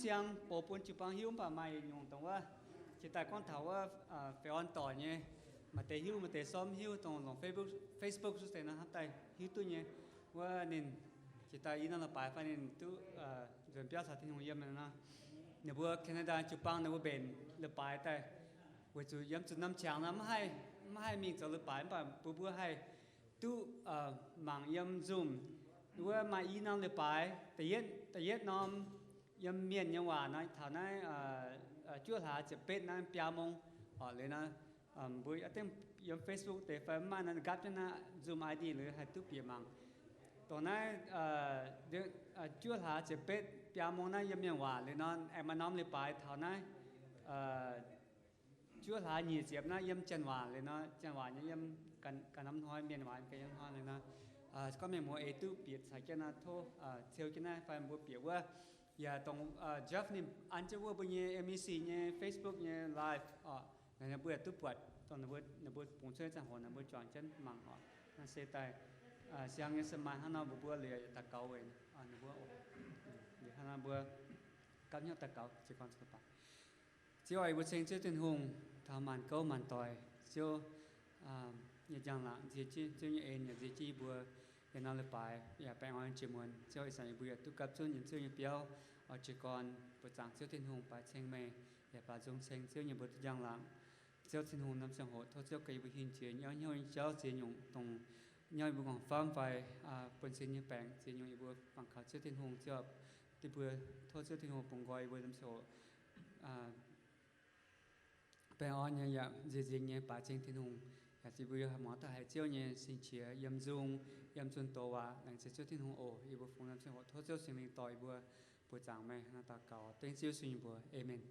siang box bun jiu-baang hiuv, mv baac maaih nyungc dongh wuov, jiex daaih gorngv taux wuov, feix orn doic nyei, maaih deix hiuv, maaih deix sormv hiuv, dongh longc Facebook, Facebook zuqc deix nor, hnamv daaih hiuv duqv nyei. Wuov ninh jiex daaih i norm leiz-baaix fai ninh duqv nzuonx biauv caux Tin-Hungh yiem nor, ninh mbuo Canada jiu-baang ninh mbuo mbenc leiz-baaix daaih, weic zuqc yiem zuqc norm qangx nor maiv haih mingh zoux leiz-baaix, mv baac mbuo mbuo haih duqv mangc yiem Zoom. Wuov maaih i norm leiz-baaix, da'yietv norm yiem Mienh nyei waac nor, taux naaiv juov hlaax ziepc betv naaiv biaa mong orqc. Liuz nor, mbuo yiem Facebook deix fai mv maaih nor, nqaapv jienv naaiv Zoom I D liuz haih duqv bieqc mangc. Dongh naaiv juov hlaax ziepc betv biaa mong naaiv yiem Mienh waac. Liuz nor, aengx maaih norm leiz-baaix taux naaiv juov hlaax nyic ziepc naaiv yiem Janx waac. Liuz nor, Janx waac nyei yiem ganh norm hnoi, Mienh waac ganh yiem hnoi. Liuz nor, gorngv mienh muoz eix duqv bieqc caux jienv nor, tov ceu jienv naaiv fai mbuo bieqc wuov. Yaac dongh Jeff ninh an jienv wuov mbuo nyei M E C nyei Facebook nyei live orqc, mbuo yaac duqv buatc, dongh ninh mbuo bungx cuotv nyei ziangh hoc ninh mbuo juangc jienv mangc orqc. Naaiv se daaih siang nyei se maaih hnangv nor, mbuo mbuo liuz daux gaux weic ninh mbuo. Liuz hnangv nor mbuo gapv hnyouv daux gaux. Ziouv, yie mbuo ceng Ziouv Tin-Hungh taux maanc gouv maanc doic, Ziouv nyei njang-laangc nzie jienv, Ziouv nyei en yaac nzie jienv yie mbuo yiem norm leiz-baaix yaac baengh orn jiex muonz. Ziouv, ih zanc yie mbuo yaac duqv gapv zunv yiem Ziouv nyei biauv oix jiez gorn. Buoz-zaangc Ziouv Tin-Hungh, baaix ceng meih, yaac baaix nzung ceng Ziouv nyei mbuo duqv njang-laangc. Ziouv Tin-Hungh, norm ziangh hoc tov Ziouv gaax yie mbuo hin jiex nyauv hnyouv nyei jauv ziex nyungc dongh nyauv yie mbuo nqorngv famv fai buonv-sin nyei baengc ziex nyungc yie mbuo mangc kaux Ziouv Tin-Hungh. Ziouv, yie mbuo tov Ziouv Tin-Hungh bungx nqoi yie mbuo norm ziangh hoc baengh orn nyei yaac nzie nzingx nyei baaix ceng Tin-Hungh. Yaac yie mbuo haih muangx duqv haiz Ziouv nyei sing-qiex yiem nzung, yiem zunh doz waac. Laengz zingh Ziouv Tin-Hungh oc. Yie mbuo fungx norm ziangh hoc tov Ziouv Singx Lingh dorh yie mbuo. Buoz-zaangc meih hnangv daux gaux dengv Ziouv Yesu nyei mbuox. Aamen.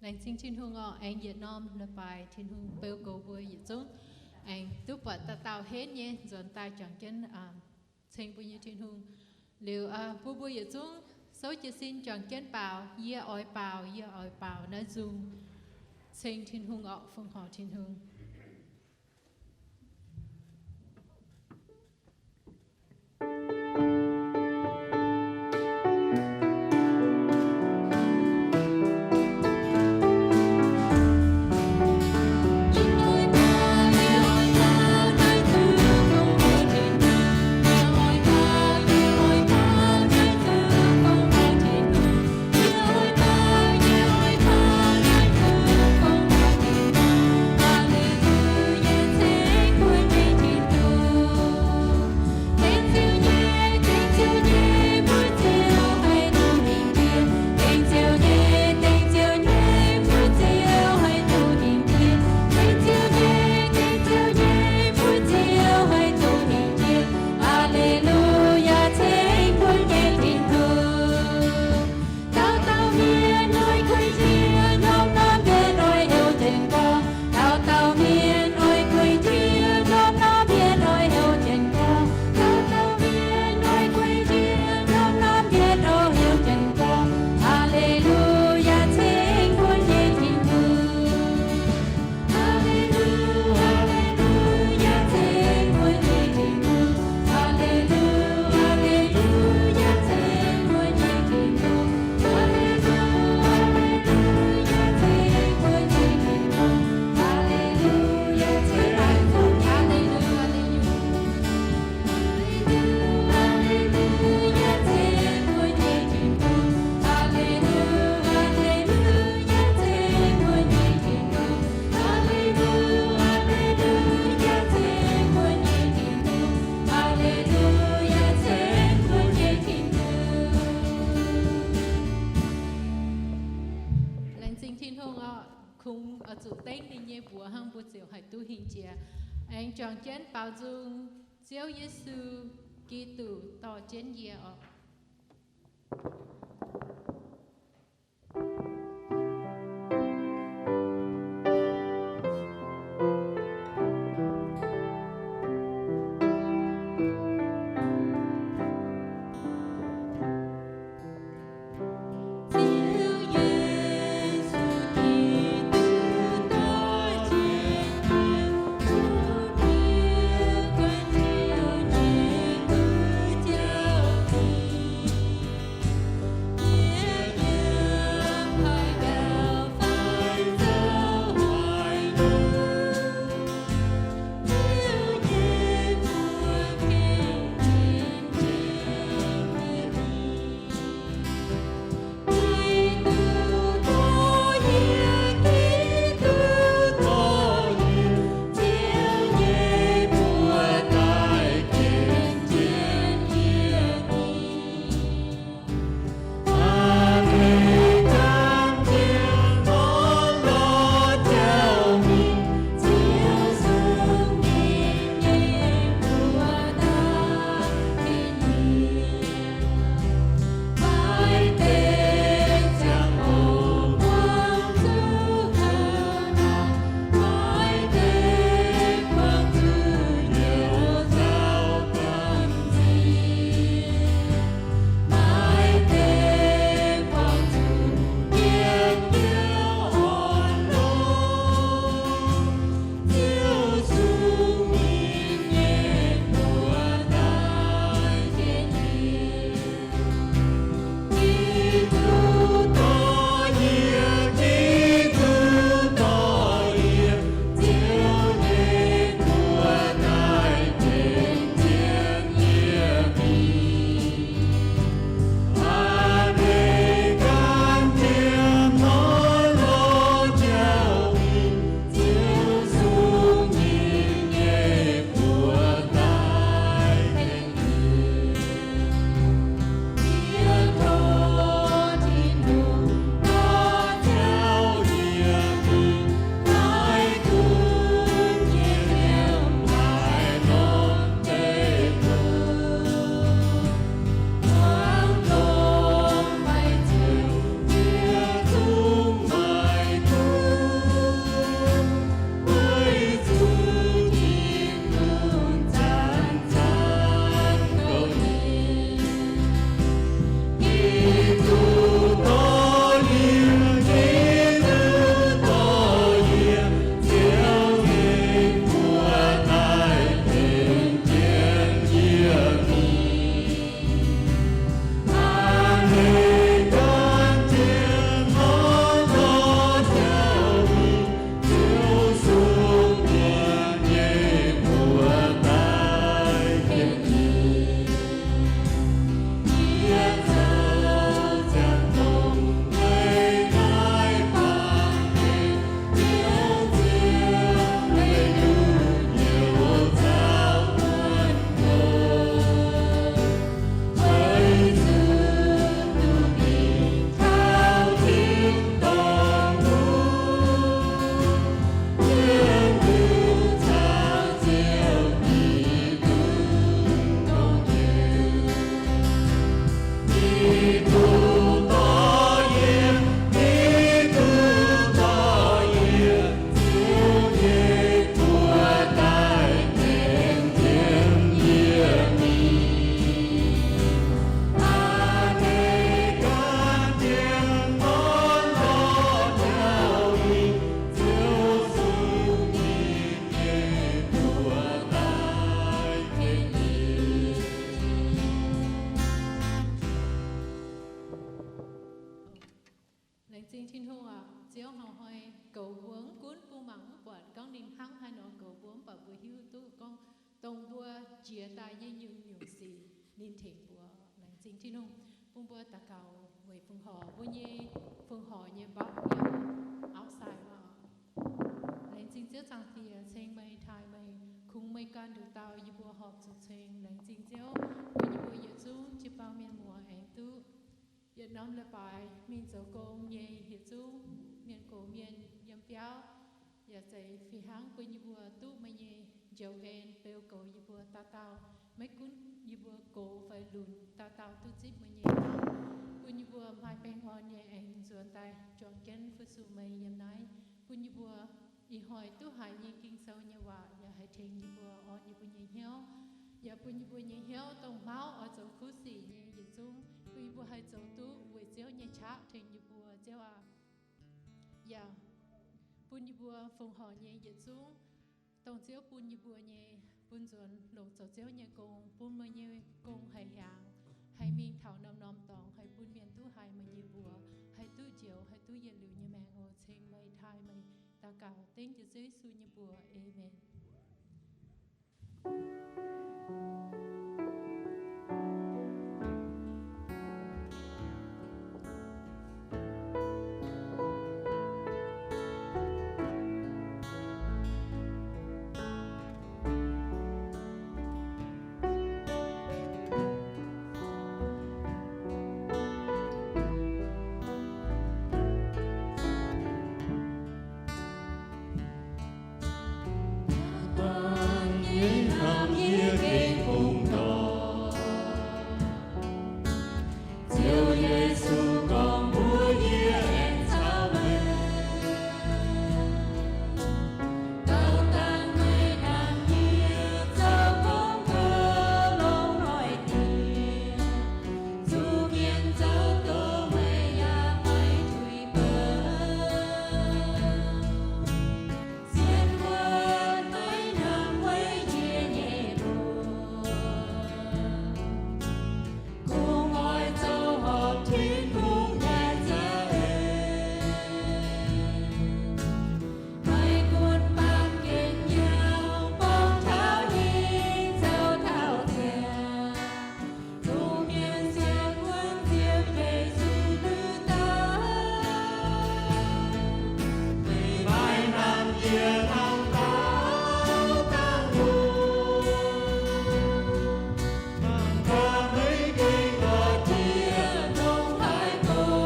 Laengz zingh Tin-Hungh oc. Aengx yietc norm leiz-baaix Tin-Hungh beu goux mbuo yietc zungv aengx duqv buatc dauh dauh henv nyei nzuonx daaih juangc jienv ceng mbuo nyei Tin-Hungh. Liuz mbuo mbuo yietc zungv souv jiez sin juangc jienv baaux, Yie oix baaux, yie oix baaux, naaiv nzung ceng Tin-Hungh orqc, fongc horc Tin-Hungh. kungx oix zuqc dengv ninh nyei mbuox hnangv, mbuo ziouc haih duqv hingh jiex. Aengx juangc jienv baaux nzung Ziouv Yesu Giduc dorh jienv yie oc. Laengz zingh Tin-Hungh aac, Ziouv hauh hnoi goux mbuo, mv gunv mbuo mangc mv buatc gorngv ninh hnangv haaix nor goux mbuo, mv baac mbuo hiuv duqv gorngv dongh mbuo jiex daaih nyei nyungc-nyungc sic ninh tengx mbuo. Laengz zingh Tin-Hungh bun mbuo daux gaux weic fongc horc, mbuo nyei fongc horc nyei mbopv yiem outside wuov. Laengz zingh Ziouv Zaangc Diex ceng meih, taaih meih, kungx meih ganh nduqc dauh yie mbuo horpc zuqc ceng. Laengz zingh Ziouv bun yie mbuo yietc zungv jiu-baang mienh muoz aengx duqv yietc norm leiz-baaix mingh zoux gong nyei, yietc zungv mienh gox mienh yiem biauv, yaac zeiz fih hnangv bun yie mbuo duqv meih nyei njoux en beu goux yie mbuo dauh dauh. Maiv gunv yie mbuo gox fai lunc, dauh dauh duqv zipv meih nyei nzauh, bun yie mbuo maaih baengh orn nyei aengx nzuonx daaih juangc jienv fu-sux meih yiem naaiv. Bun yie mbuo ih hnoi duqv haiz nyei Ging-Sou nyei waac yaac haih tengx yie mbuo orn yie mbuo nyei hnyouv, yaac bun yie mbuo nyei hnyouv dongh hmauv oix zoux kuv sic nyei yietc zungv, bun yie mbuo haih zoux duqv weic Ziouv nyei qaqv tengx yie mbuo, Ziouv aac. Yaac bun yie mbuo fongc horc nyei yietc zungv, dongh Ziouv bun yie mbuo nyei, bun nzuonx longc zoux Ziouv nyei gong, bun meih nyei gong haih hiaangx, haih mingh taux norm-norm dorngx, haih bun mienh duqv haiz meih nyei mbuox, haih duqv njoux, haih duqv yietc liuz nyei maengc oc. Ceng meih, taaih meih, daux gaux dengv jiex Ziouv Yesu nyei mbuox. Aamen. Ziouv Yesu gorngv mbuox yie, aengx caux meih, gauh dangh meih hnamv yie, zoux gorngv mbuox longx hnoi diex, zuqc mienh zoux doqc meih yaac maiv tuix baac. Sienx wuonv maiv hnamv weic yie nyei mbuox, kungx oix zoux horpc Tin-Hungh nyei za'eix. Maiv gunv baamh gen yaac borngz taux hingh zoux taux ziangx, zuqc mienh sienx wuonv Ziouv Yesu nduqc dauh. Meih maiv hnamv yie hnangv dauh dangh mungh, mangc gaax meih gengh lorz jiex ndongc haaix gorngv.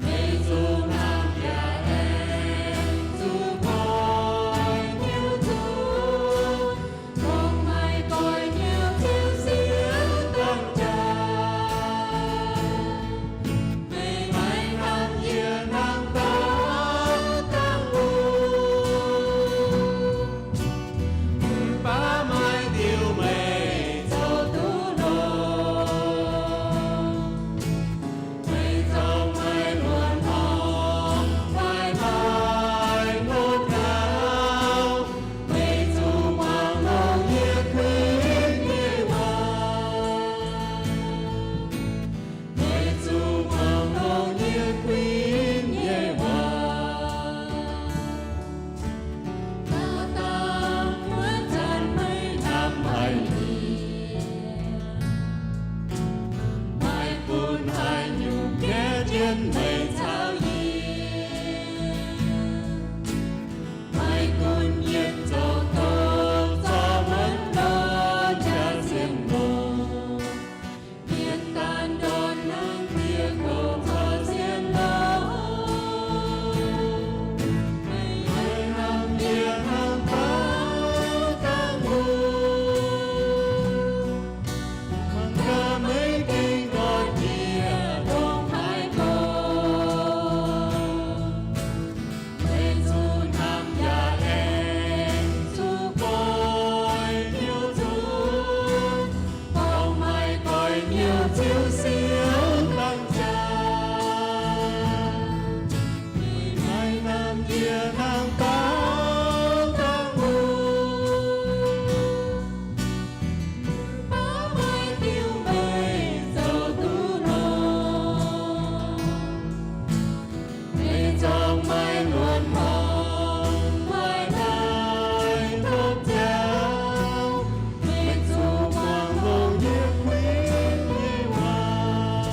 Meih zuqc hnamv yaac aengx zuqc goiv hnyouv zunc, dongh maaih goiv hnyouv Ziouv siou dangh jaax. Meih maiv hnamv yie hnangv dauh dangh mungh, mv baac maaih diuh meih zoux duqv longx. Meih zorng maaih luonx hmuangx, maaih maaih hopv jauv. Meih zuqc muangx longx yie kuinx nyei waac. Meih zuqc muangx longx yie kuinx nyei waac. Dauh dauh wuov zanc meih hnamv haic yie, maiv gunv haaix nyungc jiex jienv meih caux yie. Maiv gunv yie zoux doqc zorqv wuonx lorz jaax sienx longx, mienh daan ndortv hnangv diex kouv zorqv sienx longx. Meih hnamv yie hnangv dauh dangh mungh, mangc gaax meih gengh ndortv jiex ndongc haaix gorngv. Meih zuqc hnamv yaac aengx zuqc goiv hnyouv zunc, dongh maaih goiv hnyouv Ziouv siou dangh jaax. Meih maiv hnamv yie hnangv dauh dangh mungh, mv baac maaih diuh meih zoux duqv longx. Meih zorng maaih luonx hmuangx, maaih maaih hopv jauv. Meih zuqc muangx longx yie kuinx nyei waac.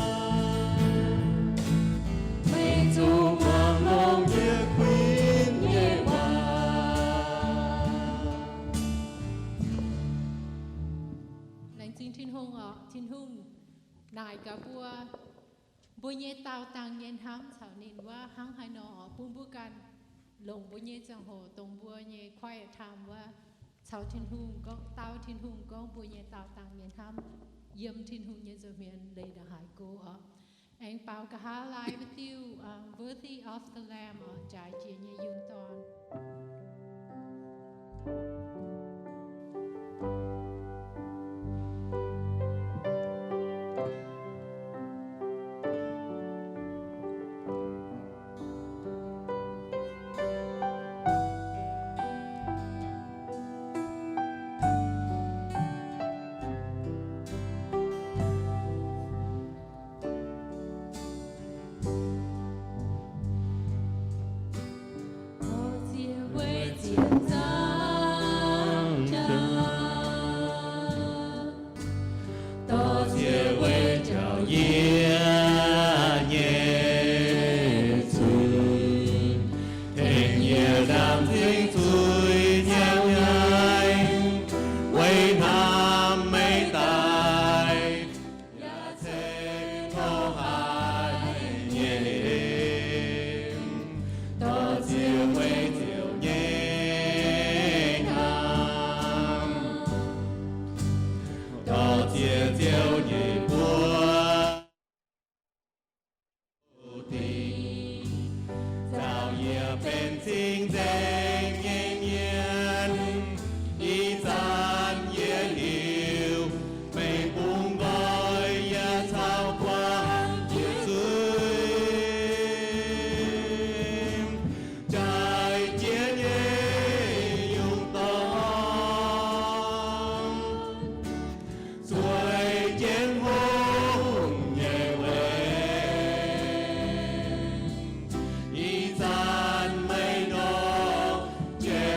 Meih zuqc muangx longx yie kuinx nyei waac. Laengz zingh Tin-Hungh oc. Tin-Hungh naaic gaax mbuo, mbuo nyei daauh dangh nyei hnamv caux ninh wuov hnangv haaix nor oc, bun mbuo ganh longc mbuo nyei ziangh hoc dongh mbuo nyei quiet time wuov caux Tin-Hungh gorngv, dau Tin-Hungh gorngv mbuo nyei daauh dangh nyei hnamv yiem Tin-Hungh nyei nza'hmien leiz ndongc haaix go oc. Aengx baaux nqa'haav laai wuov diuh, um, Worthy of the Lamb oc, Njaaux Jiex nyei Yungh Dorn. Dorh ziec weic ziepc nzaangc jaax, dorh ziec weic njaaux yie nyei zuiz, tengx yie ndaam cingv zuiz nyei nyaiv, weic hnamv meih daaih yaac ceix tov haic nyei hemx, dorh ziec weic Ziouv nyei hnyangx, dorh ziec Ziouv nyei buoz dingc, nzaaux yie benx cing-nzengc nyei mienh. Ih zanc yie liuz, meih bungx nqoi yie caux guangc yie zuiz, njaaux jiex nyei yungz dorn, zueiz jienv hungh nyei weic. Ih zanc meih ndortv jiex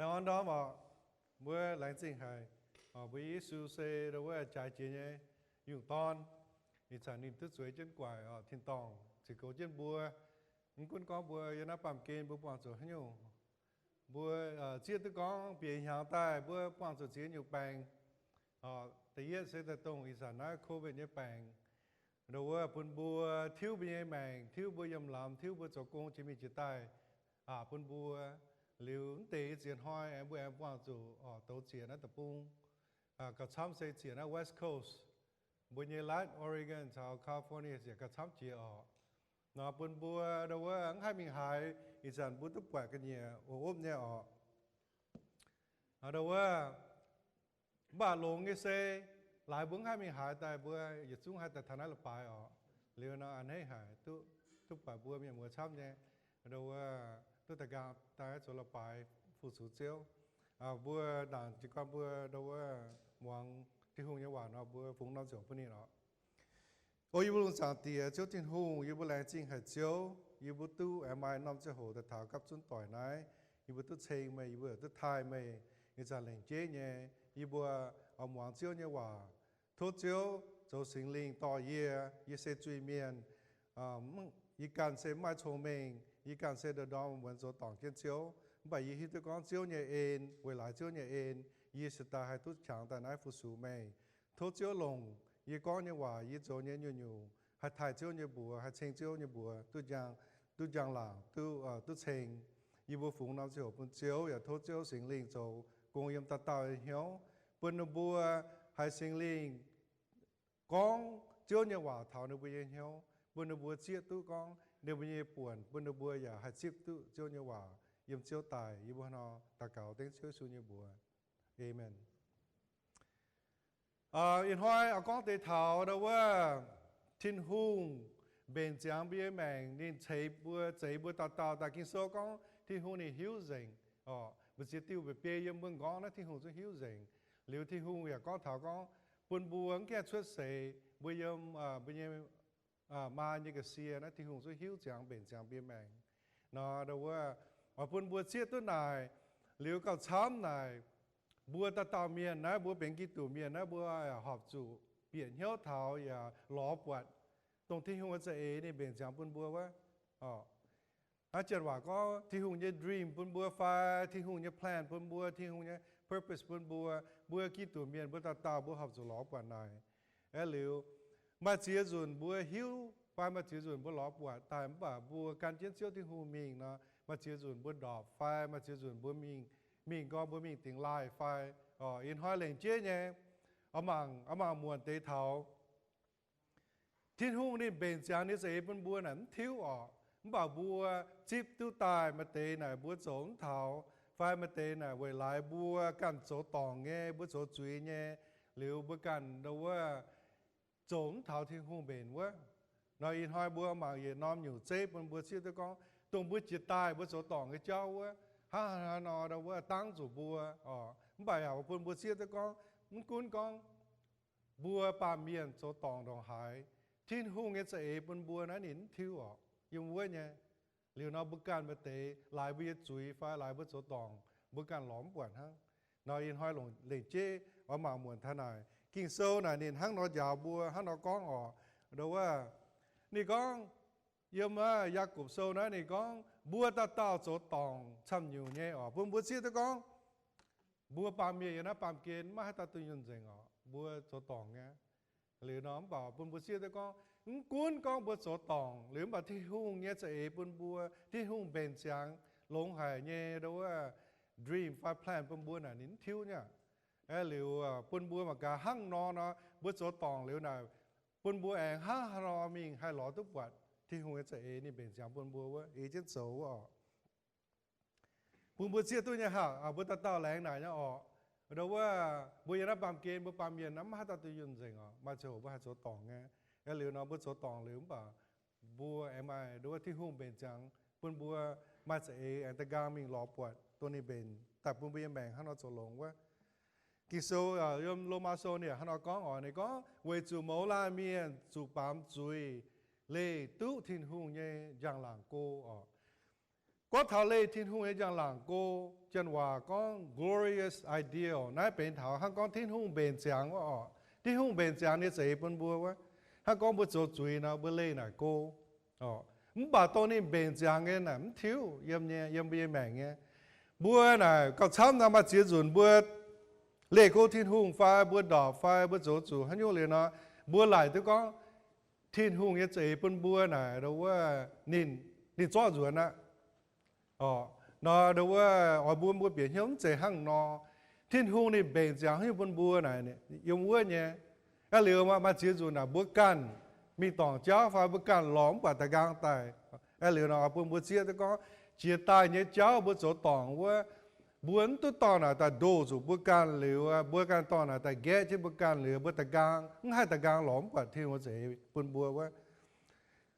Laengz orn ndorm oc. Mbuo laengz zingh haic, mbuo Yesu se ndo wuov jaaix jiex nyei yungh dorn. Ih zanc ninh duqv zueiz jienv guaix oc, tin-dorngh ziouc goux jienv mbuo. Mv gunv gorngv mbuo yiem naaiv baamh gen mbuo buangh zuqc haaix nyungc, mbuo zieqv duqv gorngv bieqc hnyangx daaih mbuo buangh zuqc ziex nyungc baengc. Da'yietv se daaih dongh ih zanc naaiv COVID nyei baengc, ndo wuov bun mbuo tiuv mbuo nyei maengc, tiuv mbuo yiem lamz, tiuv mbuo zoux gong jiex mingh jiex daaih, bun mbuo liuz mv deix i ziex hnoi aengx mbuo aengx buangh zuqc oc douz ziec naaiv deic-bung. Gauh camv se ziec naaiv West Coast, mbuo nyei Laaix Oregon caux California ziec gauh camv jiex oc. Nor bun mbuo ndo wuov mv haih mingh haaix, ih zanc mbuo duqv buatc ga'nyiec oc, opv nyei oc. Ndo wuov mv baac longx nyei se, laaix mbuo mv haih mingh haaix daaih mbuo yietc zungv haih daaih taux naaiv la'baaix oc. Liuz nor a'hneiv haic duqv, duqv buatc mbuo mienh muoz camv nyei, ndo wuov duqv daaih nqaang daaih zoux la'baaix fu-sux Ziouv. Mbuo ndaangc jiez gorn mbuo ndo wuov muangx Tin-Hungh nyei waac nor mbuo fungx norm ziangh hoc bun ninh oc. O yie mbuo lungh zaangc Diex, Ziouv Tin-Hungh, yie mbuo laengz zingh haic Ziouv, yie mbuo duqv aengx maaih norm ziangh hoc daaih taux gapv zunv doic naaiv. Yie mbuo duqv ceng meih, yie mbuo duqv taaih meih, ih zanc lengc jeiv nyei yie mbuo oix muangx Ziouv nyei waac. Tov Ziouv zoux Singx Lingh dorh yie. Yie se zuiz-mienh, yie ganh se mv maaih cong-mengh, yie ganh se ndorm-ndorm muonz zoux dorngc jienv Ziouv. Mv baac yie hiuv duqv gorngv Ziouv nyei en, weic laaix Ziouv nyei en, yie se daaih haih duqv qangx daaih naaiv fu-sux meih. Tov Ziouv longc yie gorngv nyei waac, yie zoux nyei nyungc-nyungc haih taaih Ziouv nyei mbuox, haih ceng Ziouv nyei mbuox, duqv njang, duqv njang-laangc, duqv, duqv ceng. Yie mbuo fungx norm ziangh hoc bun Ziouv, yaac tov Ziouv Singx Lingh zoux gong yiem dauh dauh nyei hnyouv, bun ninh mbuo haiz Singx Lingh gorngv Ziouv nyei waac taux ninh mbuo nyei hnyouv, bun ninh mbuo zieqv duqv gorngv ninh mbuo nyei buonc, bun ninh mbuo yaac haih zipv duqv Ziouv nyei waac yiem Ziouv daaih. Yie mbuo nor daux gaux dengv Ziouv Yesu nyei mbuox. Aamen. Ih hnoi oix gorngv deix taux ndo wuov Tin-Hungh mbenc ziangx mbuo nyei maengc, ninh ceix mbuo, zeix mbuo dauh dauh daaih. Ging-Sou gorngv Tin-Hungh ninh hiuv nzengc oc. Mbu'ziex diuh mba'biei yiem mbuo m'nqorngv naaiv Tin-Hungh zungv hiuv nzengc. Liuz Tin-Hungh yaac gorngv taux gorngv bun mbuo mv gaengh cuotv seix mbuo yiem mbuo nyei maa nyei ga'sie naaiv Tin-Hungh zungv hiuv ziangx mbenc ziangx mbuo nyei maengc. Nor ndo wuov oix bun mbuo zieqv duqv naaic, liuz gauh camv naaic, mbuo dauh dauh mienh naaiv, mbuo benx Giduc mienh naaiv, mbuo horpc zuqc bieqc hnyouv taux yaac lorz buatc dongh Tin-Hungh nyei za'eix ninh mbenc ziangx bun mbuo wuov. Naaiv janx waac gorngv Tin-Hungh nyei dream bun mbuo fai Tin-Hungh nyei plan bun mbuo, Tin-Hungh nyei purpose bun mbuo, mbuo Giduc mienh mbuo dauh dauh mbuo horpc zuqc lorz buatc naaic. Aeqv, liuz maaih ziex nzunc mbuo hiuv fai maaih ziex nzunc mbuo lorz buatc daaih, mv baac mbuo gan jienv Ziouv Tin-Hungh mingh nor, maaih ziex nzunc mbuo ndorpc fai maaih ziex nzunc mbuo mingh, mingh nqorngv mbuo mingh dingx laaih fai. Ih hnoi lengc jeiv nyei, oix mangc, oix mangc muonc deix taux Tin-Hungh ninh mbenc ziangx ninh za'eix bun mbuo naaic mv tiuv oc. Mv baac mbuo zipv duqv daaih maaih deix naaic mbuo zoux mv taux, fai maaih deix naaic weic laaix mbuo ganh zoux dorngc nyei, mbuo zoux zuiz nyei, liuz mbuo ganh ndo wuov zoux mv taux Tin-Hungh mbenc wuov. Nor ih hnoi mbuo mangc yietc norm nyungc zeiv bun mbuo zieqv duqv gorngv dongh mbuo jiex daaih mbuo zoux dorngc nyei jauv wuov, hnangv haaix nor ndo wuov dangv zuqc mbuo oc. Mv baac yaac bun mbuo zieqv duqv gorngv mv gunv gorngv mbuo baamh mienh zoux dorngc ndongc haaix, Tin-Hungh nyei za'eix bun mbuo naaiv ninh mv tiuv oc. Yiem wuov nyei. Liuz nor mbuo ganh maaih deix laaix mbuo nyei zuiz fai laaix mbuo zoux dorngc mbuo ganh lorz mv buatc hnangv. Nor ih hnoi longc lengc jeiv oix mangc muonc taux naaic. Ging-Sou naaic ninh hnangv nor njaaux mbuo, hnangv nor gorngv oc. Ndo wuov, ninh gorngv, yiem Yaagorpc Sou naaiv ninh gorngv mbuo dauh dauh zoux dorngc camv nyungc nyei oc. Bun mbuo zieqv duqv gorngv mbuo baamh mienh yiem naaiv baamh gen maiv haaix dauh dunh yunh nzengc oc. Mbuo zoux dorngc nyei. Liuz nor mv baac bun mbuo zieqv duqv gorngv mv gunv gorngv mbuo zoux dorngc liuz, mv baac Tin-Hungh nyei za'eix bun mbuo, Tin-Hungh mbenc ziangx longx haic nyei ndo wuov dream fai plan bun mbuo naaic ninh mv tiuv nyei. Aeqv, liuz bun mbuo mangc gaax hnangv nor nor, mbuo zoux dorngc liuz naaic, bun mbuo aengx hnangv haaix nor mingh haih lorz duqv buatc Tin-Hungh nyei za'eix ninh mbenc ziangx bun mbuo wuov, ei jienv zoux wuov oc. Bun mbuo zieqv duqv nyei haic, mbuo dauh dauh laengz naaic nyei oc. Ndo wuov, mbuo yiem naaiv baamh gen mbuo baamh mienh naaiv maiv haaix dauh dunh yunh nzengc oc. Maaih ziangh hoc mbuo haih zoux dorngc nyei. Aeqv, liuz nor mbuo zoux dorngc liuz mv baac mbuo aengx maaih ndo wuov Tin-Hungh mbenc ziangx bun mbuo maaih za'eix aengx da'nqaang mingh lorz buatc dongh ninh mbenc daaih bun mbuo nyei maengc hnangv nor zoux longx wuov. Ging-Sou yiem Lomaa Sou ninh hnangv nor gorngv oc. Ninh gorngv, weic zuqc mouz laanh mienh zuqc baamz zuiz, leih duqv Tin-Hungh nyei njang-laangc go oc. Gorngv taux leih Tin-Hungh nyei njang-laangc go, janx waac gorngv glorious ideal, naaiv benx taux hnangv gorngv Tin-Hungh mbenc ziangx wuov oc. Tin-Hungh mbenc ziangx ninh za'eix bun mbuo wuov, hnangv gorngv mbuo zoux zuiz nor mbuo leih naaic go. Mv baac dongh ninh mbenc ziangx nyei naaic mv tiuv yiem nyei, yiem mbuo nyei maengc nyei. Mbuo naaic gauh camv nor maaih ziex nzunc mbuo leih go Tin-Hungh fai mbuo ndorpc fai mbuo zoux zuqc haaix nyungc liuz nor, mbuo laaic duqv gorngv Tin-Hungh nyei za'eix bun mbuo naaic, wuov, ninh, ninh zorqv nzuonx aqv. Nor, wuov, oix mbuo, mbuo bieqc hnyouv mv zeiz hnangv nor. Tin-Hungh ninh mbenc ziangx haaix nyungc bun mbuo naaic, yiem wuov nyei. Aa liuz maaih ziex nzunc naaic mbuo ganh mingh dorngc jauv fai mbuo ganh lorz mv buatc da'nqaang daaih. Aa liuz nor oix bun mbuo zieqv duqv gorngv jiex daaih nyei jauv mbuo zoux dorngc wuov, mbuo mv duqv dorh naaic daaih ndoh zuqc mbuo ganh liuz, mbuo ganh dorh naaic daaih nqaeqv jienv mbuo ganh liuz, mbuo da'nqaang, mv haih da'nqaang lorz mv buatc Tin-Hungh za'eix bun mbuo wuov.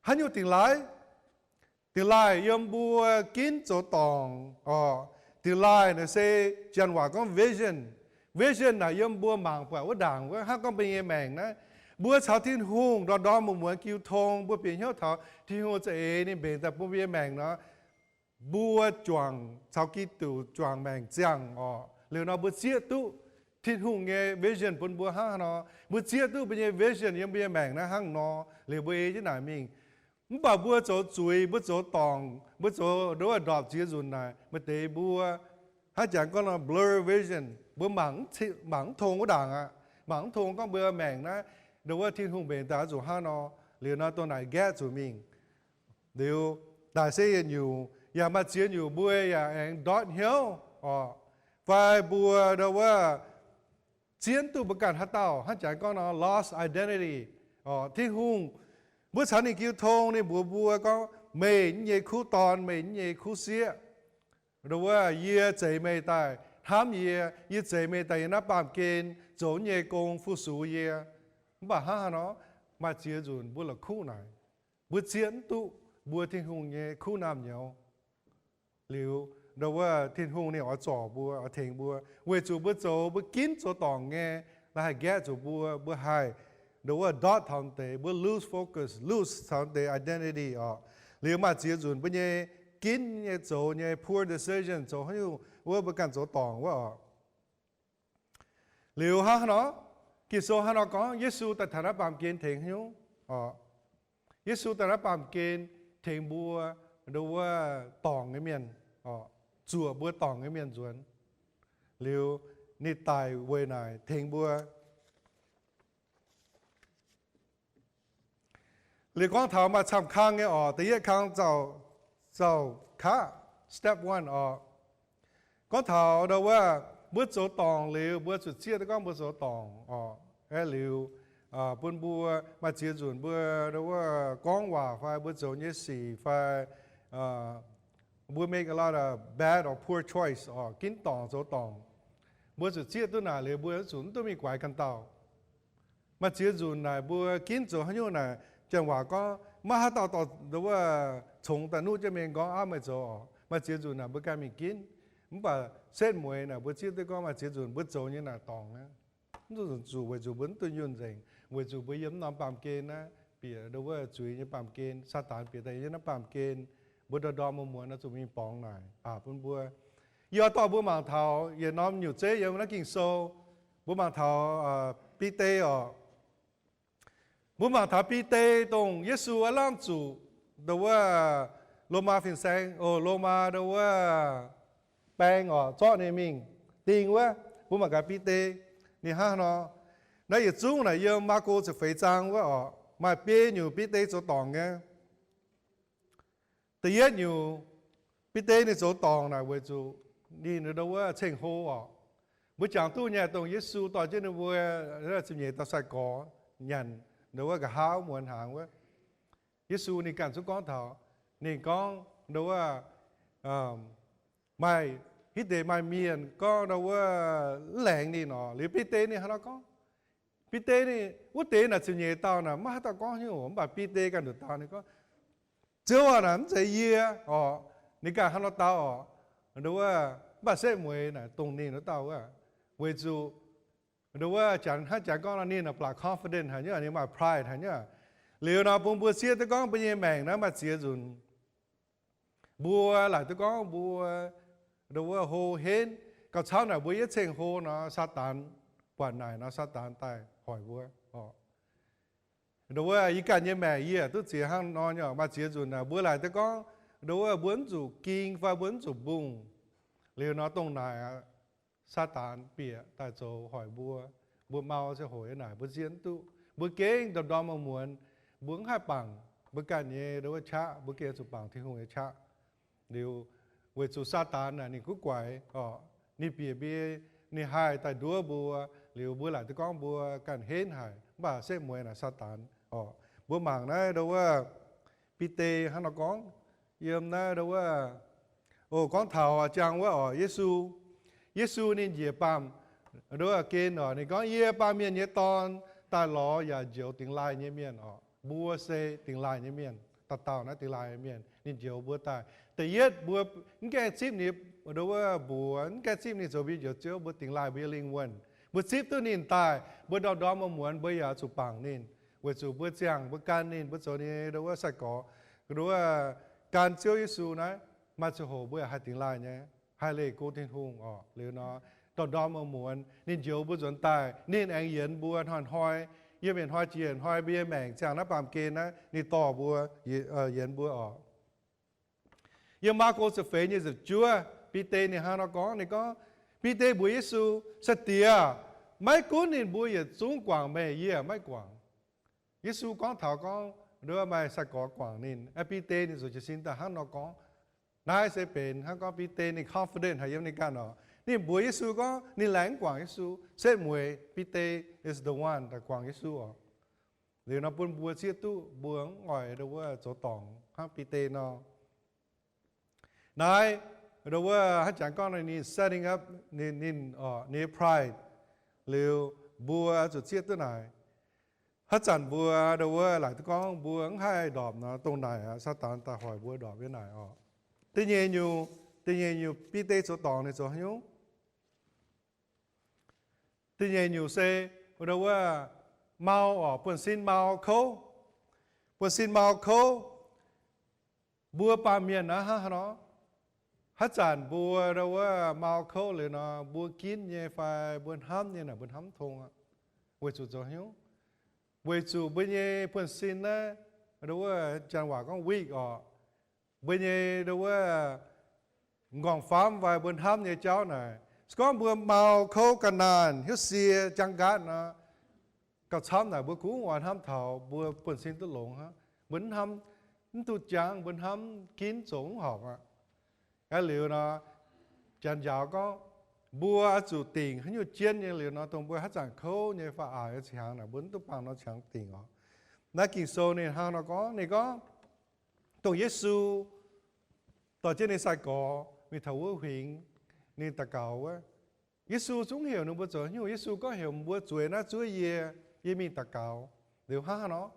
Haaix nyungc dingc laaix? Dingc laaih yiem mbuo ginv zoux dorngc oc. Dingc laaih naaic se janx waac gorngv vision. Vision naaic yiem mbuo mangc buatc wuov ndaangc wuov, hnangv gorngv mbuo nyei maengc naaiv, mbuo caux Tin-Hungh ndorm ndorm muonz muonz jiu tong, mbuo bieqc hnyouv taux Tin-Hungh za'eix ninh mbenc daaih bun mbuo nyei maengc nor, mbuo juangc caux Giduc juangc maengc ziangh oc. Liuz nor mbuo zieqv duqv Tin-Hungh nyei vision bun mbuo hnangv haaix nor, mbuo zieqv duqv mbuo nyei vision yiem mbuo nyei maengc naaiv hnangv nor, liuz mbuo ei jienv naaic mingh. Mv baac mbuo zoux zuiz, mbuo zoux dorngc, mbuo zoux nduov ndorpc ziex nzunc naaic, maaih deix mbuo hnangv janx gorngv nor blur vision, mbuo mangc mv tong wuov ndaangc aqv. Mangc mv tong gorngv mbuo maengc naaiv, nduov Tin-Hungh mbenc daaih oix zuqc hnangv nor, liuz nor dongh naaic nqaeqv zuqc mingh. Liuz daaih se yietc nyungc, yaac maaih ziex nyungc mbuo yaac aengx ndortv hnyouv oc, fai mbuo nduov zieqv duqv mbuo ganh haaix dauh, hnangv janx gorngv nor lost identity oc. Tin-Hungh, mbuo caux ninh jiu tong, ninh mbuox mbuo gorngv, meih nyei kuv dorn, meih nyei kuv sieqv, nduov yie zeix meih daaih hnamv yie, yie zeix meih daaih yiem naaiv baamh gen zoux nyei gong fu-sux yie. Mv baac hnangv haaix nor, maaih ziex nzunc mbuo la'kuqv naaic, mbuo zieqv mv duqv mbuo Tin-Hungh nyei kuv naamh nyouz. Liuz nduov Tin-Hungh ninh oix zorc mbuo, oix tengx mbuo, weic zuqc mbuo zoux, mbuo ginv zoux dorngc nyei, naaiv haih nqaeqv zuqc mbuo, mbuo haih nduov ndortv taux deix, mbuo lose focus, lose taux deix identity oc. Liuz maaih ziex nzunc mbuo nyei ginv nyei zoux nyei poor decision, zoux haaix nyungc wuov mbuo ganh zoux dorngc wuov oc. Liuz hnangv haaix nor, Ging-Sou hnangv haaix nor gorngv Yesu daaih taux naaiv baamh gen tengx haaix nyungc oc? Yesu daaih naaiv baamh gen tengx mbuo, nduov dorngc nyei mienh, zuoqc mbuo dorngc nyei mienh nzuonx. Liuz ninh daic weic naaic tengx mbuo. Liuz gorngv taux maaih camv kang nyei oc. Da'yietv kang zauc, zauc kaqv, step one oc. Gorngv taux nduov wuov, mbuo zoux dorngc liuz mbuo zuqc zieqv duqv gorngv mbuo zoux dorngc oc. Aeqv, liuz bun mbuo maaih ziex nzunc mbuo nduov wuov gorngv waac fai mbuo zoux nyei sic fai mbuo make a lot of bad or poor choice oc, ginv dorngc zoux dorngc. Mbuo zuqc zieqv duqv naaic liuz mbuo zuqc mv duqv mingh guaix ganh dauh. Maaih ziex nzunc naaic mbuo ginv zoux haaix nyungc naaic, janx waac gorngv maiv haaix dauh dorh nduov wuov congx daaih nuqv jienv mingh gorngv, aav, meih zoux oc. Maaih ziex nzunc naaic mbuo ganh mingh ginv. Mv baac setv mueiz naaic mbuo zieqv duqv gorngv maaih ziex nzunc mbuo zoux nyei naaic dorngc aqv. Mv zuqc weic zuqc mbuo mv duqv nyunh nzengc, weic zuqc mbuo yiem norm baamh gen naaiv, bieqc nduov wuov zuiz nyei baamh gen, Saadaan bieqc daaih yiem naaiv baamh gen, mbuo ndorm ndorm muonz muonz oix zuqc mingh borngz naaic bun mbuo. Yie oix dorh mbuo mangc taux yietc norm nyutc zeiv yiem naaiv Ging-Sou. Mbuo mangc taux Bide oc. Mbuo mangc taux Bide, dongh Yesu aav lamh zuqc nduov wuov Lomaa fin-saeng, o, Lomaa nduov wuov baeng oc, zorqv ninh mingh ding wuov. Mbuo mangc gaax Bide, ninh hnangv haaix nor. Naaiv yietc zungv naaic yiem Maako ziepc feix zaang wuov oc, maaih biei nyungc Bide zoux dorngc nyei. Da'yietv nyungc, Bide ninh zoux dorngc naaic weic zuqc ninh nduov wuov ceng-hlo oc. Mbuo jangx duqv nyei, dongh Yesu dorh jienv ninh mbuo ziepc nyeic dauh sai-gorx nyanc nduov wuov nqa'haav muonz hnaangx wuov, Yesu ninh ganh zungv gorngv taux, ninh gorngv nduov wuov, maaih hitv deix maaih mienh gorngv nduov wuov mv laengz ninh oc. Liuz Bide ninh hnangv haaix nor gorngv? Bide ninh, wuov deix naaic ziepc nyeic dauh naaic maiv haaix dauh gorngv haaix nyungc, mv baac Bide ganh nduqc dauh ninh gorngv, Ziouv aac, naaic mv zeiz yie oc. Ninh ganh hnangv haaix nor dau oc, nduov wuov, mv baac setv mueiz naaic dongh ninh wuov dauh wuov. Weic zuqc nduov wuov, janx hnangv janx gorngv nor, ninh naaic baac confident haic nyei, ninh maaih pride haic nyei. Liuz nor bun mbuo zieqv duqv gorngv mbuo nyei maengc naaiv maaih ziex nzunc Mbuo laaic duqv gorngv mbuo, ndo wuov, hlo henv, gauh camv naaic mbuo yietv ceng hlo nor, Saadaan, buatc naaic nor Saadaan daaih hoic mbuo oc. Ndo wuov, yie ganh nyei maengc yie duqv ziex hnangv nor nyei, maaih ziex nzunc naaic mbuo laaic duqv gorngv, ndo wuov, mbuo mv zuqc ging fai mbuo mv zuqc mbungh. Liuz nor dongh naaic aqv, Saadaan bieqc daaih zoux hoic mbuo. Mbuo mau ziangh hoc yiem naaic mbuo zien duqv, mbuo gengh ndorm-ndorm muonz-muonz, mbuo mv haih bangc mbuo ganh nyei ndo wuov qaqv, mbuo gengh zuqc bangc Tin-Hungh nyei qaqv. Liuz weic zuqc Saadaan naaic ninh guv guaix oc, ninh bieqc mbuo, ninh haih daaih nduov mbuo. Liuz mbuo laaic duqv gorngv mbuo ganh henv haic, mv baac setv mueiz naaic Saadaan oc. Mbuo mangc naaiv ndo wuov, Bide hnangv nor gorngv, yiem naaiv ndo wuov, o, gorngv taux jangx wuov oc, Yesu, Yesu ninh njiec baamh, ndo wuov, gen oc, ninh gorngv, Yie, Baamh Mienh nyei Dorn, daaih lorz yaac njoux dingx laaih nyei mienh oc. Mbuo se dingx laaih nyei mienh, dauh dauh naaiv dingx laaih nyei mienh, ninh njoux mbuo daaih. Da'yietv mbuo mv gaengh zipv ninh, ndo wuov, mbuox, mv gaengh zipv ninh zoux mbuo nyei Njoux Ziouv, mbuo dingx laaih mbuo nyei lingh wuonh. Mbuo zipv duqv ninh daaih, mbuo ndorm-ndorm muonz-muonz mbuo yaac zuqc bangc ninh, weic zuqc mbuo ziangh, mbuo gan ninh, mbuo zoux ninh ndo wuov sai-gorx, ndo wuov, gan Ziouv Yesu naaiv, maaih ziangh hoc mbuo yaac haih dingx laaih nyei, haih leih go Tin-Hungh oc. Liuz nor, ndorm-ndorm muonz-muonz ninh njoux mbuo nzuonx daaih, ninh aengx yienx mbuo hnoi-hnoi. Yiem yietc hnoi jiex yietc hnoi mbuo nyei maengc ziangh naaiv baamh gen naaiv ninh dorh mbuo, yienx mbuo oc. Yiem Maako ziepc feix nyei ziepc juov, Bide ninh hnangv nor gorngv, ninh gorngv, Bide mbuox Yesu, Sai-Diex, maiv gunv ninh mbuo yietc zungv guangc meih, yie maiv guangc. Yesu gorngv taux gorngv ndo wuov maaih sai-gorx guangc ninh, Bide ninh ziouc jiez sin daaih hnangv nor gorngv. Naaiv se benx hnangv gorngv Bide ninh confident haic yiem ninh ganh oc. Ninh mbuox Yesu gorngv ninh laengz mv guangc Yesu, setv mueiz Bide is the one daaih guangc Yesu oc. Liuz nor bun mbuo zieqv duqv mbuo mv oix ndo wuov zoux dorngc hnangv Bide nor. Naaiv ndo wuov haaix jangx gorngv ninh setting up ninh, ninh, ninh nyei pride. Liuz mbuo zuqc zieqv duqv naaic. Haaix zanc mbuo ndo wuov laaic duqv gorngv mbuo mv haih ndorpc nor, dongh naaic aqv, Saadaan daaih hoic mbuo ndorpc nyei naaic oc. Da'nyeic nyungc, da'nyeic nyungc Bide zoux dorngc ninh zoux haaix nyungc? Da'nyeic nyungc se ndo wuov mau oc, buonv-sin mau kouv. Buonv-sin mau kouv. Mbuo baamh mienh naaiv hnangv haaix nor? Haaix zanc mbuo ndo wuov mau kouv liuz nor, mbuo ginv nyei fai mbuo hnamv nyei naaic mbuo hnamv mv tong aqv. Weic zuqc zoux haaix nyungc? Weic zuqc mbuo nyei buonv-sin naaiv, ndo wuov janx waac gorngv weak oc. Mbuo nyei ndo wuov m'nqorngv-famv fai mbuo hnamv nyei jauv naaic, se gorngv mbuo mau kouv ga'naanh hiuv sie jangv nqaatv nor, gauh camv naaic mbuo kungx oix hnamv taux mbuo buonv-sin duqv longx hnangv. Mbuo mv hnamv, mv duqv jangv, mbuo hnamv ginv zoux mv horpc aqv. Aqv liuz nor, janx njaaux gorngv, mbuo oix zuqc dingc haaix nyungc jienv nyei liuz nor, dongh mbuo haaix zanc kouv nyei fai a'nziaangx naaic, mbuo mv duqv bangc nor ziangx dingc oc. Naaiv Ging-Sou ninh hnangv nor gorngv, ninh gorngv, dongh Yesu dorh jienv ninh sai-gorx mingh taux wuov huingx, ninh daux gaux wuov, Yesu zungv heuc ninh mbuo zoux haaix nyungc? Yesu gorngv heuc mbuo zueiz naaiv zuov yie, yie mingh daux gaux. Liuz hnangv haaix nor?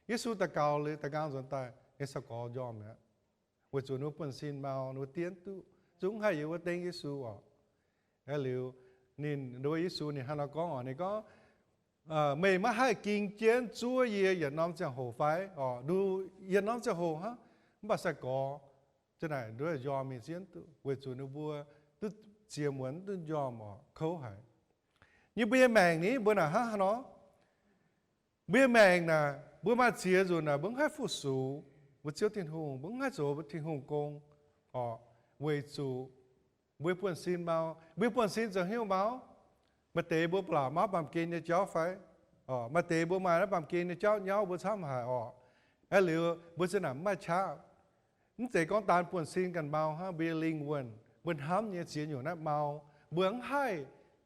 Yesu daux gaux liuz da'nqaang nzuonx daaih, ninh sai-gorx njormh mi'aqv. Weic zuqc ninh mbuo buonv-sin mau, ninh mbuo dienv duqv, zungv haih yiem wuov dengv Yesu oc. Aqv liuz, ninh, ndo wuov Yesu ninh hnangv nor gorngv oc, ninh gorngv, meih maiv haih ging jienv zuov yie yietc norm ziangh hoc fai? Oc, ndu yietc norm ziangh hoc hnangv. Mv baac sai-gorx za'naaic nduov njormh mingh zien duqv, weic zuqc ninh mbuo duqv ziex muonz duqv njormh oc, kouv haic. Nyei mbuo nyei maengc ni, mbuo naaic hnangv haaix nor? Mbuo nyei maengc naaic, mbuo maaih ziex nzunc naaic mbuo mv haih fu-sux mbuo Ziouv Tin-Hungh, mbuo mv haih zoux mbuo Tin-Hungh gong oc, weic zuqc mbuo buonv-sin mau. Mbuo buonv-sin zoux haaix nyungc mau? Maaih deix mbuo ba'laqc mauv baamh gen nyei jauv fai? Oc, maaih deix mbuo maaih naaiv baamh gen nyei jauv nyauv mbuo camv haic oc. Aqv liuz mbuo za'naaic mv maaih qaqv. Mv zeiz gorngv daan buonv-sin ganh mau hnangv, mbuo nyei lingh wuonh, mbuo hnamv nyei ziex nyungc naaiv mau. Mbuo mv haih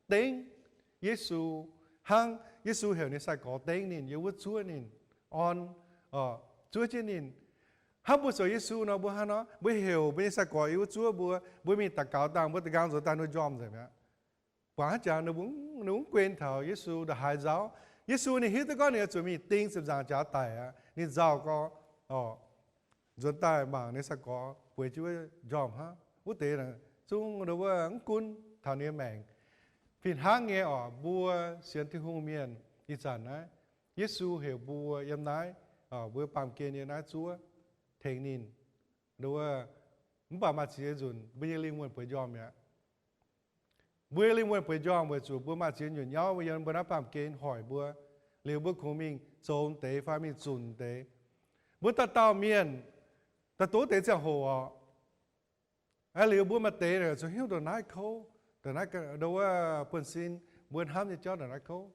dengv Yesu hnangv Yesu heuc ninh sai-gorx dengv ninh, yiem wuov zuov ninh, orn, zuov jienv ninh. Hnangv mbuo zoux Yesu nor, mbuo hnangv nor, mbuo heuc mbuo nyei sai-gorx yiem wuov zuov mbuo, mbuo mingh daux gaux dangh, mbuo da'nqaang nzuonx daaih ninh njormh nzengc mi'aqv. Buangh haaix jaax ninh mbuo mv guen taux Yesu ndongc haaix nzauv. Yesu ninh hiuv duqv gorngv ninh oix zuqc mingh ding ziepc nzaangc jaax daic aqv. Ninh nzauh gorx, nzuonx daaih mangc ninh sai-gorx bueix jienv wuov njormh hnangv. Wuov deix zungv wuov mv gunv taux ninh nyei maengc. Fih hnangv nyei oc, mbuo sienx Tin-Hungh mienh ih zanc naaiv, Yesu heuc mbuo yiem naaiv, mbuo baamh gen yiem naaiv zuov tengx ninh, wuov Mv baac maaih ziex nzunc mbuo nyei lingh wuonh bueix njormh mi'aqv. Mbuo nyei lingh wuonh bueix njormh weic zuqc mbuo maaih ziex nyungc nyauv yiem mbuo naaiv baamh gen hoic mbuo, liuz mbuo kungx mingh zoux deix fai mingh zunc deix. Mbuo dauh dauh mienh daaih duqv deix ziangh hoc orqc, liuz mbuo maaih deix naaic zuqc hiuv ndongc naaiv kouv, ndongc naaiv, ndongc wuov buonv-sin, mbuo hnamv nyei jauv ndongc naaiv kouv.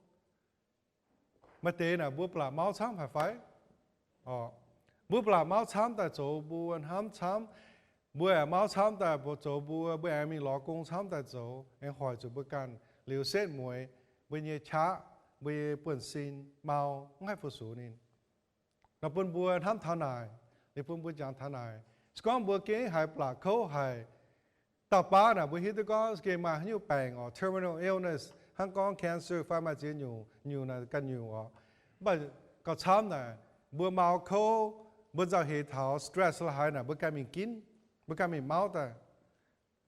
Maaih deix naaic mbuo ba'laqc mauv camv haic fai? Mbuo ba'laqc mauv camv daaih zoux mbuo hnamv camv. Mbuo aengx mauv camv daaih zoux mbuo, mbuo aengx mingh lorz gong camv daaih zoux, aengx hoic zuqc mbuo ganh liuz setv mueiz mbuo nyei qaqv, mbuo nyei buonv-sin mau, mv haih fu-sux ninh. Nor bun mbuo hnamv taux naaic, liuz bun mbuo jangx taux naaic. Se gorngv mbuo gengh haiz ba'laqc kouv haic, dauh baav naaic mbuo hiuv duqv gorngv gengh maaih haaix nyungc baengc orqc, terminal illness, hnangv gorngv cancer fai maaih ziex nyungc, nyungc naaic ganh nyungc orqc. Mv baac gauh camv naaic, mbuo mau kouv, mbuo nzauh heix taux stress la'haaix naaic mbuo ganh mingh ginv, mbuo ganh mingh mauv daaih.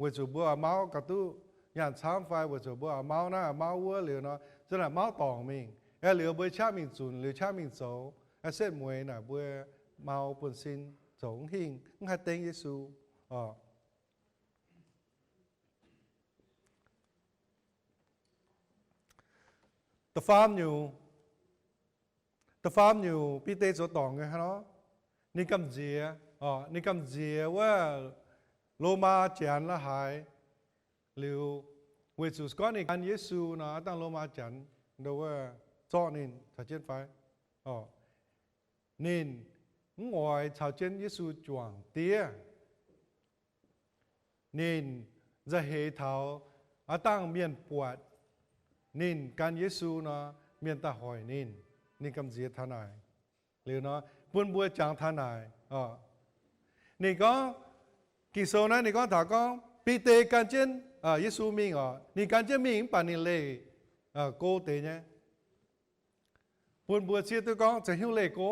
Weic zuqc mbuo oix mauv gauh duqv nyaanh camv fai weic zuqc mbuo oix mauv naaiv oix mauv wuov liuz nor, za'naaic mauv dorngc mingh. Aeqv, liuz mbuo qaqv mingh zunc, liuz qaqv mingh zoux, aeqv, setv mueiz naaic mbuo mau buonv-sin zoux mv hingh, mv haih dengv Yesu orqc. Da'faam nyungc, da'faam nyungc Bide zoux dorngc nyei hnangv nor, ninh gamh nziex, ninh gamh nziex wuov Lomaa Janx la'haaix liuz, weic zuqc se gorngv ninh gan Yesu nor, aav dangh Lomaa Janx ndo wuov zorqv ninh caux jienv fai? Ninh mv oix caux jienv Yesu juangc diev. Ninh nzauh heix taux aav dangh mienh buatc ninh gan Yesu nor, mienh daaih hoic ninh. Ninh gamh nziex taux naaic. Liuz nor, bun mbuo jangx taux naaic. Ninh gorngv, Ging-Sou naaiv ninh gorngv taux gorngv Bide gan jienv Yesu mingh orqc. Ninh gan jienv mingh mv baac ninh leih go deix nyei. Bun mbuo zieqv duqv gorngv ceix hnyouv leih go.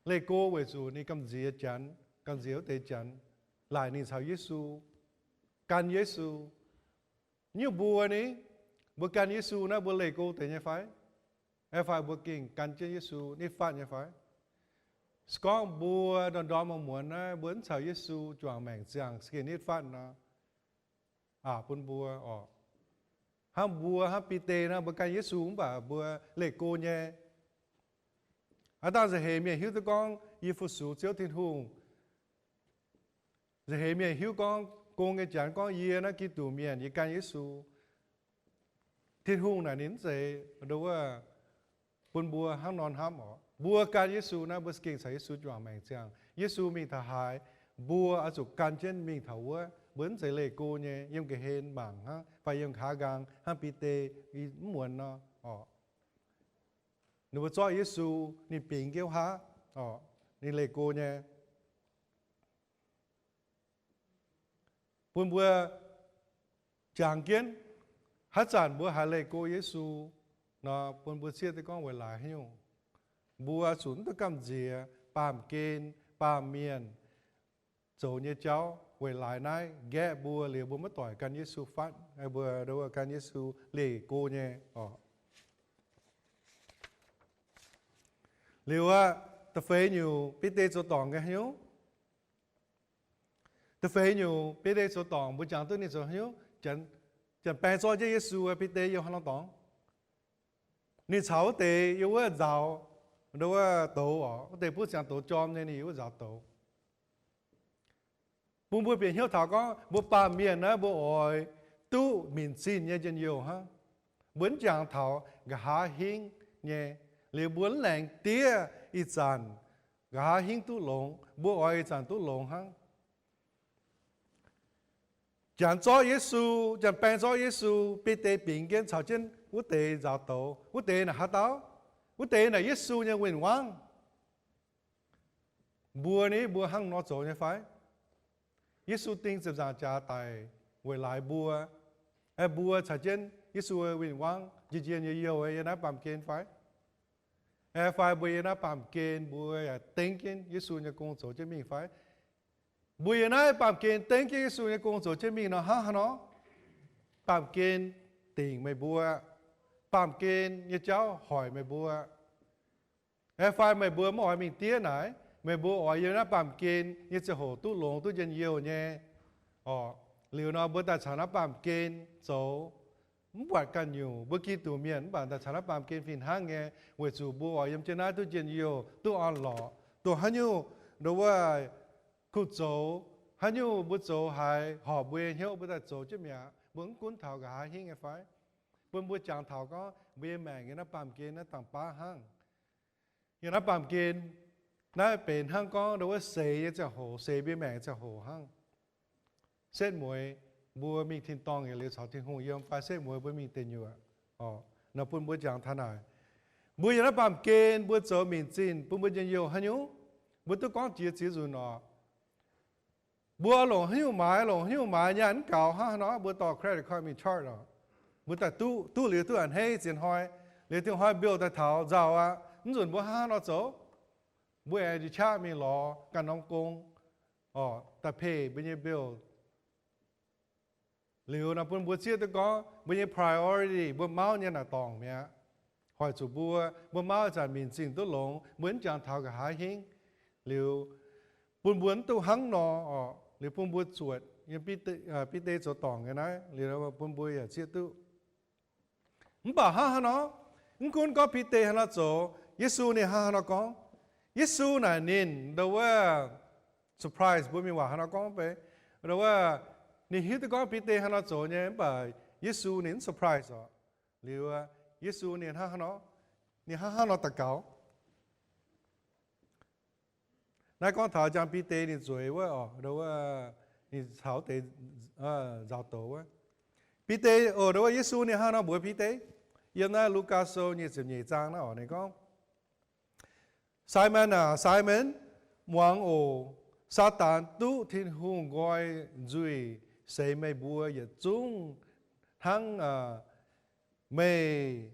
Leih go weic zuqc ninh gamh nziex Janx, gamh nziex wuov deix Janx, laaic ninh caux Yesu, gan Yesu. Nyungc mbuo ni, mbuo gan Yesu naaiv mbuo leih go deix nyei fai? Aeqv, fai mbuo gengh gan jienv Yesu nitv fatv nyei fai? Se gorngv mbuo ndorm ndorm muonz muonz naaiv mbuo mv caux Yesu juangc maengc ziangh za'gengh nitv fatv nor, aac, bun mbuo orqc, hnangv mbuo hnangv Bide naaiv mbuo gan Yesu mv baac mbuo leih go nyei. Aav dangh nzauh heix mienh hiuv duqv gorngv yie fu-sux Ziouv Tin-Hungh. Nzauh heix mienh hiuv gorngv gong nyei Janx gorngv yie naaiv Giduc mienh, yie gan Yesu. Tin-Hungh naaic ninh mv zeiz ndo wuov bun mbuo hnangv nor hnamv orqc. Mbuo gan Yesu naaiv mbuo za'gengh caux Yesu juangc maengc ziangh. Yesu mingh taux haaix, mbuo oix zuqc gan jienv mingh taux wuov. Mbuo mv zeiz leih go nyei, yiem ga'hlen mangc hnangv fai yiem nqa'haav nqaang hnangv Bide mv muonz nor orqc. Ninh mbuo zorqv Yesu, ninh bingx jienv wuov haav, ninh leih go nyei. Bun mbuo jangx jienv, haaix zanc mbuo haiz leih go Yesu nor, bun mbuo zieqv duqv gorngv weic laaix haaix nyungc. Mbuo zuqc mv duqv gamh nziex baamh gen, baamh mienh zoux nyei jauv weic laaix naaiv nqaeqv mbuo liuz mbuo maiv doic gan Yesu fatv, mbuo gan Yesu leih go nyei orqc. Liuz aqv, da'feix nyungc Bide zoux dorngc nyei haaix nyungc? Da'feix nyungc Bide zoux dorngc mbuo jangx duqv ninh zoux haaix nyungc? Janx-baeng zorqv jienv Yesu, Bide yiem haaix norm dorngx? Ninh caux wuov deix yiem wuov nzaaux ndo wuov douz orqc. Wuov deix buov ziangx douz jorm nyei, ninh yiem wuov nzaaux douz. Bun mbuo bieqc hnyouv taux gorngv mbuo baamh mienh naaiv mbuo oix duqv minc zinh nyei njien-youh hnangv. Mbuo mv jangx taux nqa'haav hingv nyei. Liuz mbuo mv laengz diev ih zanc nqa'haav hingv duqv longx, mbuo oix ih zanc duqv longx hnangv. Janx zorqv Yesu, janx-baeng zorqv Yesu, Bide bingx jienv caux jienv wuov deix nzaaux douz. Wuov deix naaic haaix dauh? Wuov deix naaic Yesu nyei win-wangv. Mbuo ni, mbuo hnangv nor zoux nyei fai? Yesu ding ziepc nzaangc jaax daic weic laaix mbuo. Aeqv, mbuo caux jienv Yesu win-wangv njien-youh yiem naaiv baamh gen fai? Aeqv, fai mbuo yiem naaiv baamh gen mbuo yaac dengv jienv Yesu nyei gong zoux jienv mingh fai? Mbuo yiem naaiv baamh gen dengv jienv Yesu nyei gong zoux jienv mingh nor, hnangv haaix nor? Baamh gen dingc meih mbuo. Baamh gen nyei jauv hoic meih mbuo. Aeqv, fai meih mbuo maiv oix mingh diev naaic? Meih mbuo oix yiem naaiv baamh gen nyei ziangh hoc duqv longx duqv njien-youh nyei. Orqc, liuz nor mbuo daaih caux naaiv baamh gen zoux, mv buatc ganh nyungc mbuo Giduc mienh mv baac daaih caux naaiv baamh gen fih hnangv nyei, weic zuqc mbuo oix yiem jienv naaiv duqv njien-youh, duqv orn-lorqc, duqv haaix nyungc ndo wuov kuh zoux, haaix nyungc mbuo zoux haiz horpc mbuo nyei hnyouv mbuo daaih zoux jienv mi'aqv. Mbuo mv gunv taux nqa'haav hingv nyei fai? Bun mbuo jangx taux gorngv mbuo nyei maengc yiem naaiv baamh gen naaiv dangh baav hnangv. Yiem naaiv baamh gen, naaiv benx hnangv gorngv ndo wuov seix nyei ziangh hoc, seix mbuo nyei maengc nyei ziangh hoc hnangv. Setv mueiz mbuo mingh tin-dorngh yietc liuz caux Tin-Hungh yiem fai setv mueiz mbuo mingh deic nyuoqc. Orqc, nor bun mbuo jangx taux naaic, mbuo yiem naaiv baamh gen mbuo zoux minc zinh bun mbuo njien-youh haaix nyungc? Mbuo duqv gorngv jiex ziex nzunc orqc. Mbuo longc haaix nyungc maaiz, longc haaix nyungc maaiz nyaanh mv gaux hnangv haaix nor, mbuo dorh credit card mingh charge orqc. Mbuo daaih duqv, duqv liuz duqv a'hneiv ziex hnoi, liuz diuh hnoi bill daaih taux nzauh aqv. Mv nzunc mbuo hnangv haaix nor zoux? Mbuo aengx njiec qaqv mingh lorz ganh norm gong, orqc, daaih pay mbuo nyei bill. Liuz nor bun mbuo zieqv duqv gorngv mbuo nyei priority, mbuo mauv nyei naaic dorngc mi'aqv. Hoic zuqc mbuo, mbuo mauv ih zanc minc zinh duqv longx, mbuo mv jangx taux nqa'haav hingv. Liuz bun mbuo mv duqv hnangv nor orqc, liuz bun mbuo zuotc yiem Bide, Bide zoux dorngc nyei naaiv, liuz bun mbuo yaac zieqv duqv. Mv baac hnangv haaix nor, mv gunv gorngv Bide haaix nor zoux, Yesu ninh hnangv haaix nor gorngv. Yesu naaic ninh ndo wuov surprise mbuo mingh waac haaix nor gorngv beiv, ndo wuov ninh hiuv duqv gorngv Bide haaix nor zoux nyei, mv baac Yesu ninh mv surprise orqc. Liuz Yesu ninh hnangv haaix nor, ninh hnangv haaix nor daux gaux. Naaiv gorngv taux njang Bide ninh zueiz wuov orqc, ndo wuov ninh caux deix nzaaux douz wuov. Bide, o, ndo wuov Yesu ninh hnangv nor mbuox Bide, yiem naaiv Lugaa Sou nyic ziepc nyeic zaang naaiv orqc, ninh gorngv, Simon aac, Simon, muangx oc. Saadaan duqv Tin-Hungh nqoi nzuih seix meih mbuo yietc zungv hnangv meih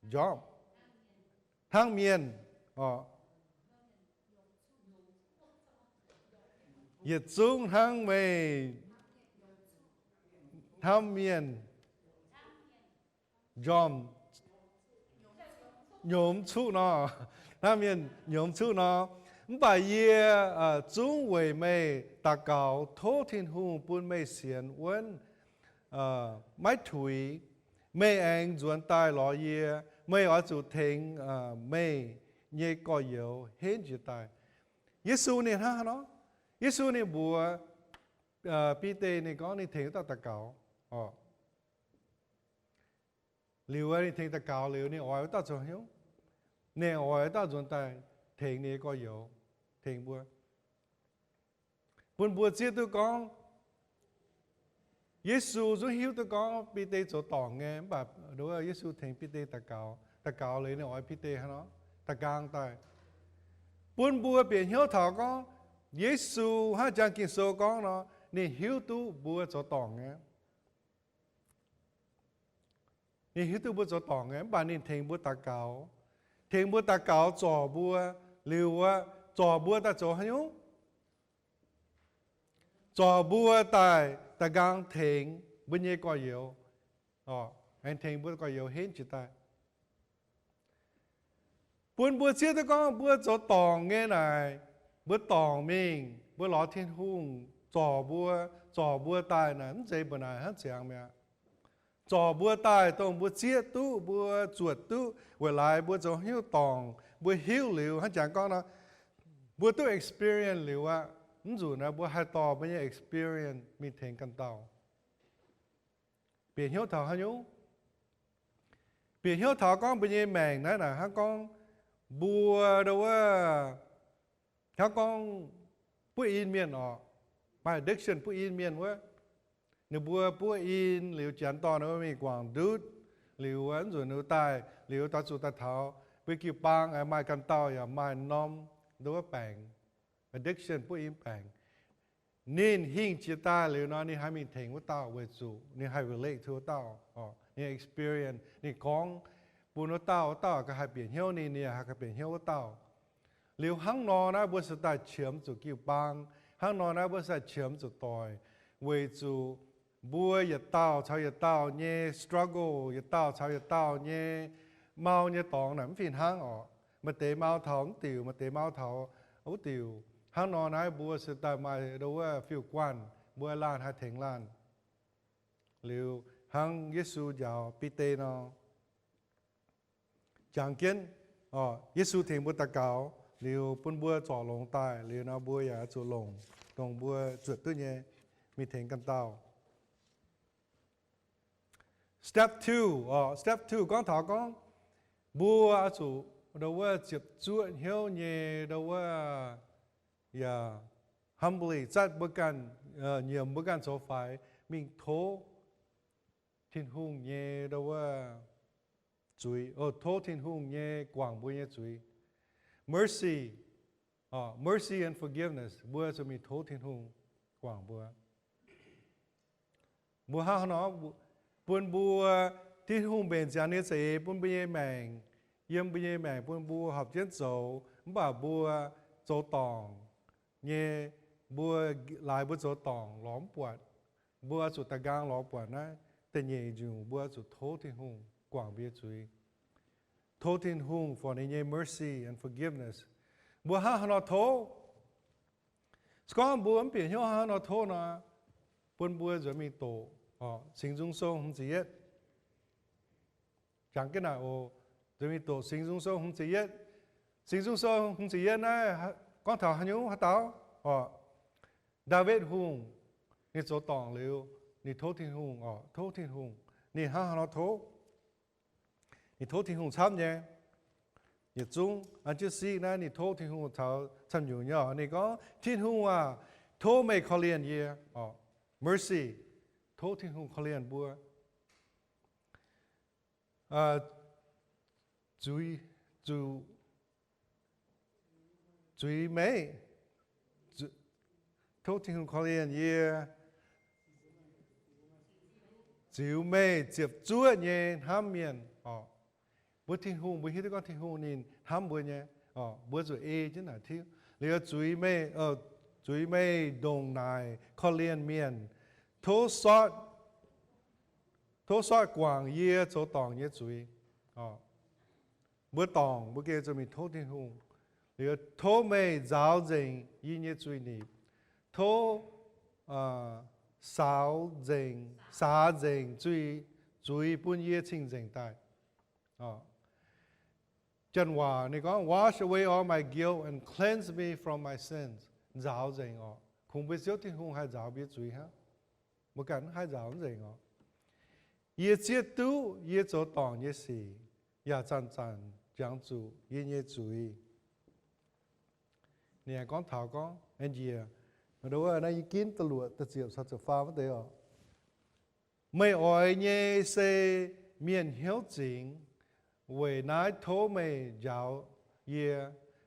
njormh, hnangv mienh, yietc zungv hnangv meih hnamv mienh njormh, nyouz cuqv nor, hnangv mienh nyouz cuqv nor. Mv baac yie zungv weic meih daux gaux tov Tin-Hungh bun meih sienx wuonv maiv tuix. Meih aengx nzuonx daaih lorz yie. Meih oix zuqc tengx meih nyei gorx-youz henv jiez daaih. Yesu ninh hnangv haaix nor? Yesu ninh mbuox Bide ninh gorngv ninh tengx wuov dauh daux gaux. Liuz ninh tengx daux gaux liuz ninh oix wuov dauh zoux hnyouv, ninh oix wuov dauh nzuonx daaih tengx ninh nyei gorx-youz, tengx mbuo. Bun mbuo zieqv duqv gorngv Yesu zungv hiuv duqv gorngv Bide zoux dorngc nyei, mv baac Yesu tengx Bide daux gaux, daux gaux liuz ninh oix Bide hnangv nor da'nqaang daaih. Bun mbuo bieqc hnyouv taux gorngv Yesu hnangv jang Ging-Sou gorngv nor, ninh hiuv duqv mbuo zoux dorngc nyei. Ninh hiuv duqv mbuo zoux dorngc nyei, mv baac ninh tengx mbuo daux gaux, tengx mbuo daux gaux zorc mbuo. Liuz wuov, zorc mbuo daaih zoux haaix nyungc? Zorc mbuo daaih da'nqaang tengx mbuo nyei gorx-youz, aengx tengx mbuo gorx-youz henv jiez daaih. Bun mbuo zieqv duqv gorngv mbuo zoux dorngc nyei naaic, mbuo dorngc mingh, mbuo lorz Tin-Hungh zorc mbuo, zorc mbuo daaih naaic mv zeiz mbuo naaic hnangv ziangx mi'aqv. Zorc mbuo daaih dongh mbuo zieqv duqv, mbuo zuotc duqv, weic laaix mbuo zoux hnyouv dorngc, mbuo hiuv liuz hnangv jangx gorngv nor, mbuo duqv experience liuz aqv. Mv nzunc naaiv mbuo haih dorh mbuo nyei experience mingh tengx ganh dauh. Bieqc hnyouv taux haaix nyungc? Bieqc hnyouv taux gorngv mbuo nyei maengc naaiv naaic hnangv gorngv mbuo ndo wuov, hnangv gorngv buov in mienh orqc, maaih addiction buov in mienh wuov. Ninh mbuo buov in liuz janx dorh ninh mbuo mingh guangc ndutv, liuz wuov nzunc ninh mbuo daaih liuz daaih zuqc daaih taux mbuo jiu-baang maaih ganh dauh yaac maaih norm ndo wuov baengc, addiction buov in baengc. Ninh hingh jiex daaih liuz nor ninh haih mingh tengx wuov dauh weic zuqc ninh haih relate to wuov dauh, ninh experience, ninh gorngv bun wuov dauh, wuov dauh ganh haih bieqc hnyouv ninh, ninh yaac haih ganh bieqc hnyouv wuov dauh. Liuz hnangv nor naaiv mbuo se daaih qiemx zuqc jiu-baang, hnangv nor naaiv mbuo se daaih qiemx zuqc doic, weic zuqc mbuo yietc dauh caux yietc dauh nyei struggle, yietc dauh caux yietc dauh nyei mau nyei dorngx naaic mv fih hnangv orqc. Maaih deix mau taux mv diuc, maaih deix mau taux Wuov diuc hnangv nor naaiv mbuo se daaih maaih ndo wuov fiuv-guanh, mbuo laanh haih tengx laanh. Liuz hnangv Yesu njaaux Bide nor, jangx jienv, Yesu tengx mbuo daux gaux liuz bun mbuo zorc longx daaih, liuz nor mbuo yaac zuqc longc dongh mbuo zuotc duqv nyei mingh tengx ganh dauh. Step two, step two gorngv taux gorngv mbuo oix zuqc ndo wuov ziepc zuoqv hnyouv nyei ndo wuov, yaac humbly, zatv mbuo ganh, nyiemc mbuo ganh zoux faix mingh tov Tin-Hungh nyei ndo wuov zuiz, tov Tin-Hungh nyei guangc mbuo nyei zuiz. Mercy, mercy and forgiveness, mbuo zuqc mingh tov Tin-Hungh guangc mbuo. Mbuo hnangv haaix nor bun mbuo, Tin-Hungh mbenc ziangx ninh nyei za'eix bun mbuo nyei maengc, yiem mbuo nyei maengc bun mbuo horpc jienv zoux, mv baac mbuo zoux dorngc nyei, mbuo laaix mbuo zoux dorngc lorz mv buatc. Mbuo zuqc da'nqaang lorz buatc naaiv da'nyeic nyungc, mbuo zuqc tov Tin-Hungh guangc mbuo nyei zuiz. Tov Tin-Hungh for ninh nyei mercy and forgiveness. Mbuo hnangv haaix nor tov? Se gorngv mbuo mv bieqc hnyouv hnangv haaix nor tov nor, bun mbuo nzuonx mingh doqc Singx Nzung Sou hmz ziepc yietv. Jangx jienv naaic oc. Nzuonx mingh doqc Singx Nzung Sou hmz ziepc yietv. Singx Nzung Sou hmz ziepc yietv naaiv gorngv taux haaix nyungc haaix dauh? Ndaawitv Hungh ninh zoux dorngc liuz, ninh tov Tin-Hungh oc, tov Tin-Hungh. Ninh hnangv haaix nor tov? Ninh tov Tin-Hungh camv nyei. Yietc zungv an jienv siqv naaiv ninh tov Tin-Hungh taux camv nyungc nyei oc. Ninh gorngv, Tin-Hungh aac, tov meih korv-lienh yie oc. Mercy, tov Tin-Hungh korv-lienh mbuo. Zuiz, zuqc, zuiz meih, tov Tin-Hungh korv-lienh yie, ziux meih ziepc zuoqv nyei hnamv mienh oc. Mbuo Tin-Hungh, mbuo hiuv duqv gorngv Tin-Hungh ninh hnamv mbuo nyei oc. Mbuo zuqc ei jienv naaic tiuv. Liuz zuiz meih, zuiz meih ndongc naaic korv-lienh mienh. Tov sortv, tov sortv guangc yie zoux dorngc nyei zuiz. Mbuo dorngc, mbuo gengh zuqc mingh tov Tin-Hungh. Liuz tov meih nzaaux nzengc yie nyei zuiz-nipc. Tov saaux nzengc, saax nzengc zuiz, zuiz bun yie cing-nzengc daaih. Janx waac ninh gorngv, wash away all my guilt and cleanse me from my sins. Nzaaux nzengc oc. Kungx mbuo Ziouv Tin-Hungh haih nzaaux mbuo nyei zuiz hnangv. Mbuo ganh mv haih nzaaux nzengc oc. Yie zieqv duqv yie zoux dorngc nyei sic, yaac zanc-zanc jangx zuqc yie nyei zuiz. Ninh aengx gorngv taux gorngv, njiec, naaiv yie ginv da'luoqc da'ziepc caux ziepc faam wuov deix oc. Meih oix nyei se mienh hnyouv zingx. Weic naaiv tov meih njaaux yie,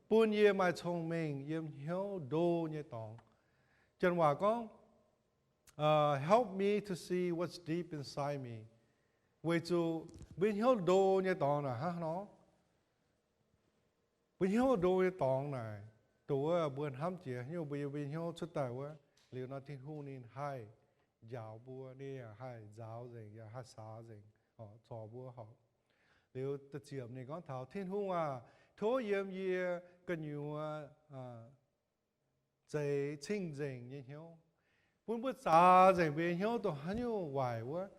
bun yie maaih cong-mengh yiem hnyouv ndo nyei dorngx. Janx waac gorngv, help me to see what's deep inside me. Weic zuqc mbuo hnyouv ndo nyei dorngx naaic hnangv haaix nor? Mbuo hnyouv ndo nyei dorngx naaic, dongh wuov mbuo hnamv jiex haaix nyungc mbuo yiem mbuo nyei hnyouv cuotv daaih wuov, liuz nor Tin-Hungh ninh haih njaaux mbuo, ninh yaac haih nzaaux nzengc, yaac haih saax nzengc, corc mbuo horpc. Liuz da'ziepc ninh gorngv taux, Tin-Hungh aac, tov yiem yie gu'nyuoz zeix cing-nzengc nyei hnyouv, bun mbuo zaax nzengc mbuo nyei hnyouv dongh haaix nyungc waaic wuov.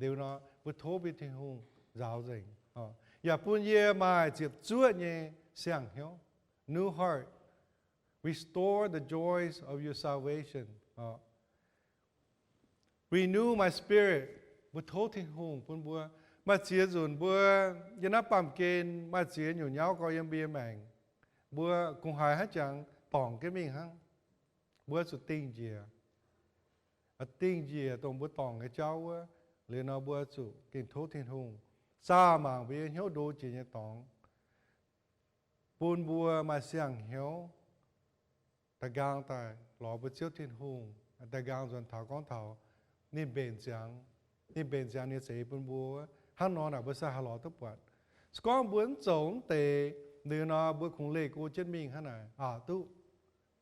Liuz nor mbuo tov mbuo Tin-Hungh nzaaux nzengc, yaac bun yie maaih ziepc zuoqv nyei siang-hnyouv, new heart, restore the joys of your salvation, renew my spirit. Mbuo tov Tin-Hungh bun mbuo. Maaih ziex nzunc mbuo yiem naaiv baamh gen maaih ziex nyungc nyauv gorx yiem mbuo nyei maengc, mbuo kungx haiz hnangv jangx dorngc jienv mingh hnangv. Mbuo zuqc dingh njiec, dingh njiec dongh mbuo dorngc nyei jauv wuov. Liuz nor mbuo zuqc gengh tov Tin-Hungh zaah mangc mbuo nyei hnyouv ndo jiex nyei dorngx, bun mbuo maaih siang-hnyouv da'nqaang daaih lorz mbuo Ziouv Tin-Hungh, da'nqaang nzuonx taux gorngv taux ninh mbenc ziangx, ninh mbenc ziangx ninh nyei za'eix bun mbuo. Hnangv nor naaic mbuo sai haih lorz duqv buatc. Se gorngv mbuo mv zoux mv deix, liuz nor mbuo kungx leih go jienv mingh hnangv naaic aqc duqv,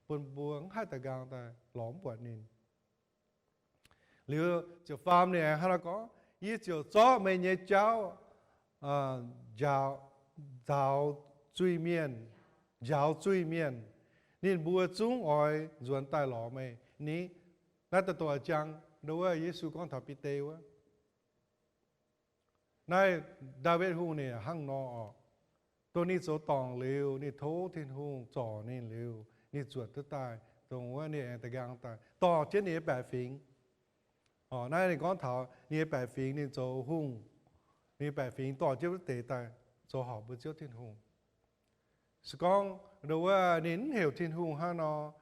bun mbuo mv haih da'nqaang daaih lorz mv buatc ninh. Liuz ziepc faam ninh hnangv naaiv gorngv, yie ziouc zorqv meih nyei jauv njaaux, njaaux zuiz-mienh, njaaux zuiz-mienh. Ninh mbuo zungv oix nzuonx daaih lorz meih ni. Naaiv daaih doqc jangx ndo wuov Yesu gorngv taux Bide wuov. Naaiv Ndaawitv Hungh ninh hnangv nor oc. Dongh ninh zoux dorngc liuz, ninh tov Tin-Hungh zorc ninh liuz, ninh zuotc duqv daaih, dongh wuov ninh aengx da'nqaang daaih dorh jienv ninh nyei baeqc fingx. Naaiv ninh gorngv taux ninh nyei baeqc fingx ninh zoux hungh, ninh nyei baeqc fingx dorh jienv wuov deix daaih zoux horpc mbuo Ziouv Tin-Hungh. Se gorngv ndo wuov ninh mv heuc Tin-Hungh hnangv nor,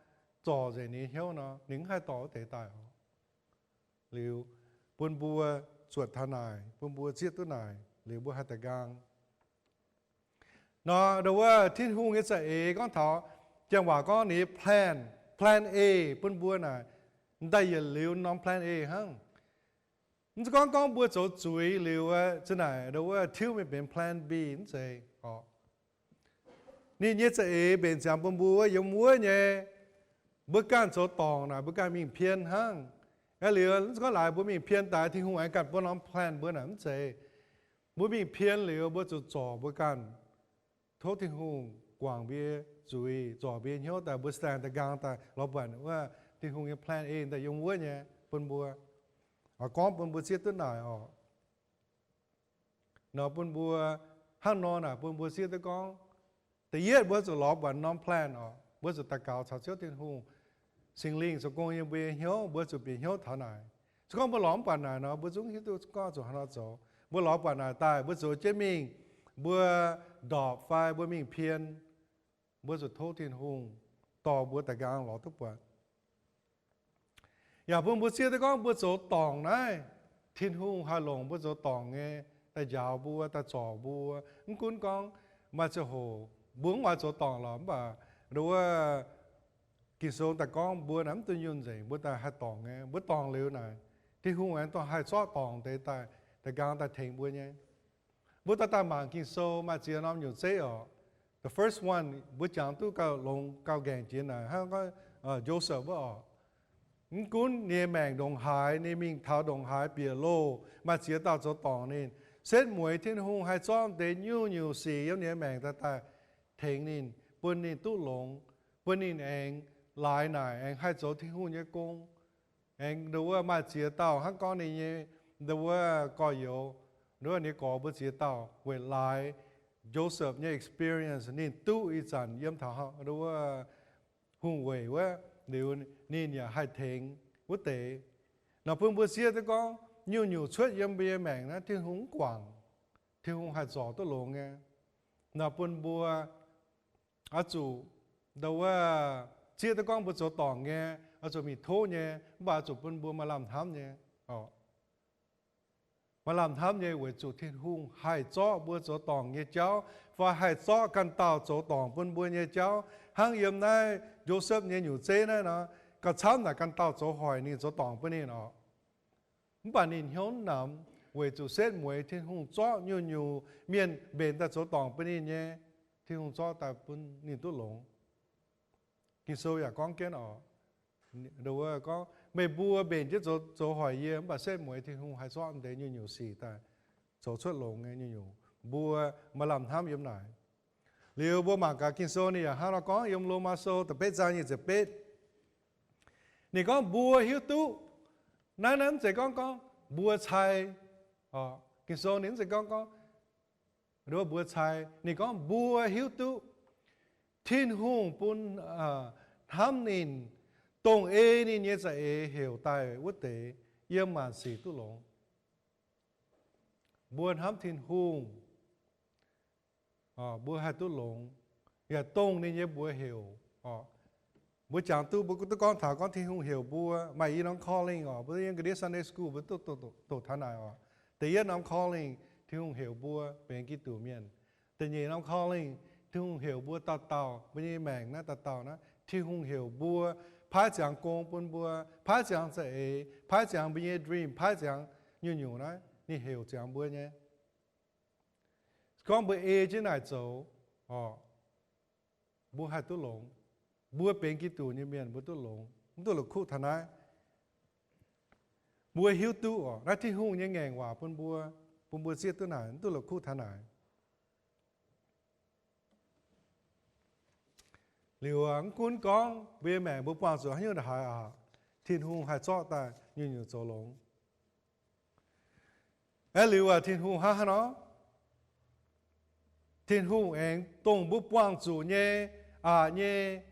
zorc nzengc ninh nyei hnyouv nor, ninh mv haih dorh wuov deix daaih oc. Liuz bun mbuo zuotc taux naaic, bun mbuo zieqv duqv naaic liuz mbuo haih da'nqaang. Nor ndo wuov Tin-Hungh nyei za'eix gorngv taux, janx waac gorngv ninh nyei plan, plan A bun mbuo naaic, daaih yietc liuz norm plan A hnangv. Mv zeiz gorngv gorngv mbuo zoux zuiz liuz za'naaic ndo wuov tiuv mingh benx plan B, mv zeiz oc. Ninh nyei za'eix mbenc ziangx bun mbuo yiem wuov nyei, mbuo ganh zoux dorngc naaic mbuo ganh mingh pien hnangv. Aa liuz mv zeiz gorngv laaix mbuo mingh pien daaih Tin-Hungh aengx ganh bun norm plan mbuo naaic, mv zeiz. Mbuo mingh pien liuz mbuo zuqc zorc mbuo ganh, tov Tin-Hungh guangc mbuo nyei zuiz, zorc mbuo nyei hnyouv daaih, mbuo stand da'nqaang daaih lorz buatc wuov Tin-Hungh nyei plan A daaih yiem wuov nyei bun mbuo, oix gorngv bun mbuo zieqv duqv naaic oc. Nor bun mbuo, hnangv nor naaic bun mbuo zieqv duqv gorngv, da'yietv mbuo zuqc lorz buatc norm plan oc. Mbuo zuqc daux gaux caux Ziouv Tin-Hungh, Singx Lingh zoux gong yiem mbuo nyei hnyouv, mbuo zuqc bieqc hnyouv taux naaic. Se gorngv mbuo lorz mv buatc naaic nor, mbuo zungv hiuv duqv gorngv zuqc hnangv nor zoux. Mbuo lorz buatc naaic daaih, mbuo zuqc jienv mingh, mbuo ndorpc fai mbuo mingh pien, mbuo zuqc tov Tin-Hungh dorh mbuo daaih nqaang lorz duqv buatc. Yaac bun mbuo zieqv duqv gorngv mbuo zoux dorngc naaiv, Tin-Hungh haih longc mbuo zoux dorngc nyei daaih njaaux mbuo, daaih zorc mbuo. Mv gunv gorngv maaih ziangh hoc mbuo mv oix zoux dorngc lorqc, mv baac ndo wuov Ging-Sou daaih gorngv mbuo naaic mv dunh yunh nzengc, mbuo daaih haih dorngc nyei. Mbuo dorngc liuz naaic, Tin-Hungh aengx dorh haih zorqv dorngc deix daaih, daaih nqaang daaih tengx mbuo nyei. Mbuo daaih daaih mangc Ging-Sou maaih ziex norm nyungc zeiv oc. The first one, mbuo jangx duqv gauh longx gauh nqaengc jiex naaic hnangv gorngv Joseph wuov oc. Mv gunv ninh nyei maengc ndongc haaix, ninh mingh taux ndongc haaix bieqc loh, maaih ziex dauh zoux dorngc ninh, setv mueiz Tin-Hungh haih zorqv deix nyungc-nyungc sic yiem ninh nyei maengc daaih daaih tengx ninh, bun ninh duqv longx, bun ninh aengx laaix naaic aengx haih zoux Tin-Hungh nyei gong. Aengx ndo wuov maaih ziex dauh hnangv gorngv ninh nyei ndo wuov gorx-youz, ndo wuov ninh nyei gorx mbuo ziex dauh weic laaix Joseph nyei experience ninh duqv ih zanc yiem taux ndo wuov hungh weic wuov liuz, ninh yaac haih tengx wuov deix. Nor bun mbuo zieqv duqv gorngv nyungc-nyungc cuotv yiem mbuo nyei maengc naaiv Tin-Hungh mv guangc, Tin-Hungh haih zorc duqv longx nyei. Nor bun mbuo oix zuqc ndo wuov zieqv duqv gorngv mbuo zoux dorngc nyei, oix zuqc mingh tov nyei, mv baac oix zuqc bun mbuo maaih lamh hnamv nyei. Maaih lamh hnamv nyei weic zuqc Tin-Hungh haih zorqv mbuo zoux dorngc nyei jauv, fai haih zorqv ganh dauh zoux dorngc bun mbuo nyei jauv. Hnangv yiem naaiv Joseph nyei nyungc zeiv naaiv nor, gauh camv naaic ganh dauh zoux hoic ninh zoux dorngc bun ninh oc. Mv baac ninh hnyouv mv namx weic zuqc setv mueiz Tin-Hungh zorqv nyungc-nyungc mienh mbenc daaih zoux dorngc bun ninh nyei, Tin-Hungh zorqv daaih bun ninh duqv longx. Ging-Sou yaac gorngv jienv oc, ndo wuov gorngv, meih mbuo mbenc jienv zoux, zoux hoic yie, mv baac setv mueiz Tin-Hungh haih zorqv deix nyungc-nyungc sic daaih zoux cuotv longx nyei nyungc-nyungc. Mbuo maaih lamh hnamv yiem naaic. Liuz mbuo mangc gaax Ging-Sou ninh yaac hnangv nor gorngv yiem Lomaa Sou da'betv zaang nyic ziepc betv. Ninh gorngv mbuo hiuv duqv. Naaiv, naaiv mv zeiz gorngv gorngv mbuo cai. Ging-Sou ninh mv zeiz gorngv gorngv mbuo cai. Ninh gorngv mbuo hiuv duqv Tin-Hungh bun hnamv ninh, dongh ei ninh nyei za'eix heuc daaih wuov deix, yiem maanc sic duqv longx. Mbuo hnamv Tin-Hungh, mbuo haih duqv longx, yaac dongh ninh nyei mbuox heuc. Mbuo jangx duqv, mbuo duqv gorngv taux gorngv Tin-Hungh heuc mbuo, maaih i norm calling oc. Mbuo yiem ga'ndiev Sunday School mbuo duqv doqc taux naaic oc. Da'yietv norm calling, Tin-Hungh heuc mbuo benx Giduc mienh. Da'nyeic norm calling, Tin-Hungh heuc mbuo dauh dauh, mbuo nyei maengc naaiv dauh dauh naaiv, Tin-Hungh heuc mbuo, paaiv ziangx gong bun mbuo, paaiv ziangx za'eix, paaiv ziangx mbuo nyei dream, paaiv ziangx nyungc-nyungc naaiv, ninh heuc ziangx mbuo nyei. Gorngv mbuo ei jienv naaic zoux, mbuo haih duqv longx. Mbuo benx Giduc nyei mienh mbuo duqv longx, mv duqv la'kuqv taux naaiv. Mbuo hiuv duqv oc, naaiv Tin-Hungh nyei ngaengc waac bun mbuo, bun mbuo zieqv duqv naaic, mv duqv la'kuqv taux naaic. Liuz mv gunv gorngv mbuo nyei maengc mbuo buangh zuqc haaix nyungc ndongc haaix aqv, Tin-Hungh haih zorqv daaih nyungc-nyungc zoux longx. Aeqv, liuz aac, Tin-Hungh hnangv haaix nor? Tin-Hungh aengx dongh mbuo buangh zuqc nyei, aqc nyei,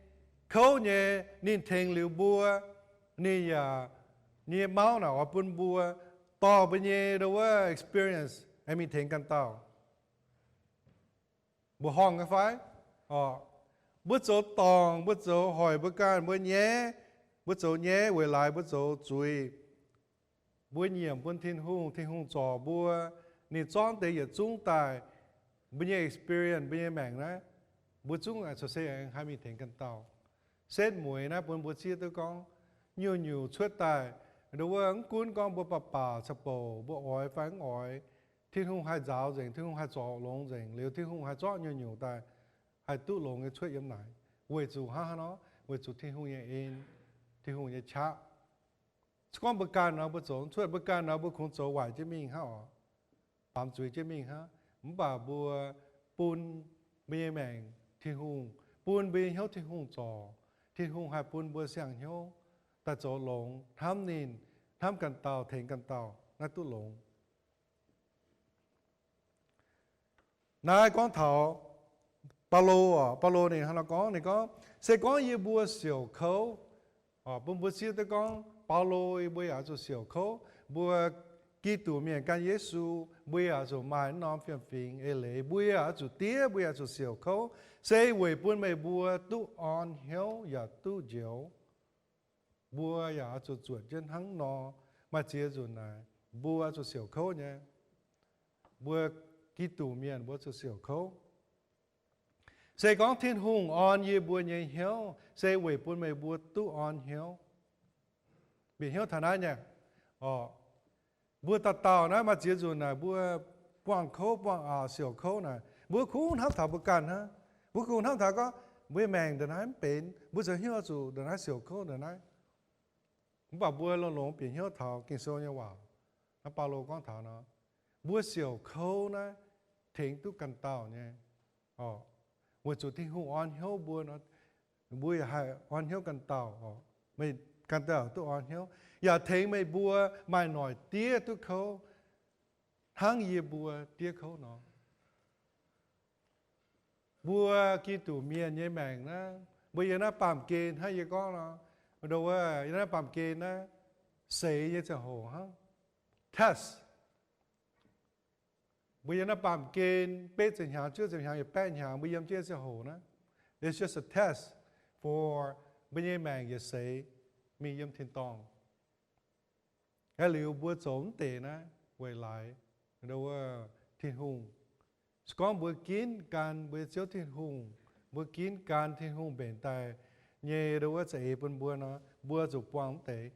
kouv nyei, ninh tengx liuz mbuo, ninh yaac nyei mauv naaic oix bun mbuo dorh mbuo nyei ndo wuov experience aengx mingh tengx ganh dauh. Mbuo horngh nyei fai? Orqc, mbuo zoux dorngc, mbuo zoux hoic mbuo ganh, mbuo nyaiv, mbuo zoux nyaiv weic laaix mbuo zoux zuiz. Mbuo nyiemc bun Tin-Hungh, Tin-Hungh zorc mbuo, ninh zorqv deix yietc zungv daaih, mbuo nyei experience, mbuo nyei maengc naaiv, mbuo zungv aengx caux se aengx haih mingh tengx ganh dauh. Setv mueiz naaiv bun mbuo zieqv duqv gorngv, nyungc-nyungc cuotv daaih, ndo wuov mv gunv gorngv mbuo baac baac caux bouc, mbuo oix fai mv oix, Tin-Hungh haih nzaaux nzengc, Tin-Hungh haih zorc longx nzengc, liuz Tin-Hungh haih zorqv nyungc-nyungc daaih, haih duqv longx nyei cuotv yiem naaic. Weic zuqc hnangv haaix nor? Weic zuqc Tin-Hungh nyei en, Tin-Hungh nyei qaqv. Se gorngv mbuo ganh nor mbuo zoux cuotv, mbuo ganh nor mbuo kungx zoux waaic jienv mingh hnangv oc, baamz zuiz jienv mingh hnangv. Mv baac mbuo bun mbuo nyei maengc Tin-Hungh, bun mbuo nyei hnyouv Tin-Hungh zorc, Tin-Hungh haih bun mbuo siang-hnyouv daaih zoux longx, hnamv ninh, hnamv ganh dauh, tengx ganh dauh naaiv duqv longx. Naaiv gorngv taux Baulo oc. Baulo ninh hnangv nor gorngv, ninh gorngv, se gorngv yie mbuo siouc kouv, bun mbuo zieqv duqv gorngv Baulo mbuo yaac oix zuqc siouc kouv. Mbuo Giduc mienh gan Yesu, mbuo yaac oix zuqc maaih naaiv norm fiem-fingx eix leiz. Mbuo yaac oix zuqc diev, mbuo yaac oix zuqc siouc kouv, se weic bun meih mbuo duqv orn hnyouv yaac duqv njoux. Mbuo yaac oix zuqc zuotc jienv hnangv nor. Maaih ziex nzunc naaic mbuo oix zuqc siouc kouv nyei. Mbuo Giduc mienh mbuo zuqc siouc kouv. Se gorngv Tin-Hungh orn yie mbuo nyei hnyouv, se weic bun meih mbuo duqv orn hnyouv. Bieqc hnyouv taux naaiv nyei, mbuo dauh dauh naaiv maaih ziex nzunc naaic mbuo buangh kouv, buangh aqc, siouc kouv naaic, mbuo kungx hnamv taux mbuo ganh hnangv. Mbuo kungx hnamv taux gorngv mbuo nyei maengc ndongc naaiv mv benx, mbuo zoux hnyouv oix zuqc ndongc naaiv siouc kouv ndongc naaiv. Mv baac mbuo longx longx bieqc hnyouv taux Ging-Sou nyei waac, naaiv Baulo gorngv taux nor, mbuo siouc kouv naaiv tengx duqv ganh dauh nyei. Weic zuqc Tin-Hungh orn hnyouv mbuo nor, mbuo yaac haih orn hnyouv ganh dauh. Meih ganh dauh duqv orn hnyouv, yaac tengx meih mbuo maaih noic diev duqv kouv, hnangv yie mbuo diev kouv nor. Mbuo Giduc mienh nyei maengc naaiv, mbuo yiem naaiv baamh gen hnangv yie gorngv nor, ndo wuov, yiem naaiv baamh gen naaiv seix nyei ziangh hoc hnangv, test. Mbuo yiem naaiv baamh gen betv ziepc hnyangx, juov ziepc hnyangx, yaac baeqv hnyangx, mbuo yiem jienv ziangh hoc naaiv, it's just a test for mbuo nyei maengc yietc seix mingh yiem tin-dorngh. Aeqv, liuz mbuo zoux mv deix naaiv weic laaix ndo wuov Tin-Hungh. Se gorngv mbuo ginv gan mbuo nyei Ziouv Tin-Hungh, mbuo ginv gan Tin-Hungh mbenc daaih nyei ndo wuov za'eix bun mbuo nor, mbuo zuqc buangh mv deix.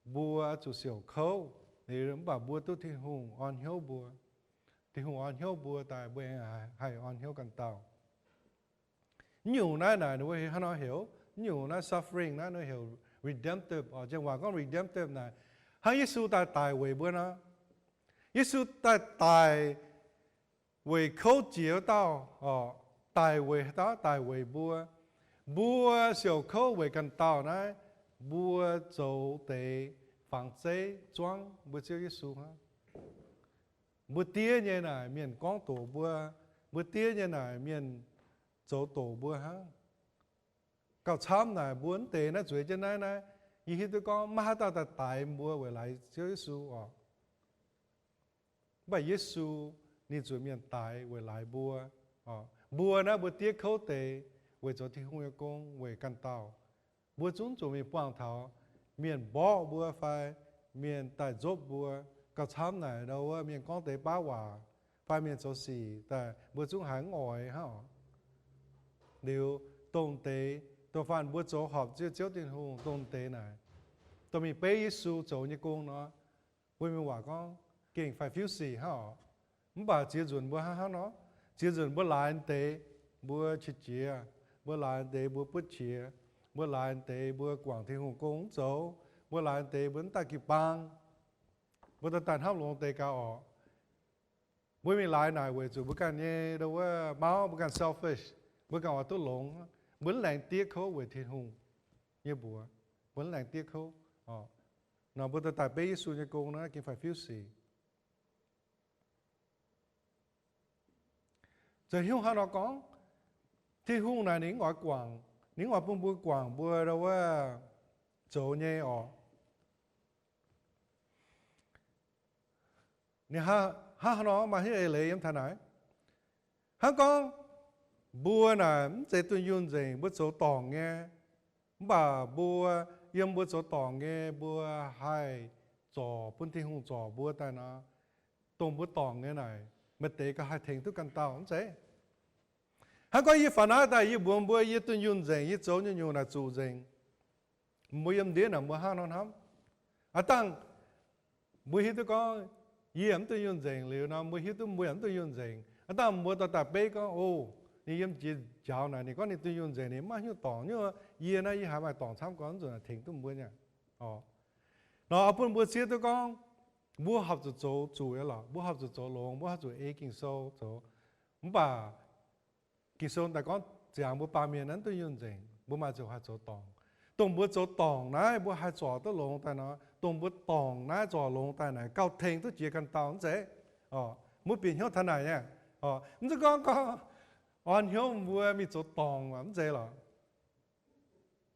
Mbuo zuqc siouc kouv, mv baac mbuo duqv Tin-Hungh orn hnyouv mbuo. Tin-Hungh orn hnyouv mbuo daaih mbuo haih orn hnyouv ganh dauh. Nyungc naaiv naaic ninh mbuo hnangv nor heuc, nyungc naaiv suffering naaiv ninh heuc redemptive. Janx waac gorngv redemptive naaic, hnangv Yesu daaih daic weic mbuo nor. Yesu daaih daic weic kouv jiex wuov dauh, daic weic haaix dauh? Daic weic mbuo. Mbuo siouc kouv weic ganh dauh naaiv, mbuo zoux deix fangx zeiv zuangv mbuo Ziouv Yesu hnangv. Mbuo diev nyei naaic mienh gorngv doqc mbuo, mbuo diev nyei naaic mienh zoux doqc mbuo hnangv. Gauh camv naaic mbuo mv deix naaiv zueiz jienv naaiv naaiv, yie hiuv duqv gorngv maiv haaix dauh daaih daix mbuo weic laaix Ziouv Yesu oc. Mv baac Yesu ninh zuqc mienh daix weic laaix mbuo. Mbuo naaiv mbuo diev kouv deix weic zoux Tin-Hungh nyei gong weic ganh dauh. Mbuo zungv zuqc mingh buangh taux mienh mborqv mbuo fai mienh daaih nzopv mbuo. Gauh camv naaic ndo wuov mienh gorngv deix baav waac fai mienh zoux sic daaih mbuo zungv haiz mv oix hnangv oc. Liuz dongh deix, dongh faanh mbuo zoux horpc Ziouv, Ziouv Tin-Hungh dongh deix naaic, dongh mingh beiv Yesu zoux nyei gong nor, mbuo mienh waac gorngv gengh faix-fiuv sic hnangv oc. Mv baac ziex nzunc mbuo hnangv hnangv nor, ziex nzunc mbuo laaix deix mbuo qiex jiez, mbuo laaix deix mbuo butv qiex, mbuo laaix deix mbuo guangc Tin-Hungh gong mv zoux, mbuo laaix deix mbuo mv daaih jiu-baang, mbuo daaih daaih hnamv longx deix gaax oc. Mbuo mingh laaix naaic weic zuqc mbuo ganh nyei ndo wuov mauv, mbuo ganh selfish, mbuo ganh oix duqv longx. Mbuo mv laengz diev kouv weic Tin-Hungh nyei mbuox. Mbuo mv laengz diev kouv. Nor mbuo dorh daaih beiv Yesu nyei gong naaiv gengh faix-fiuv sic. Zoux hnyouv hnangv nor gorngv, Tin-Hungh naaic ninh oix guangc, ninh oix bun mbuo guangc mbuo ndau wuov zoux nyei oc. Ninh hnangv haaix nor maaih hnyouv eix leiz yiem taux naaic. Hnangv gorngv mbuo naaic mv zeiz dunh yunh nzengc, mbuo zoux dorngc nyei, mv baac mbuo yiem mbuo zoux dorngc nyei mbuo haih zorc bun Tin-Hungh zorc mbuo daaih nor, dongh mbuo dorngc nyei naaic maaih deix gauh haih tengx duqv ganh dauh mv zeiz. Hnangv gorngv yie faaux naaiv daaih yie mbuox mbuo yie dunh yunh nzengc, yie zoux nyungc-nyungc naaic zuqc nzengc. Mbuo yiem ndiev naaic mbuo hnangv nor hnamv. Aav dangh mbuo hiuv duqv gorngv yie mv dunh yunh nzengc liuz nor, mbuo hiuv duqv mbuo yaac mv dunh yunh nzengc. Aav dangh mbuo dorh daaih beiv gorngv, o, ninh yiem jiex njaaux naaic, ninh gorngv ninh dunh yunh nzengc, ninh maiv hnyouv dorngc nyei. Yie naaiv yie haiz maaih dorngc camv gorngv nzunc naaic tengx duqv mbuo nyei. Nor oix bun mbuo zieqv duqv gorngv mbuo horpc zuqc zoux zuqc nyei lorqc, mbuo horpc zuqc zoux longx, mbuo horpc zuqc ei Ging-Sou zoux. Mv baac Ging-Sou daaih gorngv ziangx mbuo baamh mienh naaiv dunh yunh nzengc, mbuo maaih ziouc haih zoux dorngc. Dongh mbuo zoux dorngc naaiv mbuo haih zorc duqv longx daaih nor, dongh mbuo dorngc naaiv zorc longx daaih naaic gauh tengx duqv jiex ganh dauh mv zeiz? Mbuo bieqc hnyouv taux naaic nyei. Mv zeiz gorngv gorngv orn hnyouv mbuo mingh zoux dorngc mv zeiz lorqc.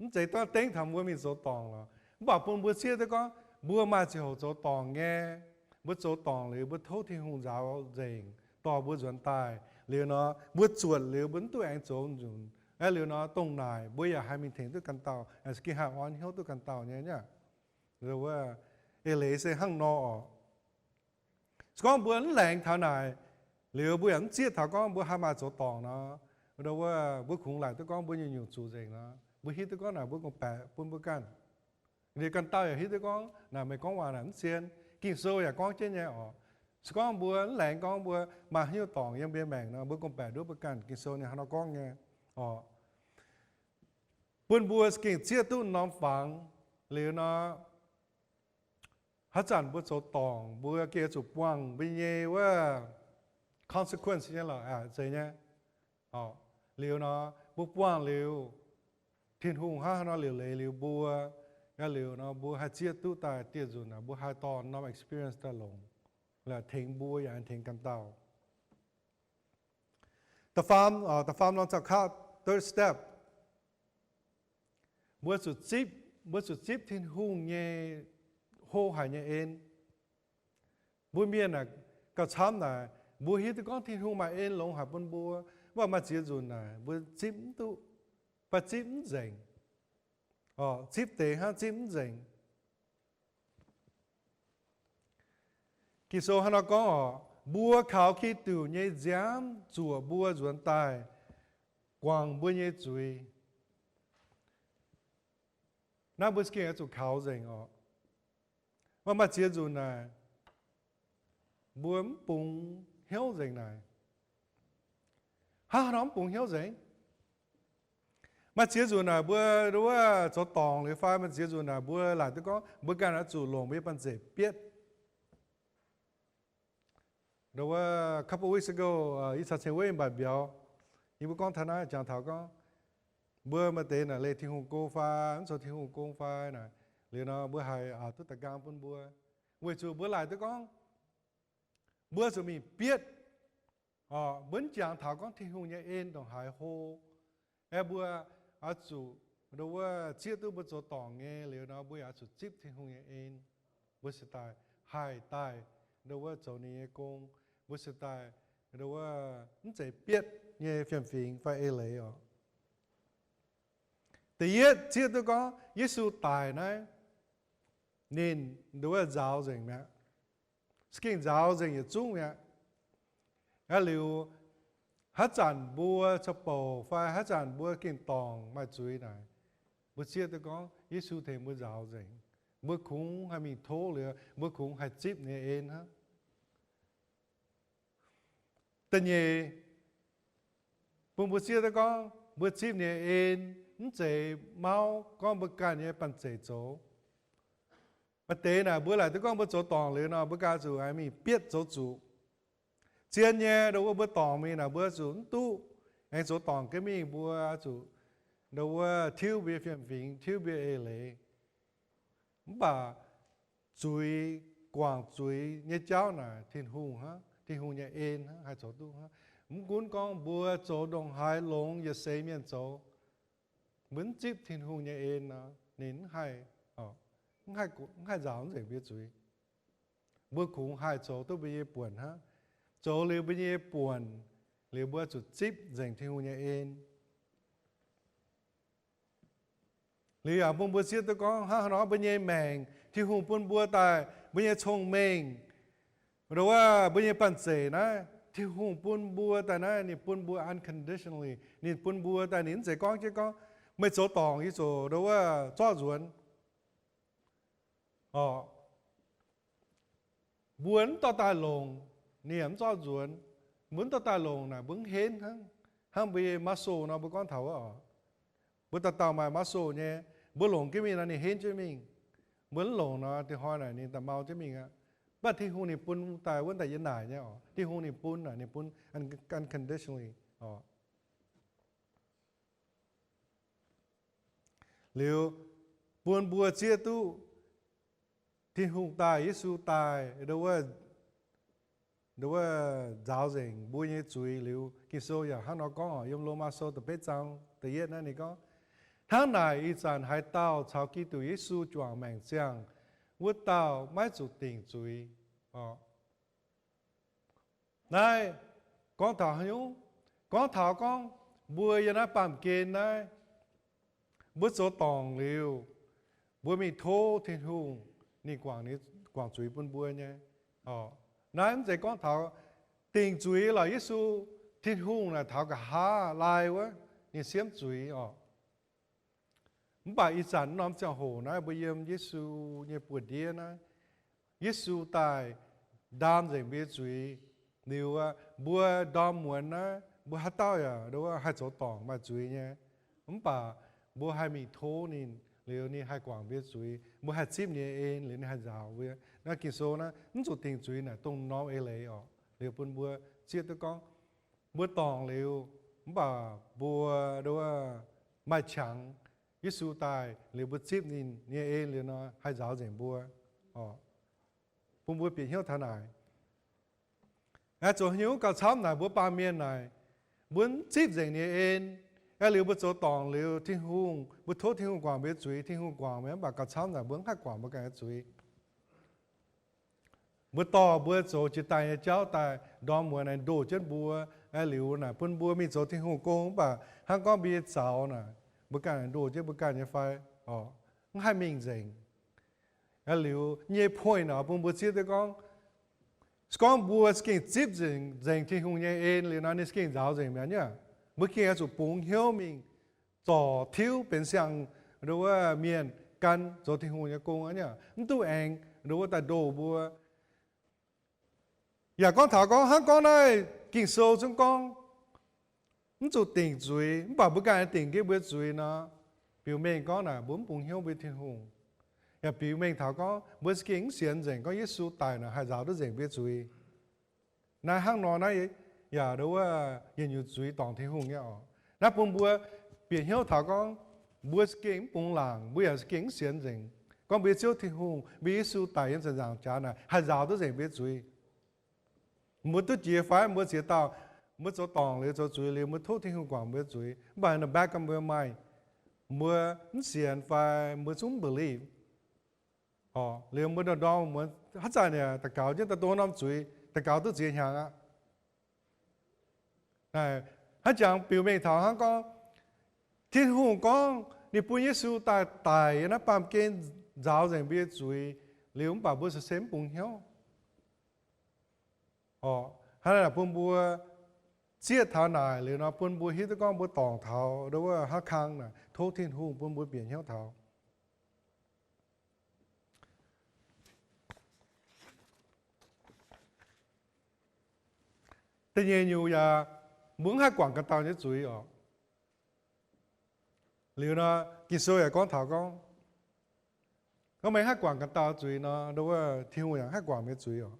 Mv zeiz dangv dengv taux mbuo mingh zoux dorngc lorqc. Mv baac bun mbuo zieqv duqv gorngv mbuo maaih ziangh hoc zoux dorngc nyei. Mbuo zoux dorngc liuz mbuo tov Tin-Hungh nzaaux nzengc dorh mbuo nzuonx daaih liuz nor, mbuo zuotc liuz mbuo mv duqv aengx zoux nzunc. Aeqv, liuz nor dongh naaic mbuo yaac haih mingh tengx duqv ganh dauh, gengh haih orn hnyouv duqv ganh dauh nyei aqv. Eix leiz se hnangv nor oc. Se gorngv mbuo mv laengz taux naaic, liuz mbuo yaac mv zieqv taux gorngv mbuo haih maaih zoux dorngc nor, wuov mbuo kungx laaic duqv gorngv mbuo nyungc-nyungc zuqc nzengc nor, mbuo hiuv duqv gorngv naaic mbuo gorngv-baeqc bun mbuo ganh. Liuz ganh dauh yaac hiuv duqv gorngv naaic meih gorngv waac naaic mv zien. Ging-Sou yaac gorngv jienv nyei oc. Se gorngv mbuo mv laengz gorngv mbuo maaih haaix nyungc dorngc yiem mbuo nyei maengc nor, mbuo gorngv-baeqc nduov mbuo ganh. Ging-Sou ninh hnangv nor gorngv nyei oc. Bun mbuo gengh zieqv duqv norm fangx liuz nor, haaix zanc mbuo zoux dorngc, mbuo gengh oix zuqc buangh mbuo nyei wuov consequence nyei lorqc, zeiz nyei. Liuz nor, mbuo buangh liuz, Tin-Hungh hnangv haaix nor liuc leiz liuz mbuo, yaac liuz nor mbuo haih zieqv duqv daaih dieh nzunc naaic mbuo haih dorh norm experience daaih longc, tengx mbuo yaac tengx ganh dauh. Da'faam, da'faam norm zaux kaqv, third step, mbuo zuqc zipv, mbuo zuqc zipv Tin-Hungh nyei hlo haic nyei en. Mbuo mienh naaic gauh camv naaic, mbuo hiuv duqv gorngv Tin-Hungh maaih en longx haic bun mbuo, mv baac maaih ziex nzunc naaic mbuo zipv mv duqv, fai zipv mv nzengc. Zipv deix hnangv zipv mv nzengc. Ging-Sou hnangv nor gorngv oc, mbuo kaux Giduc nyei nziaamv zuoqc mbuo nzuonx daaih guangc mbuo nyei zuiz. Naaiv mbuo gengh oix zuqc kaux nzengc oc. Mv baac maaih ziex nzunc naaic, mbuo mv bungx hnyouv nzengc naaic. Hnangv haaix nor mv bungx hnyouv nzengc? Maaih ziex nzunc naaic mbuo wuov zoux dorngc liuz fai maaih ziex nzunc naaic mbuo laaic duqv gorngv mbuo ganh oix zuqc longc mbuo nyei banh zeic bietv. Ndau wuov couple weeks ago, yie caux Cien Weiv mbatc mbiauz, yie mbuo gorngv taux naaiv jangx taux gorngv, mbuo maaih deix naaic leih Tin-Hungh gong fai mv zoux Tin-Hungh gong fai naaic, liuz nor mbuo haiz duqv da'nqaang bun mbuo, weic zuqc mbuo laaic duqv gorngv mbuo zuqc mingh bietv. Mbuo mv jangx taux gorngv Tin-Hungh nyei en ndongc haaix hlo. Aeqv, mbuo oix zuqc ndau wuov zieqv duqv mbuo zoux dorngc nyei liuz nor, mbuo yaac oix zuqc zipv Tin-Hungh nyei en. Mbuo se daaih haih daaih ndau wuov zoux ninh nyei gong. Mbuo se daaih ndau wuov mv zeiz bietv nyei fiem-fingx fai eix leiz oc. Da'yietv zieqv duqv gorngv Yesu daic naaiv, ninh ndau wuov nzaaux nzengc mi'aqv. Se gengh nzaaux nzengc yietc zungv mi'aqv. Aa liuz, haaix zanc mbuo caux bouc fai haaix zanc mbuo gengh dorngc maaih zuiz naaic, mbuo zieqv duqv gorngv Yesu tengx mbuo nzaaux nzengc. Mbuo kungx haih mingh tov liuz, mbuo kungx haih zipv ninh nyei en hnangv. Da'nyeic, bun mbuo zieqv duqv gorngv mbuo zipv ninh nyei en mv zeiz mauv gorngv mbuo ganh nyei banh zeic zoux. Maaih deix naaic mbuo laaic duqv gorngv mbuo zoux dorngc liuz nor, mbuo ganh zuqc aengx mingh bietv zoux zuqc. Zien nyei, ndau wuov mbuo dorngc mingh naaic mbuo zuqc mv duqv aengx zoux dorngc ga'mingh, mbuo zuqc ndo wuov tiuv mbuo nyei fiem-fingx, tiuv mbuo nyei eix leiz. Mv baac zuiz, guangc zuiz nyei jauv naaic Tin-Hungh hnangv, Tin-Hungh nyei en hnangv haih zoux duqv hnangv. Mv gunv gorngv mbuo zoux ndongc haaix longx yietc seix mienh zoux, mbuo mv zipv Tin-Hungh nyei en nor, ninh mv haih, mv haih nzaaux nzengc mbuo nyei zuiz. Mbuo kungx haih zoux duqv mbuo nyei buonc hnangv. Zoux liuz mbuo nyei buonc liuz, mbuo zuqc zipv nzengc Tin-Hungh nyei en. Liuz yaac bun mbuo zieqv duqv gorngv hnangv haaix nor mbuo nyei maengc, Tin-Hungh bun mbuo daaih mbuo nyei cong-mengh, ndo wuov mbuo nyei banh zeic naaiv, Tin-Hungh bun mbuo daaih naaiv, ninh bun mbuo unconditionally. Ninh bun mbuo daaih ninh mv zeiz gorngv jienv gorngv, meih zoux dorngc yie ziouc ndo wuov zorqv nzuonx. Orqc, mbuo mv dorh daaih longc, ninh yaac mv zorqv nzuonx. Mbuo mv dorh daaih longc naaic mbuo mv henv hnangv. Hnangv mbuo nyei muscle nor mbuo gorngv taux wuov oc, mbuo dauh dauh maaih muscle nyei. Mbuo longc jienv mingh nor ninh henv jienv mingh. Mbuo mv longc nor, da'hnoi naaic ninh daaih mau jienv mingh aqv. Mv baac Tin-Hungh ninh bun daaih wuov daaih yiem naaic nyei oc. Tin-Hungh ninh bun naaic, ninh bun unconditionally oc. Liuz bun mbuo zieqv duqv Tin-Hungh daaih, Yesu daaih, ndo wuov nzaaux nzengc mbuo nyei zuiz liuz, Ging-Sou yaac hnangv nor gorngv oc, yiem Lomaa Sou da'betv zaang da'yietv naaiv ninh gorngv, hnangv naaic ih zanc haaix dauh caux Giduc Yesu juangc maengc ziangh, wuov dauh maiv zuqc dingc zuiz oc. Naaiv gorngv taux haaix nyungc? Gorngv taux gorngv mbuo yiem naaiv baamh gen naaiv, mbuo zoux dorngc liuz, mbuo mingh tov Tin-Hungh, ninh guangc, guangc zuiz bun mbuo nyei. Naaiv mv zeiz gorngv taux dingc zuiz lorqc. Yesu, Tin-Hungh naaic taux nqa'haav lai wuov, ninh siemv zuiz oc. Mv baac ih zanc norm ziangh hoc naaiv mbuo yiem Yesu nyei buoz-ndiev naaiv, Yesu daaih ndaam nzengc mbuo nyei zuiz liuz, mbuo ndorm muonz naaiv mbuo haaix dauh yaac haih zoux dorngc maaih zuiz nyei. Mv baac mbuo haih mingh tov ninh liuz, ninh haih guangc mbuo nyei zuiz. Mbuo haih zipv ninh nyei en liuz ninh haih nzaaux mbuo. Naaiv Ging-Sou naaiv, mv zuqc dingc zuiz naaic dongh norm eix leiz oc. Liuz bun mbuo zieqv duqv gorngv mbuo dorngc liuz, mv baac mbuo ndo wuov maaih qangx, Yesu daaih liuz mbuo zipv ninh nyei en liuz nor haih nzaaux nzengc mbuo. Bun mbuo bieqc hnyouv taux naaic. Aeqv, zoux haaix nyungc gauh camv naaic mbuo baamh mienh naaic, mbuo mv zipv nzengc ninh nyei en. Aeqv, liuz mbuo zoux dorngc liuz Tin-Hungh, mbuo tov Tin-Hungh guangc mbuo nyei zuiz, Tin-Hungh guangc meih, mv baac gauh camv naaic mbuo mv haih guangc mbuo ganh nyei zuiz. Mbuo dorh mbuo zoux jiex daaih nyei jauv daaih ndorm muonz naaic ndoh jienv mbuo. Aeqv, liuz naaic bun mbuo mingh zoux Tin-Hungh gong, mv baac hnangv gorngv mbuo nyei zaux naaic, mbuo ganh ndoh jienv mbuo ganh nyei fai? Mv haih mingh nzengc. Aeqv, liuz nyei point naaic bun mbuo zieqv duqv gorngv, se gorngv mbuo za'gengh zipv nzengc Tin-Hungh nyei en liuz nor, ninh za'gengh nzaaux nzengc mi'aqv. Mbuo gengh oix zuqc bungx hnyouv mingh zorc tiuv benx siang-ndo wuov mienh gan zoux Tin-Hungh nyei gong aqv. Mv duqv aengx ndo wuov daaih ndoh mbuo. Yaac gorngv taux gorngv hnangv gorngv naaiv Ging-Sou zungv gorngv mv zuqc dingc zuiz, mv baac mbuo ganh dingc jienv mbuo zuiz nor, biux mengh gorngv naaic mbuo mv bungx hnyouv mbuo Tin-Hungh. Yaac biux mengh taux gorngv mbuo za'gengh mv sienx nzengc gorngv Yesu daic naaic haih nzaaux duqv nzengc mbuo zuiz. Naaiv hnangv nor naaiv yaac ndo wuov yietc nyungc zuiz dorngc Tin-Hungh nyei oc. Naaiv bun mbuo bieqc hnyouv taux gorngv mbuo za'gengh mv bungx laangc, mbuo yaac za'gengh mv sienx nzengc gorngv mbuo nyei Ziouv Tin-Hungh, mbuo Yesu daic yiem ziepc nzaangc jaax naaic haih nzaaux duqv nzengc mbuo nyei zuiz. Mbuo duqv jiex fai? Mbuo ziex dauh, mbuo zoux dorngc liuz zoux zuiz liuz, mbuo tov Tin-Hungh guangc mbuo nyei zuiz, mv baac in the back of mbuo mind, mbuo mv sienx fai mbuo zungv mv believe. Liuz mbuo ndorm-ndorm muonz haaix zanc yaac daux gaux jienv daaih ndo norm zuiz, daux gaux duqv ziex hnyangx aqv. Haaix jangx biux mengh taux hnangv gorngv Tin-Hungh gorngv ninh bun Yesu daaih daic yiem naaiv baamh gen nzaaux nzengc mbuo nyei zuiz liuz, mv baac mbuo se se mv bungx hnyouv. Hnangv naaic bun mbuo zieqv taux naaic liuz nor, bun mbuo hiuv duqv gorngv mbuo dorngc taux ndo wuov hnangv kang naaic, tov Tin-Hungh bun mbuo bieqc hnyouv taux. Da'nyeic nyungc yaac mbuo mv haih guangc ganh dauh nyei zuiz oc. Liuz nor, Ging-Sou yaac gorngv taux gorngv, gorngv meih haih guangc ganh dauh zuiz nor, ndo wuov Tin-Hungh yaac haih guangc meih zuiz oc.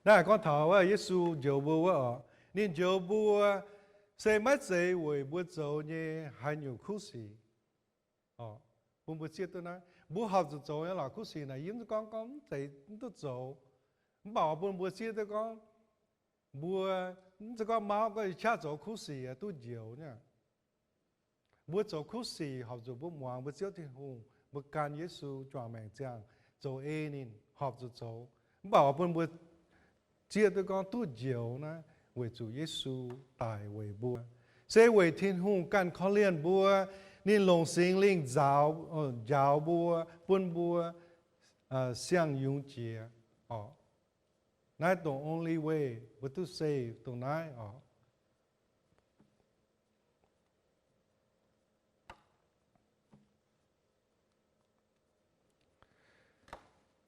Naaiv gorngv taux wuov Yesu njoux mbuo wuov oc. Ninh njoux mbuo se maiv zeiz weic mbuo zoux nyei haaix nyungc kuv sic. Bun mbuo zieqv duqv naaiv, mbuo horpc zuqc zoux nyei lorqc kuv sic naaic, yie mv gorngv gorngv mv zeiz mv duqv zoux. Mv baac bun mbuo zieqv duqv gorngv mbuo mv zeiz gorngv mauv gorngv qaqv zoux kuv sic duqv njoux nyei. Mbuo zoux kuv sic horpc zuqc mbuo muangx mbuo Ziouv Tin-Hungh, mbuo gan Yesu juangc maengc ziangh zoux ei ninh horpc zuqc zoux. Mv baac bun mbuo zieqv duqv gorngv duqv njoux naaiv weic zuqc Yesu daic weic mbuo, se weic Tin-Hungh ganh korv-lienh mbuo. Ninh longc Singx Lingh njaaux, njaaux mbuo, bun mbuo siang-yungz jiex oc. Naaiv dongh only way mbuo duqv save dongh naaiv oc.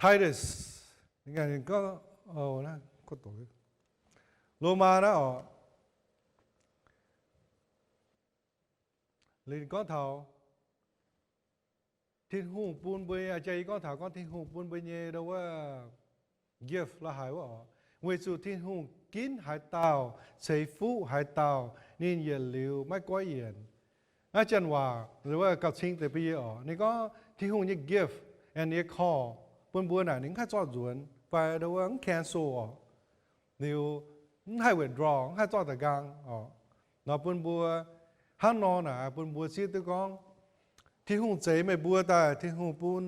Titus, Lomaa naaiv oc, gorngv taux Tin-Hungh bun mbuo, jaa yie gorngv taux gorngv Tin-Hungh bun mbuo nyei ndo wuov gift la'haic wuov oc, weic zuqc Tin-Hungh ginv haaix dauh ceix fuqv haaix dauh, ninh yietc liuz maiv goiv yienc. Naaiv janx waac wuov gauh cing deix bun yie oc. Ninh gorngv Tin-Hungh nyei gift and nyei call bun mbuo naaic ninh mv haih zorqv nzuonx fai ndo wuov mv cancel oc. Liuz mv haih withdraw, mv haih zorqv da'nqaang oc. Nor bun mbuo hnangv nor naaic bun mbuo zieqv duqv gorngv Tin-Hungh zeix meih mbuo daaih, Tin-Hungh bun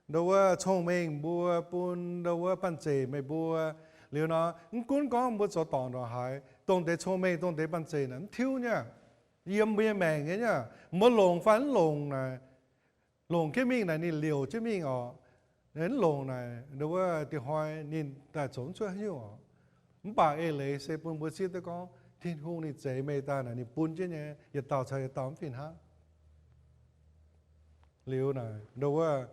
ndo wuov cong-mengh mbuo, bun ndo wuov banh zeic meih mbuo. Liuz nor mv gunv gorngv mbuo zoux dorngc ndongc haaix, dongh deix cong-mengh dongh deix banh zeic naaic mv tiuv nyei. Yiem mbuo nyei maengc nyei, mbuo longc fai mv longc naaic, longc jienv mingh naaic ninh liouc jienv mingh oc. Mv longc naaic ndo wuov diex hnoi ninh daaih zoux mv cuotv haaix nyungc oc. Mv baac eix leiz se bun mbuo zieqv duqv gorngv Tin-Hungh ninh zeix meih daaih naaic ninh bun jienv nyei yietc dauh caux yietc dauh mv fih hnangv. Liuz naaic ndo wuov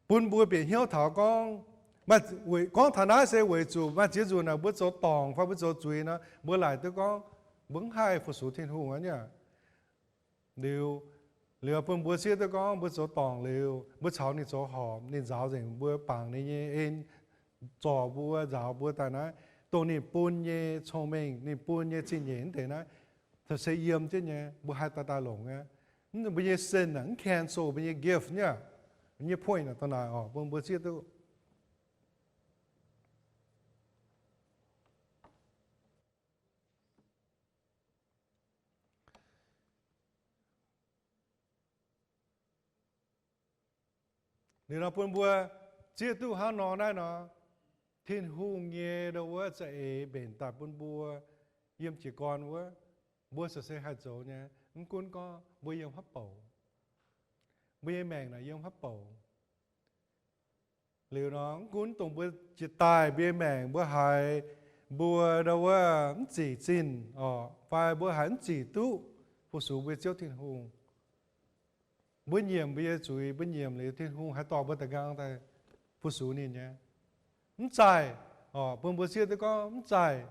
bun mbuo bieqc hnyouv taux gorngv, gorngv taux naaiv se weic zuqc maaih ziex nzunc naaic mbuo zoux dorngc fai mbuo zoux zuiz nor, mbuo laaic duqv gorngv mbuo mv haih fu-sux Tin-Hungh aqv nyei. Liuz, liuz bun mbuo zieqv duqv gorngv mbuo zoux dorngc liuz, mbuo caux ninh zoux horpc, ninh nzaaux nzengc mbuo, bangc ninh nyei en, zorc mbuo, nzaaux mbuo daaih naaiv, dongh ninh bun nyei cong-mengh, ninh bun nyei zingh nyeic naaiv deix naaiv, se yiem jienv nyei, mbuo haih daaih daaih longc nyei. Mbuo nyei sin naaic mv cancel mbuo nyei gift nyei. Nyei point naaic dongh naaic oc, bun mbuo zieqv duqv. Liuz nor bun mbuo zieqv duqv hnangv nor naaiv nor, Tin-Hungh nyei ndo wuov za'eix mbenc daaih bun mbuo yiem jiez gorn wuov, mbuo se se haih zoux nyei, mv gunv gorngv mbuo yiem haaix bouc, mbuo nyei maengc naaic yiem haaix bouc. Liuz nor mv gunv dongh mbuo jiex daaih mbuo nyei maengc mbuo haiz mbuo ndo wuov mv zic zinh oc, fai mbuo haiz mv zic duqv fu-sux mbuo Ziouv Tin-Hungh, mbuo nyiemc mbuo nyei zuiz, mbuo nyiemc liuz Tin-Hungh haih dorh mbuo da'nqaang daaih fu-sux ninh nyei. Mv zaih oc, bun mbuo zieqv duqv gorngv mv zaih.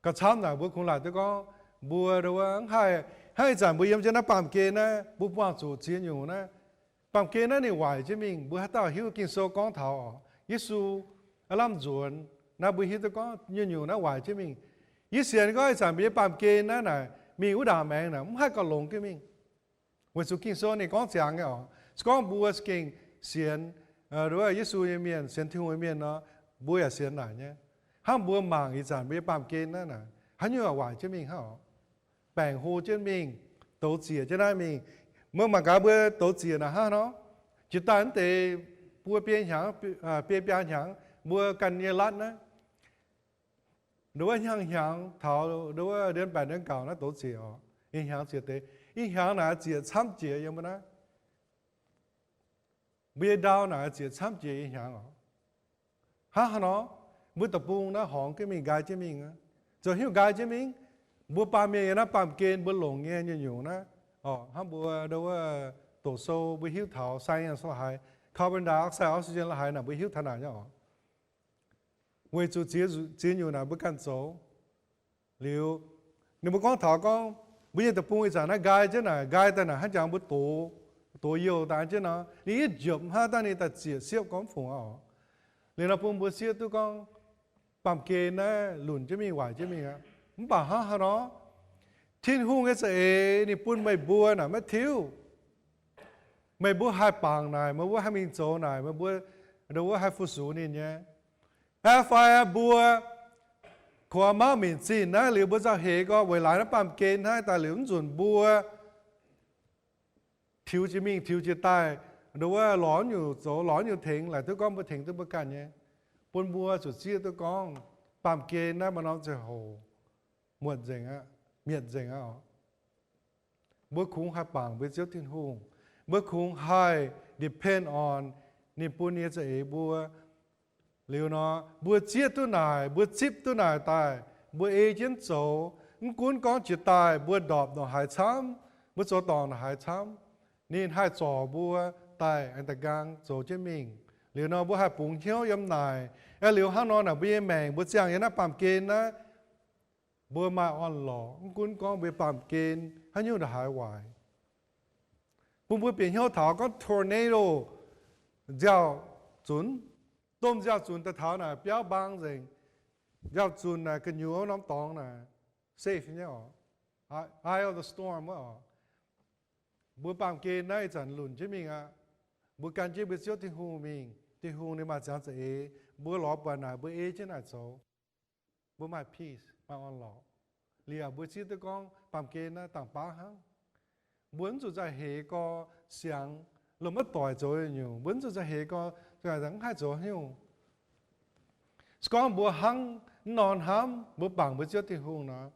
Gauh camv naaic mbuo kungx laaic duqv gorngv mbuo ndo wuov mv haih, hnangv ih zanc mbuo yiem jienv naaiv baamh gen naaiv, mbuo buangh zuqc ziex nyungc naaiv. Baamh gen naaiv ninh waaic jienv mingh, mbuo haaix dauh hiuv Ging-Sou gorngv taux oc, Yesu aav lamh nzuonx naaiv, mbuo hiuv duqv gorngv nyungc-nyungc naaiv waaic jienv mingh. Yie sienx gorngv ih zanc mbuo nyei baamh gen naaiv naaic mingh wuov ndaangc maengx naaic mv haih gauh longx jienv mingh. Weic zuqc Ging-Sou ninh gorngv ziangx nyei oc. Se gorngv mbuo za'gengh sienx Yesu nyei mienh, sienx Tin-Hungh nyei mienh nor, mbuo yaac sienx naaic nyei. Hnangv mbuo mangc ih zanc mbuo nyei baamh gen naaiv naaic, haaix nyungc waaic jienv mingh hnangv oc. Baengc hlo jienv mingh, douz ziec jienv naaiv mingh. Mbuo mangc gaax mbuo douz ziec naaic hnangv nor, jiex daaih mv deix buo biei hnyangx, biei biaa hnyangx mbuo ganh nyei ລັດ naaiv, ndo wuov hnyangx hnyangx taux ndo wuov ເດືອນແປດ ເດືອນເກົ້າ naaiv douz ziec oc. Ih hnyangx ziec deix, ih hnyangx naaic ziec camv jiex yiem mbuo naaiv. Mbuo nyei ndau naaic ziec camv jiex ih hnyangx oc. Hnangv haaix nor, mbuo deic-bung naaiv horngz jienv mingh, nqaai jienv mingh, zoux hnyouv nqaai jienv mingh. Mbuo baamh mienh yiem naaiv baamh gen mbuo longc nyei nyungc-nyungc naaiv oc, hnangv mbuo ndo wuov doqc sou mbuo hiuv taux science la'haiz, carbon dioxide, oxygen la'haiz naaic mbuo hiuv taux naaic nyei oc. Weic zuqc ziex nyungc naaic mbuo ganh zoux. Liuz, ninh mbuo gorngv taux gorngv mbuo nyei deic-bung ih zanc naaiv nqaai jienv naaic, nqaai daaih naaic hnangv jangx mbuo dox, dox youh daaih jienv nor, ninh yietv njopc hnangv daaih ninh daaih ziec siepv gorngv mv fungc oc. Liuz nor bun mbuo sieqv duqv gorngv baamh gen naaiv lunc jienv mingh, waaic jienv mingh aqv. Mv baac hnangv haaix nor, Tin-Hungh nyei za'eix ninh bun meih mbuo naaic maiv tiuv. Meih mbuo haih bangc naaic, meih mbuo haih mingh zoux naaic, meih mbuo, ndo wuov haih fu-sux ninh nyei. Aa fai mbuo kungx mauv minc zinh naaiv liuz mbuo nzauh heix gorx weic laaix naaiv baamh gen naaiv daaih liuz mv nzunc mbuo tiux jiex mingh tiux jiex daaih, ndo wuov lorz nyungc zoux lorz nyungc tengx, laaic duqv gorngv mbuo tengx duqv mbuo ganh nyei. Bun mbuo zuqc zieqv duqv gorngv baamh gen naaiv maaih norm ziangh hoc muotc nzengc aqv, mietc nzengc aqv oc. Mbuo kungx haih bangc mbuo Ziouv Tin-Hungh. Mbuo kungx haih depend on ninh bun nyei za'eix mbuo. Liuz nor, mbuo zieqv duqv naaic, mbuo zipv duqv naaic daaih, mbuo ei jienv zoux, mv gunv gorngv jiex daaih mbuo ndorpc ndongc haaix camv, mbuo zoux dorngc ndongc haaix camv, ninh haih zorc mbuo daaih aengx da'nqaang zoux jienv mingh. Liuz nor mbuo haih bungx hnyouv yiem naaic. Aeqv, liuz hnangv nor naaic mbuo nyei maengc, mbuo ziangh yiem naaiv baamh gen naaiv, mbuo maaih orn-lorqc, mv gunv gorngv mbuo nyei baamh gen haaix nyungc ndongc haaix waaic. Bun mbuo bieqc hnyouv taux gorngv tornado, nziaaux zunc, domh nziaaux zunc daaih taux naaic biauv mbaang nzengc. Nziaaux zunc naaic gu'nyuoz norm dorngx naaic safe nyei oc. Eye of the storm wuov oc. Mbuo baamh gen naaiv ih zanc lunc jienv mingh aqv. Mbuo gan jienv mbuo Ziouv Tin-Hungh mingh, Tin-Hungh ninh maaih ziangx za'eix, mbuo lorz buatc naaic mbuo ei jienv naaic zoux. Mbuo maaih peace, maaih orn-lorqc. Liuz mbuo zieqv duqv gorngv baamh gen naaiv dangh baav hnangv. Mbuo mv zuqc nzauh heix gorx siangx lomh maiv doic zoux nyungc, mbuo mv zuqc nzauh heix gorx mv haih zoux haaix nyungc. Se gorngv mbuo hnangv mv norm hnamv mbuo bangc mbuo Ziouv Tin-Hungh nor,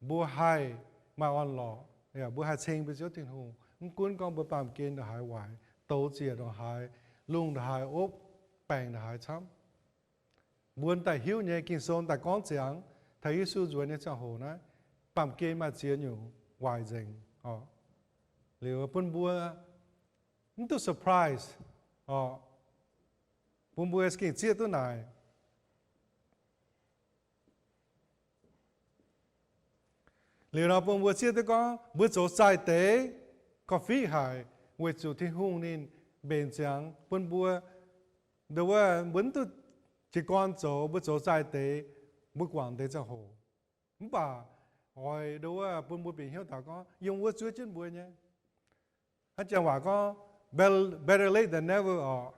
mbuo haih maaih orn-lorqc, mbuo haih ceng mbuo Ziouv Tin-Hungh, mv gunv gorngv mbuo baamh gen ndongc haaix waaic, douz ziec ndongc haaix, lungh ndongc haaix opv, baengc ndongc haaix camv. Mbuo daaih hiuv nyei, Ging-Sou daaih gorngv ziangx taux Yesu nzuonx nyei ziangh hoc naaiv, baamh gen maaih ziex nyungc waaic nzengc oc. Liuz bun mbuo mv duqv surprise oc. Bun mbuo gengh zieqv duqv naaic. Liuz nor bun mbuo zieqv duqv gorngv mbuo zoux zaaih deix korv-fiqv haic, weic zuqc Tin-Hungh ninh mbenc ziangx bun mbuo, ndo wuov mbuo mv duqv jiez gorn zoux, mbuo zoux zaaih deix, mbuo guangc deix ziangh hoc. Mv baac oix ndo wuov bun mbuo bieqc hnyouv taux gorngv yiem wuov zuov jienv mbuo nyei. Hnangv janx waac gorngv, better late than never oc.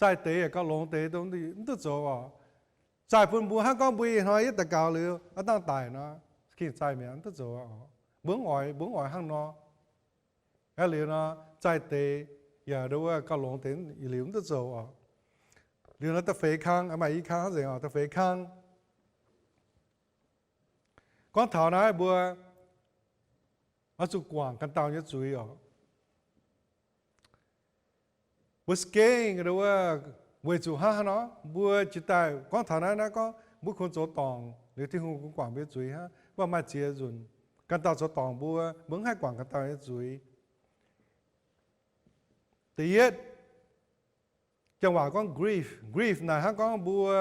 Zaaih deix yaac gauh longx deix, mv duqv zoux oc. Zaaih bun mbuo hnangv gorngv mbuo ih hnoi yietv daux gaux liuz aav dangh daic nor, gengh zaaih mi'aqv, mv duqv zoux oc. Mbuo mv oix, mbuo mv oix hnangv nor. Aa, liuz nor, zaaih deix yaac ndo wuov gauh longx deix, liuz mv duqv zoux oc. Liuz nor da'feix kang, maaih i kang hnangv nzengc oc, da'feix kang. Gorngv taux naaiv mbuo oix zuqc guangc ganh dauh nyei zuiz oc. Mbuo za'gengh ndo wuov weic zuqc hnangv haaix nor, mbuo jiex daaih gorngv taux naaiv, naaiv gorngv mbuo kungx zoux dorngc liuz Tin-Hungh kungx guangc mbuo nyei zuiz hnangv. Mv baac maaih ziex nzunc ganh dauh zoux dorngc mbuo, mbuo mv haih guangc ganh dauh nyei zuiz. Da'yietv, janx waac gorngv grief. Grief naaic hnangv gorngv mbuo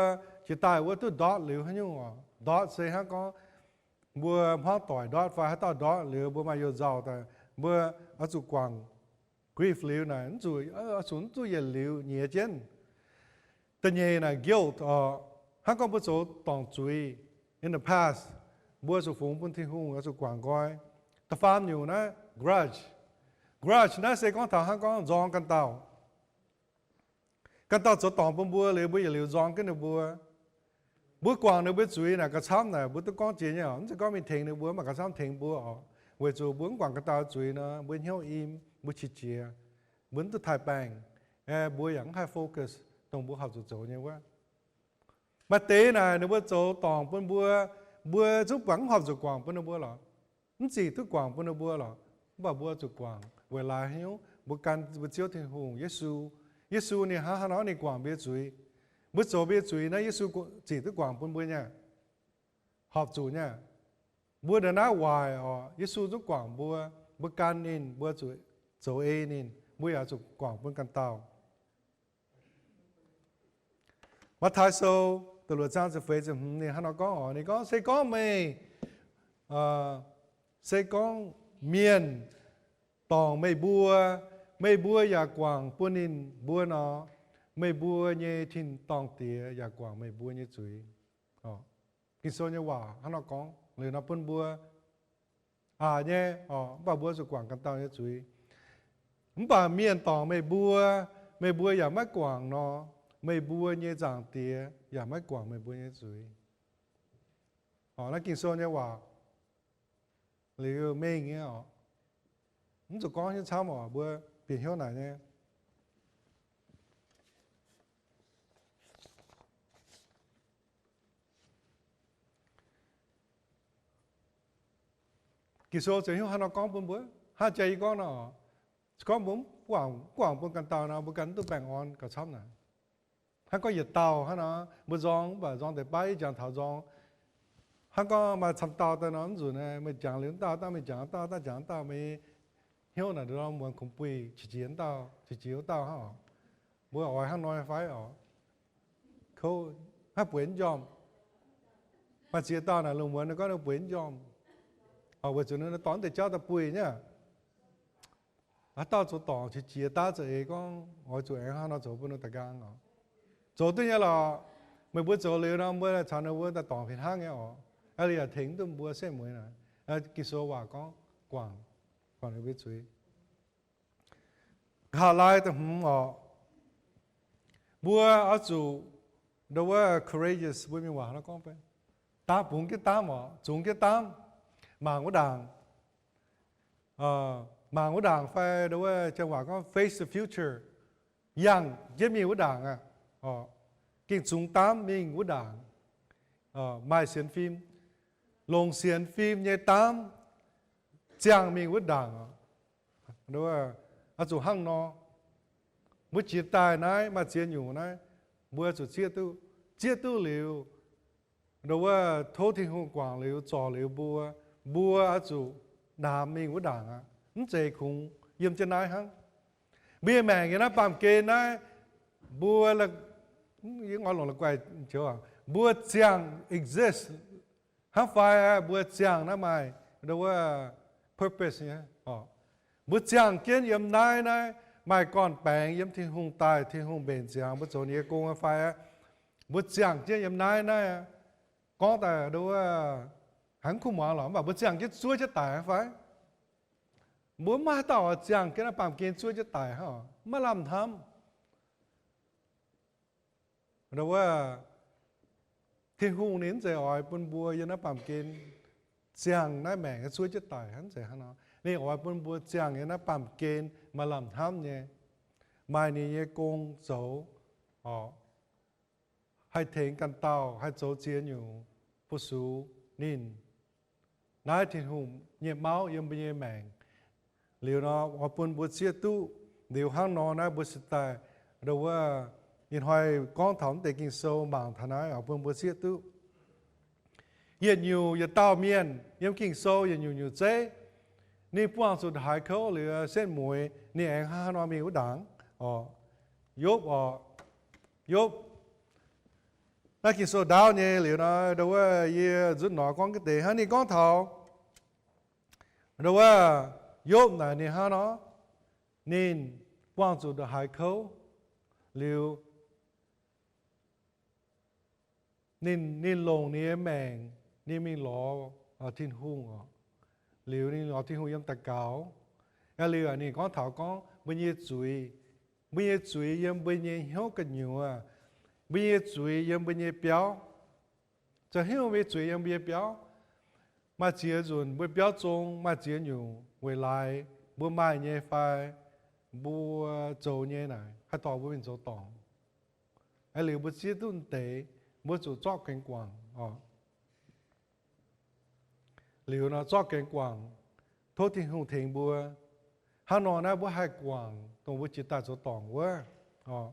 jiex daaih wuov duqv ndortv liuz haaix nyungc oc. Ndortv se hnangv gorngv mbuo hmuangv doic ndortv fai haaix dauh ndortv liuz mbuo maaih youh nzauh daaih, mbuo oix zuqc guangc grief liuz naaic, oix zuqc mv zuqc yietc liuz nyiex jienv. Da'nyeic naaic guilt oc, hnangv gorngv mbuo zoux dorngc zuiz in the past, mbuo zuqc fungx bun Tin-Hungh oix zuqc guangc nqoi. Da'faam nyungc naaiv grudge. Grudge naaiv se gorngv taux hnangv gorngv nzorng ganh dauh. Ganh dauh zoux dorngc bun mbuo liuz, mbuo yietc liuz nzorng jienv ninh mbuo. Mbuo guangc ninh mbuo zuiz naaic gauh camv naaic mbuo duqv gorngv jiex nyei oc. Mv zeiz gorngv mingh tengx ninh mbuo mv baac gauh camv tengx mbuo oc. Weic zuqc mbuo mv guangc ganh dauh zuiz nor, mbuo hnyouv im, mbuo qiex jiez, mbuo mv duqv taaih baengh, aeqv, mbuo yaac mv haih focus dongh mbuo horpc zuqc zoux nyei wuov. Maaih deix naaic ninh mbuo zoux dorngc bun mbuo, mbuo zungv buatc mv horpc zuqc guangc bun ninh mbuo lorqc. Mv zingc duqv guangc bun ninh mbuo lorqc. Mv baac mbuo zuqc guangc weic laaix haaix nyungc? Mbuo gan mbuo Ziouv Tin-Hungh, Yesu. Yesu ninh hnangv haaix nor ninh guangc mbuo nyei zuiz? Mbuo zoux mbuo nyei zuiz naaiv Yesu zingc duqv guangc bun mbuo nyei aqv? Horpc zuqc nyei aqv? Mbuo ndongc naaiv waaic oc, Yesu zungv guangc mbuo. Mbuo gan ninh, mbuo zuqc zoux ei ninh, mbuo yaac zuqc guangc bun ganh dauh. Matv^taai Sou da'luoqc zaang ziepc feix ziepc hmz ninh hnangv nor gorngv oc, ninh gorngv, se gorngv meih, se gorngv mienh dorngc meih mbuo, meih mbuo yaac guangc bun ninh mbuo nor, Meih mbuo nyei tin-dorngh Diex yaac guangc meih mbuo nyei zuiz. Ging-Sou nyei waac hnangv nor gorngv liuz nor bun mbuo aqc nyei, mv baac mbuo zuqc guangc ganh dauh nyei zuiz. Mv baac mienh dorngc meih mbuo, meih mbuo yaac maiv guangc nor, meih mbuo nyei Nzaangc Diex yaac maiv guangc meih mbuo nyei zuiz. Naaiv Ging-Sou nyei waac liuz mengh nyei oc. Mv zuqc gorngv hnyouv camv oc, mbuo bieqc hnyouv naaic nyei. Ging-Sou ziouc hnyouv hnangv nor gorngv bun mbuo. Hnangv jiex yie gorngv nor, gorngv mbuo mv guangc bun ganh dauh nor, mbuo ganh mv duqv baengh orn gauh camv naaic. Hnangv gorngv yietc dauh hnangv nor, mbuo nzorng mv baac nzorng deix baav, yie jangx taux nzorng. Hnangv gorngv maaih camv dauh daaih nor, mv nzunc meih jangx liuz wuov dauh, dangh meih jangx wuov dauh, dangh jangx wuov dauh, meih hnyouv naaic nduov muonz kungx buih qiex jiez wuov dauh, qiex jiez wuov dauh hnangv oc. Mbuo oix hnangv nor fai oc? Kouv, hnangv bueix mv njormh. Maaih ziex dauh naaic lungh muonz ninh gorngv ninh bueix mv njormh, weic zuqc ninh dorh deix jauv daaih buih nyei. Haaix dauh zoux dorngc qiex jiez daav za'eix gorngv oix zuqc aengx hnangv nor zoux bun ninh daaih nqaang oc. Zoux duqv nyei lorqc. Meih mbuo zoux liuz nor, mbuo caux ninh mbuo daaih dorngc fih hnangv nyei oc. Aa, liuz yaac tengx duqv mbuo setv mueiz naaic. Ging-Sou waac gorngv guangc, guangc ninh mbuo zuiz. Nqa'haav laai da'hmz oc, mbuo oix zuqc ndo wuov courageous, mbuo mienh waac nor gorngv, daamv, bungx jienv daamv oc, zungx jienv daamv, mangc wuov ndaangc. Mangc wuov ndaangc fai ndo wuov janx waac gorngv face the future, yangh jienv mingh wuov ndaangc aqv. Gengh zungx daamv mingh wuov ndaangc. Maaih sienx fim, longc sienx fim nyei daamv ziangh mingh wuov ndaangc. Oix zuqc hnangv nor. Mbuo jiex daaih naaiv maaih ziex nyungc naaiv, mbuo zuqc zieqv duqv. Zieqv duqv liuz, ndo wuov tov Tin-Hungh guangc liuz, zorc liuz mbuo, mbuo oix zuqc ndaamx mingh wuov ndaangc aqv. Mv zeiz kungx yiem jienv naaiv hnangv. Mbuo nyei maengc yiem naaiv baamh gen naaiv, mbuo, yie oix longc la'guaih, mbuo ziangh exist hnangv fai aqv? Mbuo ziangh naaiv maaih ndo wuov purpose nyei. Mbuo ziangh jienv yiem naaiv, naaiv maaih gorn-baengx yiem Tin-Hungh daaih, Tin-Hungh mbenc ziangx mbuo zoux ninh nyei gong fai aqv? Mbuo ziangh jienv yiem naaiv, naaiv gorngv daaih ndo wuov haiz mv kuv muangx lorqc, mv baac mbuo ziangh jienv zuov jienv daic hnangv fai? Mbuo mv maaih haaix dauh oix ziangh jienv naaiv baamh gen zuov jienv daic hnangv, maiv lamh hnamv. Ndo wuov, Tin-Hungh ninh mv zeiz oix bun mbuo yiem naaiv baamh gen ziangh naaiv maengc zuov jienv daic, mv zeiz hnangv nor. Ninh oix bun mbuo ziangh yiem naaiv baamh gen maaih lamh hnamv nyei, maaih ninh nyei gong zoux, haih tengx ganh dauh, haih zoux ziex nyungc fu-sux ninh. Naaiv Tin-Hungh nyei mauv yiem mbuo nyei maengc. Liuz nor oix bun mbuo zieqv duqv. Liuz hnangv nor naaiv mbuo se daaih ndo wuov, ih hnoi gorngv taux naaiv deix Ging-Sou mangc taux naaiv oix bun mbuo zieqv duqv. Yietc nyungc yietc dauh mienh yiem Ging-Sou yietc nyungc nyungc zeiv, ninh buangh zuqc haaix kouv liuz setv mueiz ninh aengx hnangv haaix nor mingh wuov ndaangc oc. Yopv oc, Yopv. Naaiv Ging-Sou ndaauv nyei liuz nor, ndo wuov yie nzutv nor gorngv ga'deix hnangv ninh gorngv taux ndo wuov Yopv naaic ninh hnangv nor, ninh buangh zuqc ndo haaix kouv liuz, ninh, ninh longc ninh nyei maengc ninh mingh lorz Tin-Hungh oc. Liuz ninh lorz Tin-Hungh yiem daux gaux. Aa, liuz ninh gorngv taux gorngv mbuo nyei zuiz, mbuo nyei zuiz yiem mbuo nyei hnyouv gu'nyuoz, mbuo nyei zuiz yiem mbuo nyei biauv. Zoux haaix nyungc mbuo nyei zuiz yiem mbuo nyei biauv? Maaih ziex nzunc mbuo biauv zong, maaih ziex nyungc weic laaix mbuo maaih nyei fai mbuo zoux nyei naaic haih dorh mbuo mingh zoux dorngc. Aa, liuz mbuo zieqv duqv deix, mbuo zuqc zorqv gengx guangc oc. Liuz nor zorqv gengx guangc, tov Tin-Hungh tengx mbuo. Hnangv nor naaiv mbuo haih guangc dongh mbuo jiex daaih zoux dorngc wuov oc.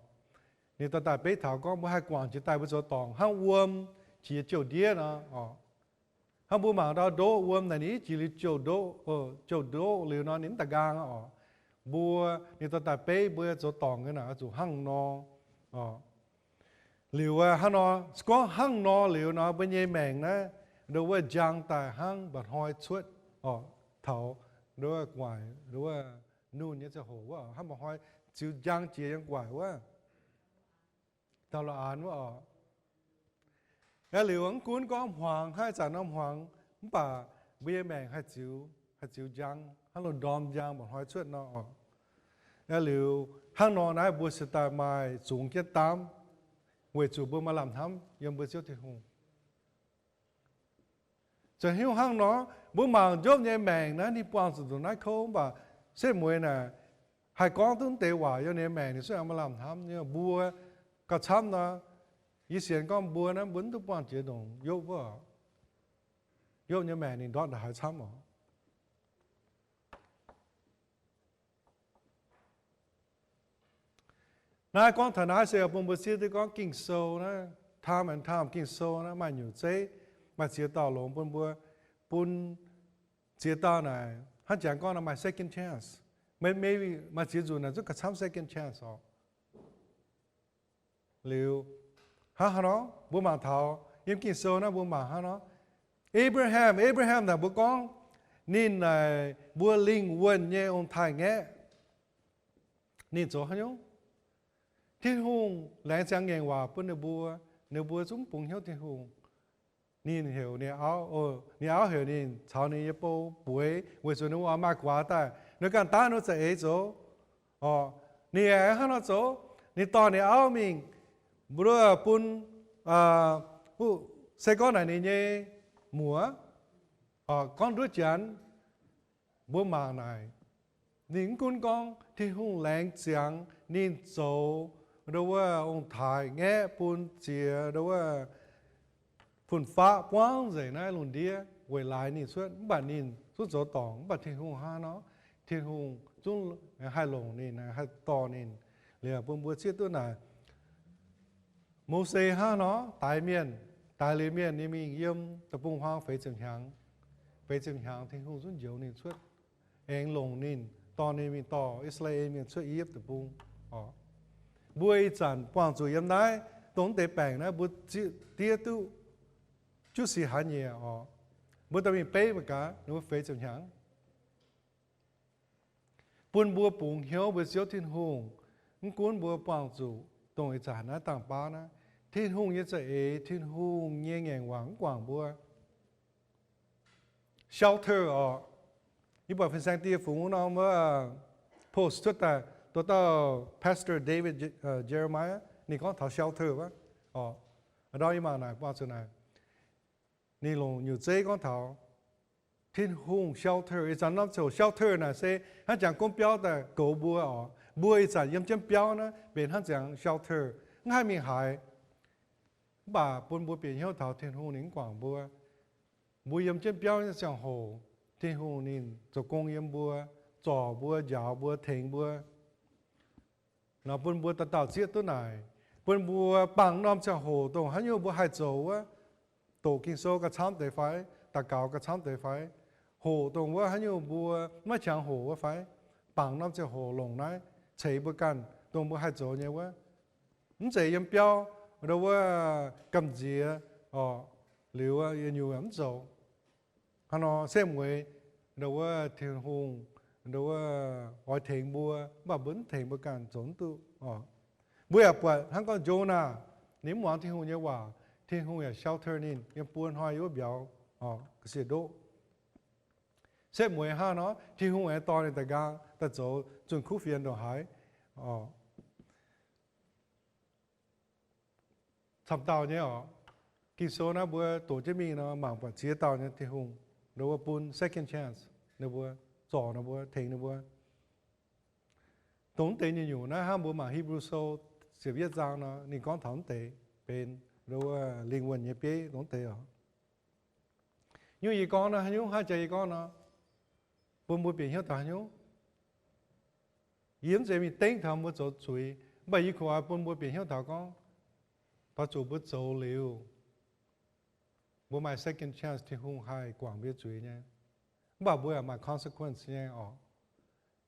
Ninh dorh daaih beiv taux gorngv mbuo haih guangc jiex daaih mbuo zoux dorngc hnangv wuom jiex jouh ndiev nor oc. Hnangv mbuo mangc ndau ndoqv wuom naaic ninh jiex liuz jouh ndoqv, jouh ndoqv liuz nor ninh mv daaih nqaang oc. Mbuo, ninh dorh daaih beiv mbuo zoux dorngc nyei naaic oix zuqc hnangv nor oc. Liuz hnangv nor, se gorngv hnangv nor liuz nor mbuo nyei maengc naaiv ndo wuov njang daaih hnangv mba'hnoi cuotv oc, taux ndo wuov gu'nguaaic ndo wuov nunh nyei ziangh hoc wuov, hnangv mba'hnoi ziux njang jiex yiem gu'nguaaic wuov. Dauh lo aanx wuov oc. Aa, liuz mv gunv gorngv hmuangx, haaix zanc norm hmuangx, mv baac mbuo nyei maengc haih ziux, haih ziux njang, hnangv loz-ndorm njang mba'hnoi cuotv nor oc. Aa, liuz hnangv nor naaiv mbuo se daaih maaih zungx jienv daamv, weic zuqc mbuo maaih lamh hnamv yiem mbuo Ziouv Tin-Hungh. Ziouc hiuv hnangv nor, mbuo mangc Yopv nyei maengc naaiv, ninh buangh zuqc ndongc naaiv kouv, mv baac setv mueiz naaic haih gorngv duqv deix waac yiem ninh nyei maengc, ninh cuotv maaih lamh hnamv nyei. Mbuo gauh camv nor, yie sienx gorngv mbuo naaiv mbuo mv duqv buangh jiex ndongc Yopv wuov. Yopv nyei maengc ninh ndortv ndongc haaix camv oc. Naaiv gorngv taux naaiv se bun mbuo zieqv duqv gorngv Ging-Sou naaiv, time and time Ging-Sou naaiv maaih nyungc zeiv, maaih ziex dauh longx bun mbuo, bun ziex dauh naaic hnangv jangx gorngv naaiv maaih second chance. Maaih, maaih ziex nzunc naaic zungv gauh camv second chance oc. Liuz, hnangv haaix nor mbuo mangc taux yiem Ging-Sou naaiv mbuo mangc hnangv nor, Abraham, Abraham naaic mbuo gorngv ninh naaic mbuo lingh wuonh nyei ong-taaix-ngaeqv. Ninh zoux haaix nyungc? Tin-Hungh laengz ziangx ngaengc waac bun ninh mbuo, ninh mbuo zungv bungx hnyouv Tin-Hungh. Ninh heuc ninh auv, ninh auv heuc ninh caux ninh nyei bou bueix, weic zuqc ninh mbuo oix maaih guaax daaih, ninh ganh daav ninh za'eix zoux. Oc, ninh aengx hnangv nor zoux. Ninh dorh ninh auv mingh, mbuo bun, se gorngv naaic ninh nyei muoc, gorngv nduov Janx, mbuo mangc naaic, ninh mv gunv gorngv Tin-Hungh laengz ziangx ninh zoux ndo wuov ong-taaix-ngaeqv bun ziex ndo wuov fun-faqv buangv nzengc naaiv lungh ndiev weic laaix ninh cuotv, mv baac ninh zungv zoux dorngc. Mv baac Tin-Hungh hnangv nor, Tin-Hungh zungv haih longc ninh, haih dorh ninh. Liuz bun mbuo zieqv duqv naaic, Mose hnangv nor, daix mienh, daix liuz mienh ninh mingh yiem deic-bung-huaang feix ziepc hnyangx. Feix ziepc hnyangx Tin-Hungh zungv njoux ninh cuotv, aengx longc ninh, dorh ninh mingh dorh I^saa^laa^en Mienh cuotv I^yipv Deic-Bung oc. Mbuo ih zanc buangh zuqc yiem naaiv, dongh mv deix baengc naaiv mbuo zieqv, diev duqv juqv sic haaix nyungc oc. Mbuo dorh mingh beiv mangc gaax, ninh mbuo feix ziepc hnyangx. Bun mbuo bungx hnyouv mbuo Ziouv Tin-Hungh, mv gunv mbuo buangh zuqc dongh ih zanc naaiv dangh baav naaiv, Tin-Hungh nyei za'eix, Tin-Hungh nyei ngaengc waac mv guangc mbuo. Shelter oc. Yie buatc fin-saeng die fungx wuov norm wuov post cuotv daaih, dongh dauh Pastor David Jeremiah ninh gorngv taux shelter wuov oc. Ndau yie mangc naaic, buangh zuqc naaic, ninh longc nyungc zeiv gorngv taux Tin-Hungh shelter. Ih zanc norm ziouc shelter naaic se hnangv jangx gomv biauv daaih goux mbuo oc. Mbuo ih zanc yiem jienv biauv naaiv benx hnangv jangx shelter, mv haih mingh haaix. Mv baac bun mbuo bieqc hnyouv taux Tin-Hungh ninh mv guangc mbuo. Mbuo yiem jienv biauv nyei ziangh hoc, Tin-Hungh ninh zoux gong yiem mbuo, zorc mbuo, njaaux mbuo, tengx mbuo. Nor bun mbuo dauh dauh zieqv duqv naaic, bun mbuo bangc norm ziangh hoc dongh haaix nyungc mbuo haih zoux wuov, doqc Ging-Sou gauh camv deix fai, daux gaux gauh camv deix fai, hoqc dongh wuov haaix nyungc mbuo maiv qangx hoqc wuov fai, bangc norm ziangh hoc longc naaiv ceix mbuo ganh dongh mbuo haih zoux nyei wuov. Mv zeiz yiem biauv ndo wuov gamh nziex oc, liuz yietc nyungc mv zoux. Hnangv nor setv mueiz ndo wuov Tin-Hungh ndo wuov oix tengx mbuo, mv baac mbuo mv tengx mbuo ganh zoux mv duqv oc. Mbuo yaac buatc hnangv gorngv Jonah, ninh mv muangx Tin-Hungh nyei waac, Tin-Hungh yaac shelter ninh yiem buo hnoi yiem wuov mbiauz oc, ga'sie ndoqv. Setv mueiz hnangv nor, Tin-Hungh aengx dorh ninh daaih nqaang daaih zoux zunh kuv fienx ndongc haaix oc. Camv dauh nyei oc. Ging-Sou naaiv mbuo doqc jienv mingh nor, mangc buatc ziex dauh nyei Tin-Hungh, ninh mbuo bun second chance, ninh mbuo zorc ninh mbuo, tengx ninh mbuo. Dongh mv deix nyungc-nyungc naaiv hnangv mbuo mangc Hipv^lu Sou ziepc yietv zaang nor, ninh gorngv taux mv deix benx ndo wuov lingh wuonh nyei bieiv dongh mv deix oc. Nyungc yie gorngv nor, haaix nyungc hnangv jaax yie gorngv nor, bun mbuo bieqc hnyouv taux haaix nyungc? Yie mv zeiz mingh dengv taux mbuo zoux zuiz, mv baac yie kungx oix bun mbuo bieqc hnyouv taux gorngv, taux zuqc mbuo zoux liuz, mbuo maaih second chance, Tin-Hungh haih guangc mbuo nyei zuiz nyei. Mv baac mbuo yaac maaih consequence nyei oc.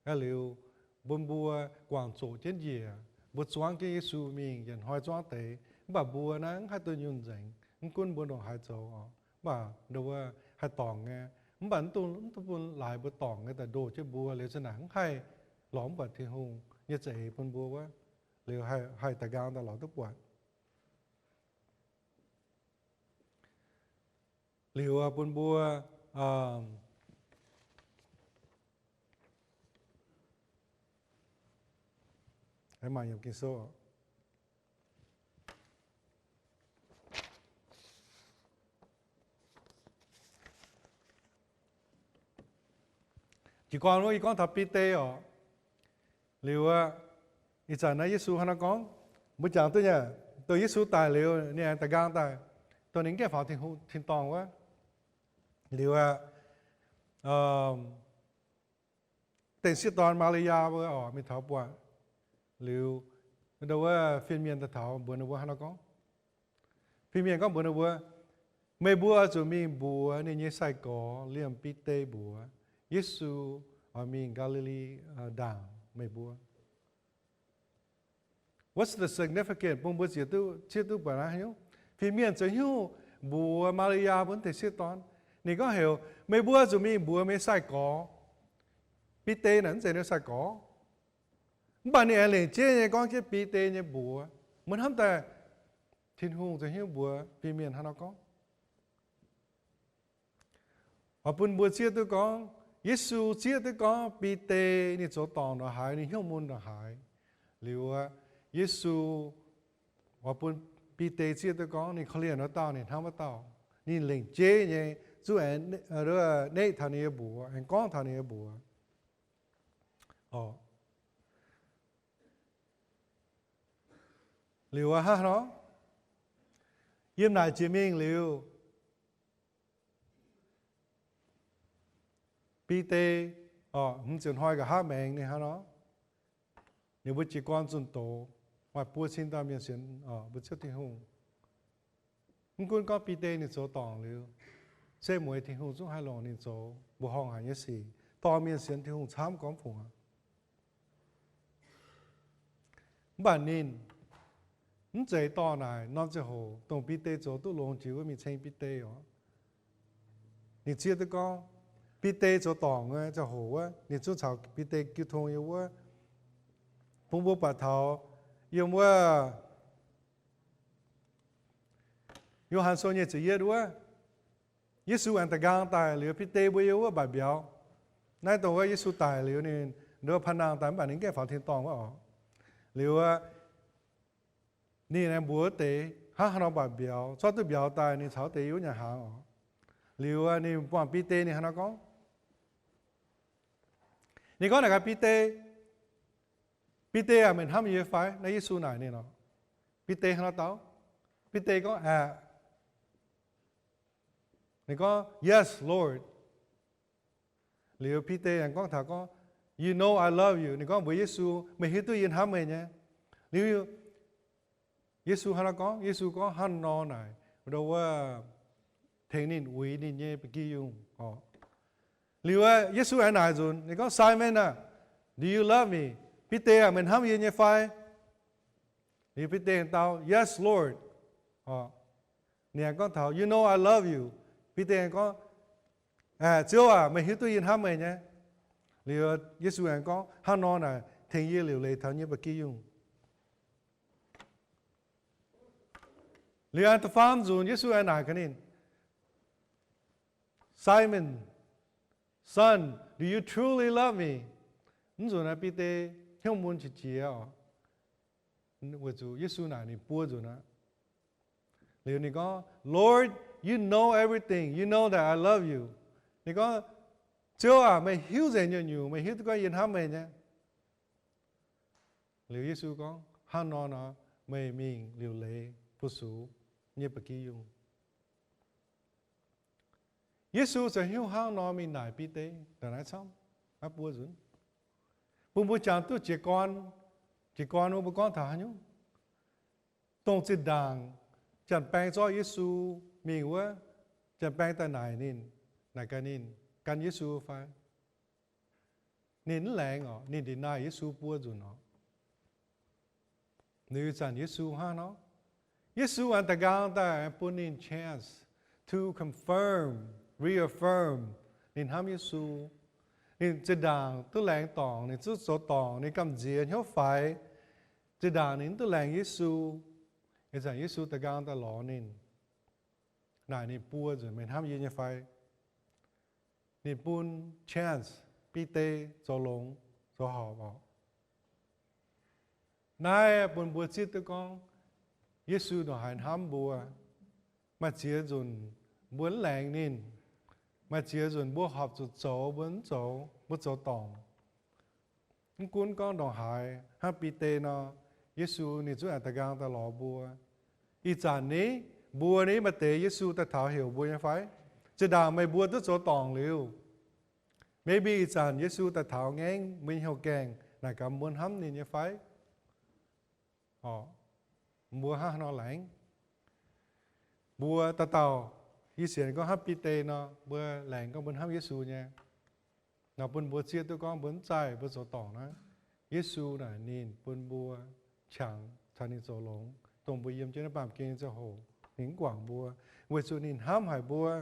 Aa, liuz bun mbuo guangc zoqc jienv njiec, mbuo zuangv jienv Yesu mingh yietc hnoi zuangv deix. Mv baac mbuo naaiv mv haih dunh yunh nzengc, mv gunv mbuo ndongc haaix zoux oc. Mv baac ndo wuov haih dorngc nyei, mv baac mv duqv, mv duqv bun laaix mbuo dorngc nyei daaih ndoh jienv mbuo liuz zinh naaic mv haih lorz mv buatc Tin-Hungh nyei za'eix bun mbuo wuov, liuz haih, haih daaih nqaang daaih lorz duqv buatc. Liuz bun mbuo, jiez gorn wuov, yie gorngv taux Bide oc. Liuz ih zanc naaiv Yesu hnangv naaiv gorngv, mbuo jangx duqv nyei, dongh Yesu daic liuz ninh aengx da'nqaang daaih, dongh ninh gaengh faaux tin-dorngh wuov. Liuz, dengh sieqv dorn Maa^li^yaa mbuo oc, mingh taux buatc liuz, wuov fin-mienh daaih taux mbuox ninh mbuo hnangv naaiv gorngv, fin-mienh gorngv mbuox ninh mbuo, meih mbuo oix zuqc mingh mbuox ninh nyei sai-gorx liemh Bide mbuox Yesu oix mingh Gaa^li^li ndaangc meih mbuo. What's the significance? Bun mbuo ziex duqv, ziex duqv buatc naaiv haaix nyungc? Fin-mienh zoux haaix nyungc mbuox Maa^li^yaa mbuo dengh sieqv dorn? Ninh gorngv heuc meih mbuo zuqc mingh mbuox meih sai-gorx. Bide naaic mv zeiz ninh sai-gorx. Mv baac ninh aengx lengc jeiv nyei gorngv jienv Bide nyei mbuox. Meih hnamv daaih Tin-Hungh zoux haaix nyungc mbuox fin-mienh hnangv nor gorngv? Oix bun mbuo zieqv duqv gorngv, Yesu zieqv duqv gorngv Bide ninh zoux dorngc ndongc haaix, ninh hnyouv mun ndongc haaix. Liuz, Yesu oix bun Bide zieqv duqv gorngv ninh korv-lienh wuov dauh, ninh hnamv wuov dauh. Ninh lengc jeiv nyei zuqc aengx neqv taux ninh nyei mbuox, aengx gorngv taux ninh nyei mbuox. Liuz hnangv nor, yiem naaic jiex mingh liuz, Bide, hmz ziepc hnoi nqa'haav maengx ninh hnangv nor, ninh mbuo jiez gorn zunh doz, maaih buo cin dauh mienh sienx, mbuo Ziouv Tin-Hungh. Mv gunv gorngv Bide ninh zoux dorngc liuz, setv mueiz Tin-Hungh zungv haih longc ninh zoux mbuoqc horngh haic nyei sic, dorh mienh sienx Tin-Hungh camv gormx fungc aqv. Mv baac ninh mv zeiz dorh naaic norm ziangh hoc dongh Bide zoux duqv longx jiex wuov mingh ceng Bide oc. Ninh zieqv duqv gorngv Bide zoux dorngc nyei ziangh hoc wuov, ninh zungv caux Bide jiu tong yiem wuov. Bun mbuo buatc taux yiem wuov Yo^han Sou nyei ziepc yietv wuov, Yesu aengx da'nqaang daaih liuz, Bide mbuo yiem wuov mbatc mbiauz. Naaiv dongh wuov Yesu daic liuz ninh ndov paan nangh daaih mv baac ninh gaengh faaux tin-dorngh wuov oc. Liuz ninh aengx mbuox wuov deix hnangv haaix nor mbatc mbiauz, zorqv duqv mbiauz daaih ninh caux wuov deix yiem wuov nyanc hnaangx oc. Liuz ninh buangh Bide ninh hnangv haaix nor gorngv, ninh gorngv naaic gaax, Bide, Bide aah, meih hnamv yie fai? Naaiv Yesu naaic ninh oc. Bide hnangv haaix nor dau? Bide gorngv, aeqv, ninh gorngv, Yes, Lord. Liuz Bide aengx gorngv taux gorngv, You know I love you. Ninh gorngv mbuox Yesu, meih hiuv duqv yie hnamv meih nyei. Liuz Yesu hnangv haaix nor gorngv? Yesu gorngv, Hnangv nor naaic, ndau wuov tengx ninh uix ninh nyei ba'gi yungh oc. Liuz Yesu aengx naaic nzunc, ninh gorngv, Simon aah, do you love me? Bide aah, meih hnamv yie nyei fai? Liuz Bide aengx dau, Yes, Lord. Ninh aengx gorngv taux, You know I love you. Bide aengx gorngv, Aeqv, Ziouv aac, meih hiuv duqv yie hnamv meih nyei. Liuz Yesu aengx gorngv, Hnangv nor naaic, tengx yie liuc leiz taux yie nyei ba'gi yungh. Liuz aengx da'faam nzunc Yesu aengx naaic gaax ninh, Simon, son, do you truly love me? Mv nzunc naaiv Bide hnyouv mun qiex jiez oc, weic zuqc Yesu naaic ninh buo nzunc aqv. Liuz ninh gorngv, Lord, you know everything. You know that I love you. Ninh gorngv, Ziouv aac, meih hiuv nzengc nyungc-nyungc. Meih hiuv duqv gorngv yie hnamv meih nyei. Liuz Yesu gorngv, Hnangv nor nor, meih mingh liuc leiz bun sux nyei ba'gi yungh. Yesu zoux hnyouv hnangv nor mingh naaic Bide ndongc naaiv camv, naaiv buo nzunc. Bun mbuo jangx duqv jiez gorn, jiez gorn wuov mbuo gorngv taux haaix nyungc? Dongh zinh ndaangc janx-baeng zorqv Yesu mingh wuov, janx-baeng daaih naaic ninh, naaic gaax ninh gan Yesu fai? Ninh mv laengz oc, ninh deny Yesu buo nzunc oc. Liuz ih zanc Yesu hnangv nor, Yesu aengx da'nqaang daaih bun ninh chance to confirm, reaffirm ninh hnamv Yesu. Ninh zinh ndaangc duqv laengz dorngc, ninh zungv zoux dorngc, ninh gamh nziex hnyouv faix. Zinh ndaangc ninh mv duqv laengz Yesu, ih zanc Yesu da'nqaang daaih lorz ninh. naaic ninh buo nzunc meih hnamv yie nyei fai? Ninh bun chance Bide zoux longx zoux horpc orqc. Naaiv bun mbuo zieqv duqv gorngv Yesu ndongc haaix hnamv mbuo. Maaih ziex nzunc mbuo mv laengz ninh. Maaih ziex nzunc mbuo horpc zuqc zoux, mbuo mv zoux, mbuo zoux dorngc. Mv gunv gorngv ndongc haaix, hnangv Bide nor, Yesu ninh zungv aengx da'nqaang daaih lorz mbuo. Ih zanc ni, mbuo ni maaih deix Yesu daaih taux heuc mbuo nyei fai? Zinh ndaangc meih mbuo duqv zoux dorngc liuz, maybe ih zanc Yesu daaih taux ngaengv mbuo nyei hnyouv gaengh naaic gaax mbuo hnamv ninh nyei fai? Orqc, mbuo hnangv haaix nor laengz? Mbuo dauh dauh, yie sienx gorngv hnangv Bide nor, mbuo laengz gorngv mbuo hnamv Yesu nyei. Nor bun mbuo zieqv duqv gorngv mbuo mv zaih mbuo zoux dorngc naaiv, Yesu naaic ninh bun mbuo qangx caux ninh zoux longx, dongh mbuo yiem jienv naaiv baamh gen nyei ziangh hoc ninh mv guangc mbuo, weic zuqc ninh hnamv haic mbuo.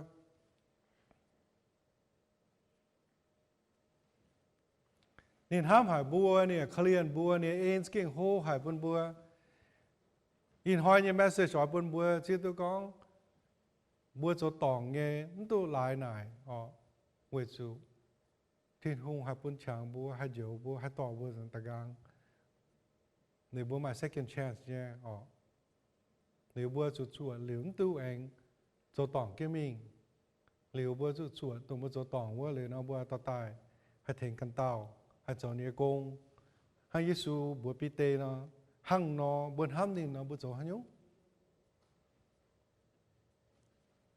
Ninh hnamv haic mbuo, ninh korv-lienh mbuo, ninh nyei en za'gengh hlo haic bun mbuo. Ih hnoi nyei message oix bun mbuo zieqv duqv gorngv mbuo zoux dorngc nyei mv duqv laaix naaic orqc, weic zuqc Tin-Hungh haih bun qangx mbuo, haih njoux mbuo, haih dorh mbuo da'nqaang. Liuz mbuo maaih second chance nyei orqc. Liuz mbuo zuqc zuoqc liuz mv duqv aengx zoux dorngc jienv mingh. Liuz mbuo zuqc zuoqc dongh mbuo zoux dorngc wuov liuz nor, mbuo dorh daaih haih tengx ganh dauh, haih zoux ninh nyei gong. Hnangv Yesu mbuox Bide nor, hnangv nor mbuo hnamv ninh nor mbuo zoux haaix nyungc?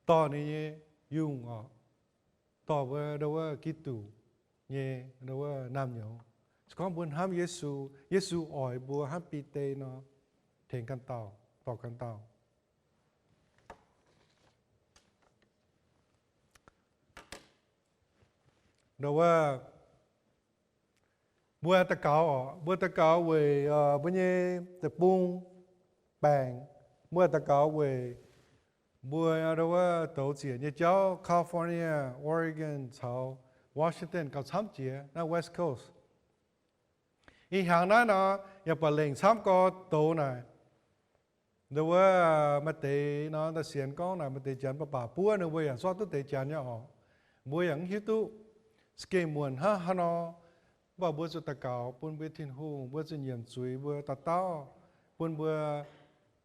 Dorh ninh nyei yungh orqc, dorh mbuo ndau wuov Giduc nyei ndau wuov naamh nyouz. Se gorngv mbuo hnamv Yesu, Yesu oix mbuo hnangv Bide nor, tengx ganh dauh, dorh ganh dauh. Ndau wuov, mbuo daux gaux orqc, mbuo daux gaux weic mbuo nyei deic-bung baengc. Mbuo daux gaux weic mbuo ndau wuov douz ziec nyei jauv, California, Oregon caux Washington gauh camv jiex naaiv West Coast. Ih hnyangx naaiv nor yaac buatc lengc camv gorx douz naaic. Ndau wuov maaih deix nor, da'sienx gorngv naaic maaih deix janx baac baac buov ninh mbuo yaac zorqv duqv deix janx nyei orqc. Mbuo yaac mv hiuv duqv za'gengh muonc hnangv haaix nor. Mv baac mbuo zuqc daux gaux bun mbuo Tin-Hungh, mbuo zuqc nyiemc zuiz mbuo dauh dauh, bun mbuo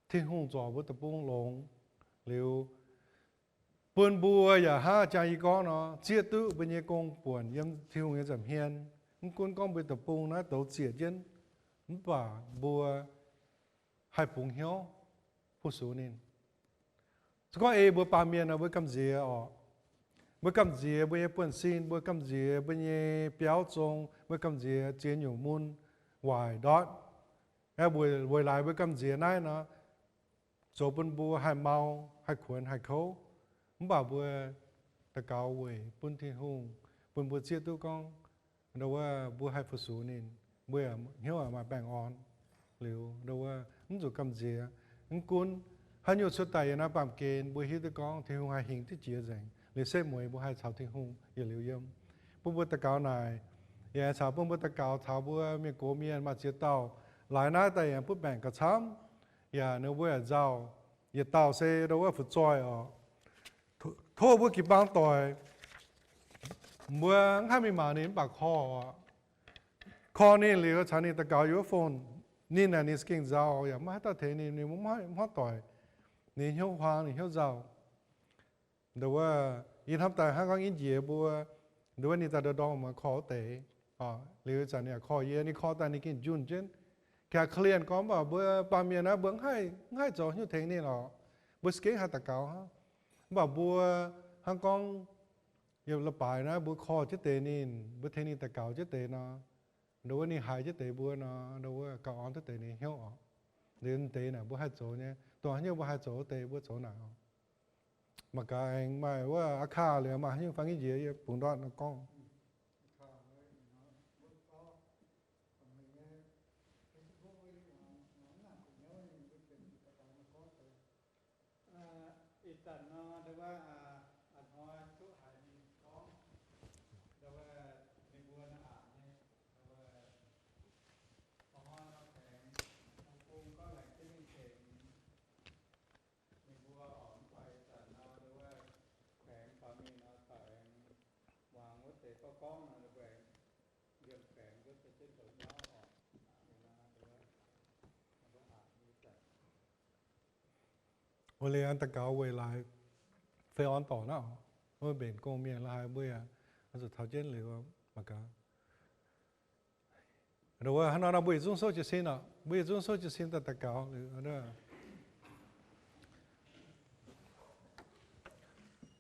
Tin-Hungh zorc mbuo deic-bung longx liuz, bun mbuo yaac hnangv jang yie gorngv nor, zieqv duqv mbuo nyei gong buonc yiem Tin-Hungh nyei nza'hmien. Mv gunv gorngv mbuo deic-bung naaiv douz ziec jienv, mv baac mbuo haih bungx hnyouv fu-sux ninh. Se gorngv ei mbuo baamh mienh nor, mbuo gamh nziex orqc. Mbuo gamh nziex mbuo nyei buonv-sin, mbuo gamh nziex mbuo nyei biauv zong, mbuo gamh nziex ziex nyungc mun waaic ndortv. Weic, weic laaix mbuo gamh nziex naaiv nor, zoux bun mbuo haih mau, haih kuonx, haih kouv. Mv baac mbuo daux gaux weic bun Tin-Hungh bun mbuo zieqv duqv gorngv ndau wuov mbuo haih fu-sux ninh, mbuo yaac hnyouv yaac maaih baengh orn. Liuz ndau wuov mv zuqc gamh nziex. Mv gunv haaix nyungc cuotv daaih yiem naaiv baamh gen, mbuo hiuv duqv gorngv Tin-Hungh haih hingh diqv jiex nzengc. Liuz setv mueiz mbuo haih caux Tin-Hungh yietc liuz yiem. Bun mbuo daux gaux naaic, yaac caux bun mbuo daux gaux caux mbuo mienh gox mienh maaih ziex dauh laaix naaiv daaih yaac butv baengc gauh camv, yaac ninh mbuo yaac nzauh, yietc dauh se ndau wuov fu'zoih orqc. Tov mbuo jiu-baang doic, mbuo mv haih mingh mangc ninh mv baac korv orqc. Korv ninh liuz caux ninh daux gaux yiem wuov phone, ninh naaic ninh za'gengh nzauh yaac maiv haih daaih tengx ninh, ninh mv hmorv doic, ninh hnyouv huaang, ninh hnyouv nzauh. Ndau wuov yie hnamv daaih hnangv gorngv yie njiec mbuo, ndau wuov ninh daaih ndorm-ndorm korv wuov deix, liuz zanc ninh yaac korv yie, ninh korv daaih ninh gengh njunh jienv. Gengh korv-lienh gorngv mv baac mbuo baamh mienh naaiv mbuo mv haih, mv haih zoux haaix nyungc tengx ninh orqc. Mbuo za'gengh haih daux gaux hnangv. Mv baac mbuo hnangv gorngv yiem leiz-baaix naaiv mbuo korv jienv deix ninh, mbuo tengx ninh daux gaux jienv deix nor, ndau wuov ninh haiz jienv deix mbuo nor, ndau wuov gauh orn duqv deix ninh hnyouv orqc. Liuz deix naaic mbuo haih zoux nyei, dongh haaix nyungc mbuo haih zoux wuov deix mbuo zoux naaic orqc. Mangc gaax aengx maaih wuov a'kaah liuz maaih haaix nyungc fai njiec yie bungx ndortv nor gorngv. Ih zanc nor, ndau wuov, a'hnoi duqv haiz ninh gorngv, ndau wuov, ninh mbuo naaiv aqc nyei, ndau wuov, a'hnoi nor tengx, bung gorngv laengz jienv mingh tengx ninh mbuo orqc. Mv baac ih zanc nor, ndau wuov, Wuov liuz aengx daux gaux weic laaix fei orn dorngc naaiv, mbuo mbenc gong-mienh la'haaix mbuo yaac oix zuqc taux jienv liuz mangc gaax. Wuov hnangv nor mbuo yietc zungv souv jiez sin oc. Mbuo yietc zungv souv jiez sin daaih daux gaux liuz.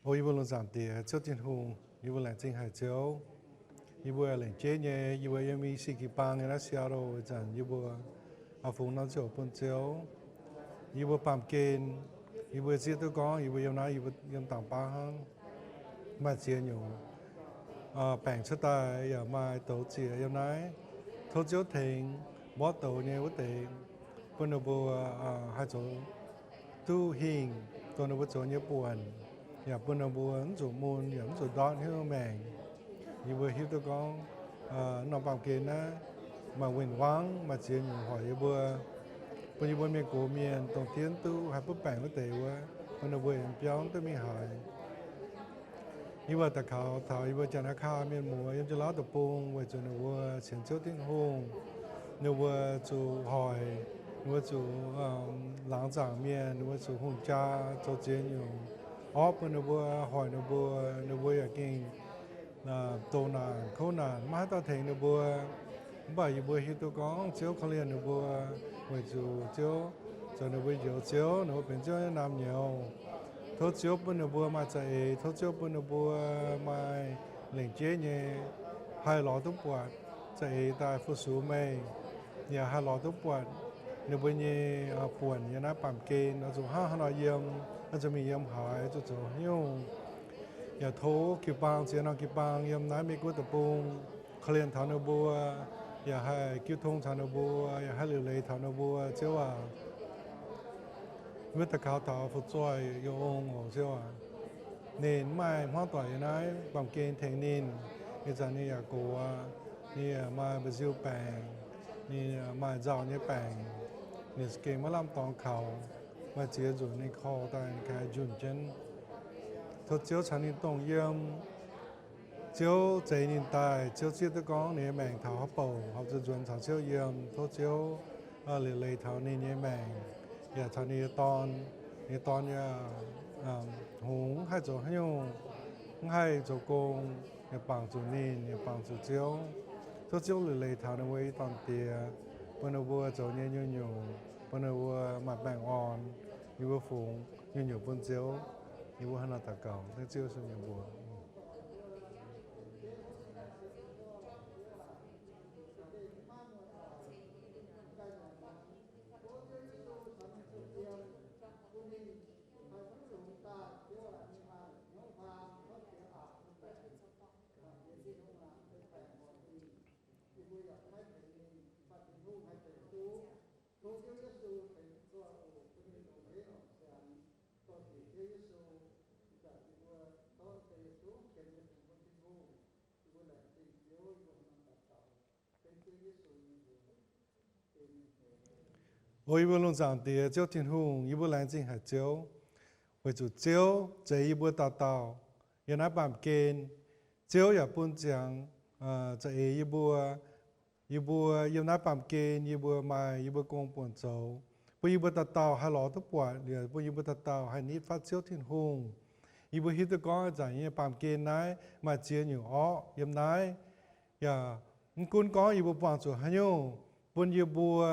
O yie mbuo lungh zaangc Diex, Ziouv Tin-Hungh, yie mbuo laengz zingh haic Ziouv. Yie mbuo lengc jeiv nyei, yie mbuo yiem i sic jiu-baang nyei naaiv Seattle ih zanc yie mbuo oix fungx norm ziangh hoc bun Ziouv. Yie mbuo baamh gen, yie mbuo zieqv duqv gorngv yie mbuo yiem naaiv, yie mbuo yiem dangx baav hnangv, maaih ziex nyungc baengc cuotv daaih yaac maaih douz zieqc yiem naaiv. Tov Ziouv tengx mborqv douz nyei wuov deix, bun ninh mbuo haih zoux duqv hingh dongh ninh mbuo zoux nyei buonc, yaac bun ninh mbuo mv zuqc mun yaac mv zuqc ndortv hnyouv maengc. Yie mbuo hiuv duqv gorngv norm baamh gen naaiv maaih win-wangv, maaih ziex nyungc hoic yie mbuo, bun yie mbuo mienh gox mienh dongh diev duqv haih butv baengc wuov deix wuov, bun ninh mbuo yiem biauv duqv mingh haaix. Yie mbuo daux gaux taux yie mbuo Janx-Aa^kaa mienh muoz yiem jienv Laauv Deic-Bung weic zuqc ninh mbuo sienx Ziouv Tin-Hungh, ninh mbuo zuqc hoic, ninh mbuo zuqc laangz zaangc mienh, ninh mbuo zuqc hungh jaa zoux ziex nyungc orqv bun ninh mbuo, hoic ninh mbuo, ninh mbuo yaac gengh doh naanc kouv naanc maiv haih dauh tengx ninh mbuo. Mv baac yie mbuo hiuv duqv gorngv Ziouv korv-lienh ninh mbuo, weic zuqc Ziouv zoux ninh mbuo njoux Ziouv, ninh mbuo benx Ziouv nyei naamh nyouz. Tov Ziouv bun ninh mbuo maaih za'eix, tov Ziouv bun ninh mbuo maaih lengc jeiv nyei haih lorz duqv buatc za'eix daaih fu-sux meih, yaac haih lorz duqv buatc ninh mbuo nyei buonc yiem naaiv baamh gen oix zuqc hnangv haaix nor yiem, oix zuqc mingh yiem haaix, oix zuqc zoux haaix nyungc. Yaac tov jiu-baang, ziex norm jiu-baang yiem naaiv Meiv Guoqv deic-bung, korv-lienh taux ninh mbuo, yaac haih jiu tong taux ninh mbuo, yaac haih liuc leiz taux ninh mbuo, Ziouv aac. Mbuo daux gaux taux fu'zoih Yo^ong oc, Ziouv aac. Ninh mv maaih hmuangv doic yiem naaiv baamh gen tengx ninh. Ih zanc ninh yaac gox, ninh yaac maaih mba'nziu baengc, ninh maaih nzauh nyei baengc, ninh za'gengh maiv lamh dorngx kaux, maaih ziex nzunc ninh korv daaih ninh ganh njunh jienv. Tov Ziouv caux ninh dongh yiem. Ziouv zeix ninh daaih, Ziouv zieqv duqv gorngv ninh nyei maengc taux haaix bouc, horpc zuqc nzuonx caux Ziouv yiem. Tov Ziouv liuc leiz taux ninh nyei maengc, yaac taux ninh nyei dorn. Ninh nyei dorn yaac hngongx, mv haih zoux haaix nyungc, mv haih zoux gong, yaac bangc zuqc ninh, yaac bangc zuqc Ziouv. Tov Ziouv liuc leiz taux ninh mbuo i dorn diex, bun ninh mbuo zoux nyei nyungc-nyungc, bun ninh mbuo maaih baengh orn. Yie mbuo fungx nyungc-nyungc bun Ziouv. Yie mbuo hnangv naaiv daux gaux dengv Ziouv Yesu nyei mbuox. O yie mbuo lungh zaangc Diex, Ziouv Tin-Hungh, yie mbuo laengz zingh haic Ziouv, weic zuqc Ziouv zeix yie mbuo dauh dauh yiem naaiv baamh gen. Ziouv yaac bun ziangx za'eix yie mbuo. Yie mbuo yiem naaiv baamh gen, yie mbuo maaih yie mbuo gong-buonc zoux, bun yie mbuo dauh dauh haih lorz duqv buatc, liuz bun yie mbuo dauh dauh haih nitv fatv Ziouv Tin-Hungh. Yie mbuo hiuv duqv gorngv ih zanc nyei baamh gen naaiv maaih ziex nyungc orqv yiem naaiv. Yaac mv gunv gorngv yie mbuo buangh zuqc haaix nyungc, bun yie mbuo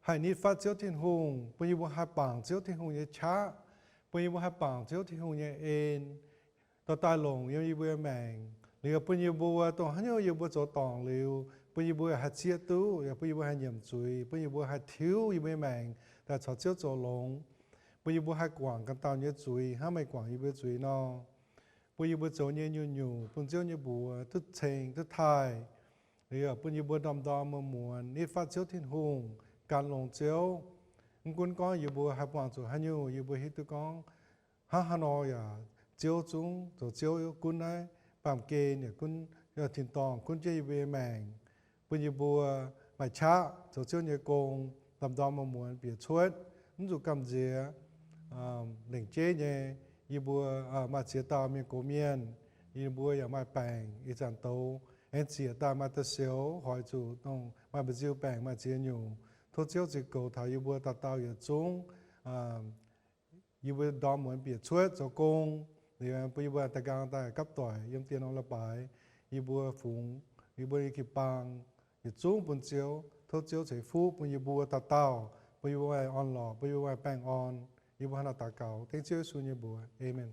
haih nitv fatv Ziouv Tin-Hungh, bun yie mbuo haih bangc Ziouv Tin-Hungh nyei qaqv, bun yie mbuo haih bangc Ziouv Tin-Hungh nyei en dorh daaih longc yiem yie mbuo nyei maengc. Liuz bun yie mbuo dongh haaix nyungc yie mbuo zoux dorngc liuz, bun yie mbuo haih zieqv duqv, yaac bun yie mbuo haih nyiemc zuiz, bun yie mbuo haih tiuv yie mbuo nyei maengc daaih caux Ziouv zoux longx, bun yie mbuo haih guangc ganh dauh nyei zuiz hnangv meih guangc yie mbuo zuiz nor. Bun yie mbuo zoux nyei nyungc-nyungc bun Ziouv nyei mbuox duqv ceng duqv taaih. Liuz bun yie mbuo ndorm-ndorm muonz-muonz nitv fatv Ziouv Tin-Hungh, gan longx Ziouv. Mv gunv gorngv yie mbuo haih buangh zuqc haaix nyungc, yie mbuo hiuv duqv gorngv hnangv haaix nor yaac Ziouv zungv zoux Ziouv gunv naaiv baamh gen yaac gunv tin-dorngh gunv jienv yie mbuo nyei maengc, bun yie mbuo maaih qaqv zoux Ziouv nyei gong, ndorm-ndorm muonz-muonz bieqc cuotv, mv zuqc gamh nziex. Lengc jeiv nyei, yie mbuo maaih ziex dauh mienh gox mienh, Yie mbuo yaac maaih baengc ih zanc douz, aengx ziec daaih maaih da'sioux hoic zuqc dongh maaih mba'nziu baengc maaih ziex nyungc. Tov Ziouv ziux goux taux yie mbuo dauh dauh yietc zungv yie mbuo ndorm muonz bieqc cuotv zoux gong, liuz bun yie mbuo da'nqaang daaih gapv doic yiem dieh norm leiz-baaix. Yie mbuo fungx yie mbuo nyei jiu-baang yietc zungv bun Ziouv. Tov Ziouv ceix fuqv bun yie mbuo dauh dauh, bun yie mbuo maaih orn-lorqc, bun yie mbuo maaih baengh orn. Yie mbuo hnangv naaiv daux gaux dengv Ziouv Yesu nyei mbuox. Aamen.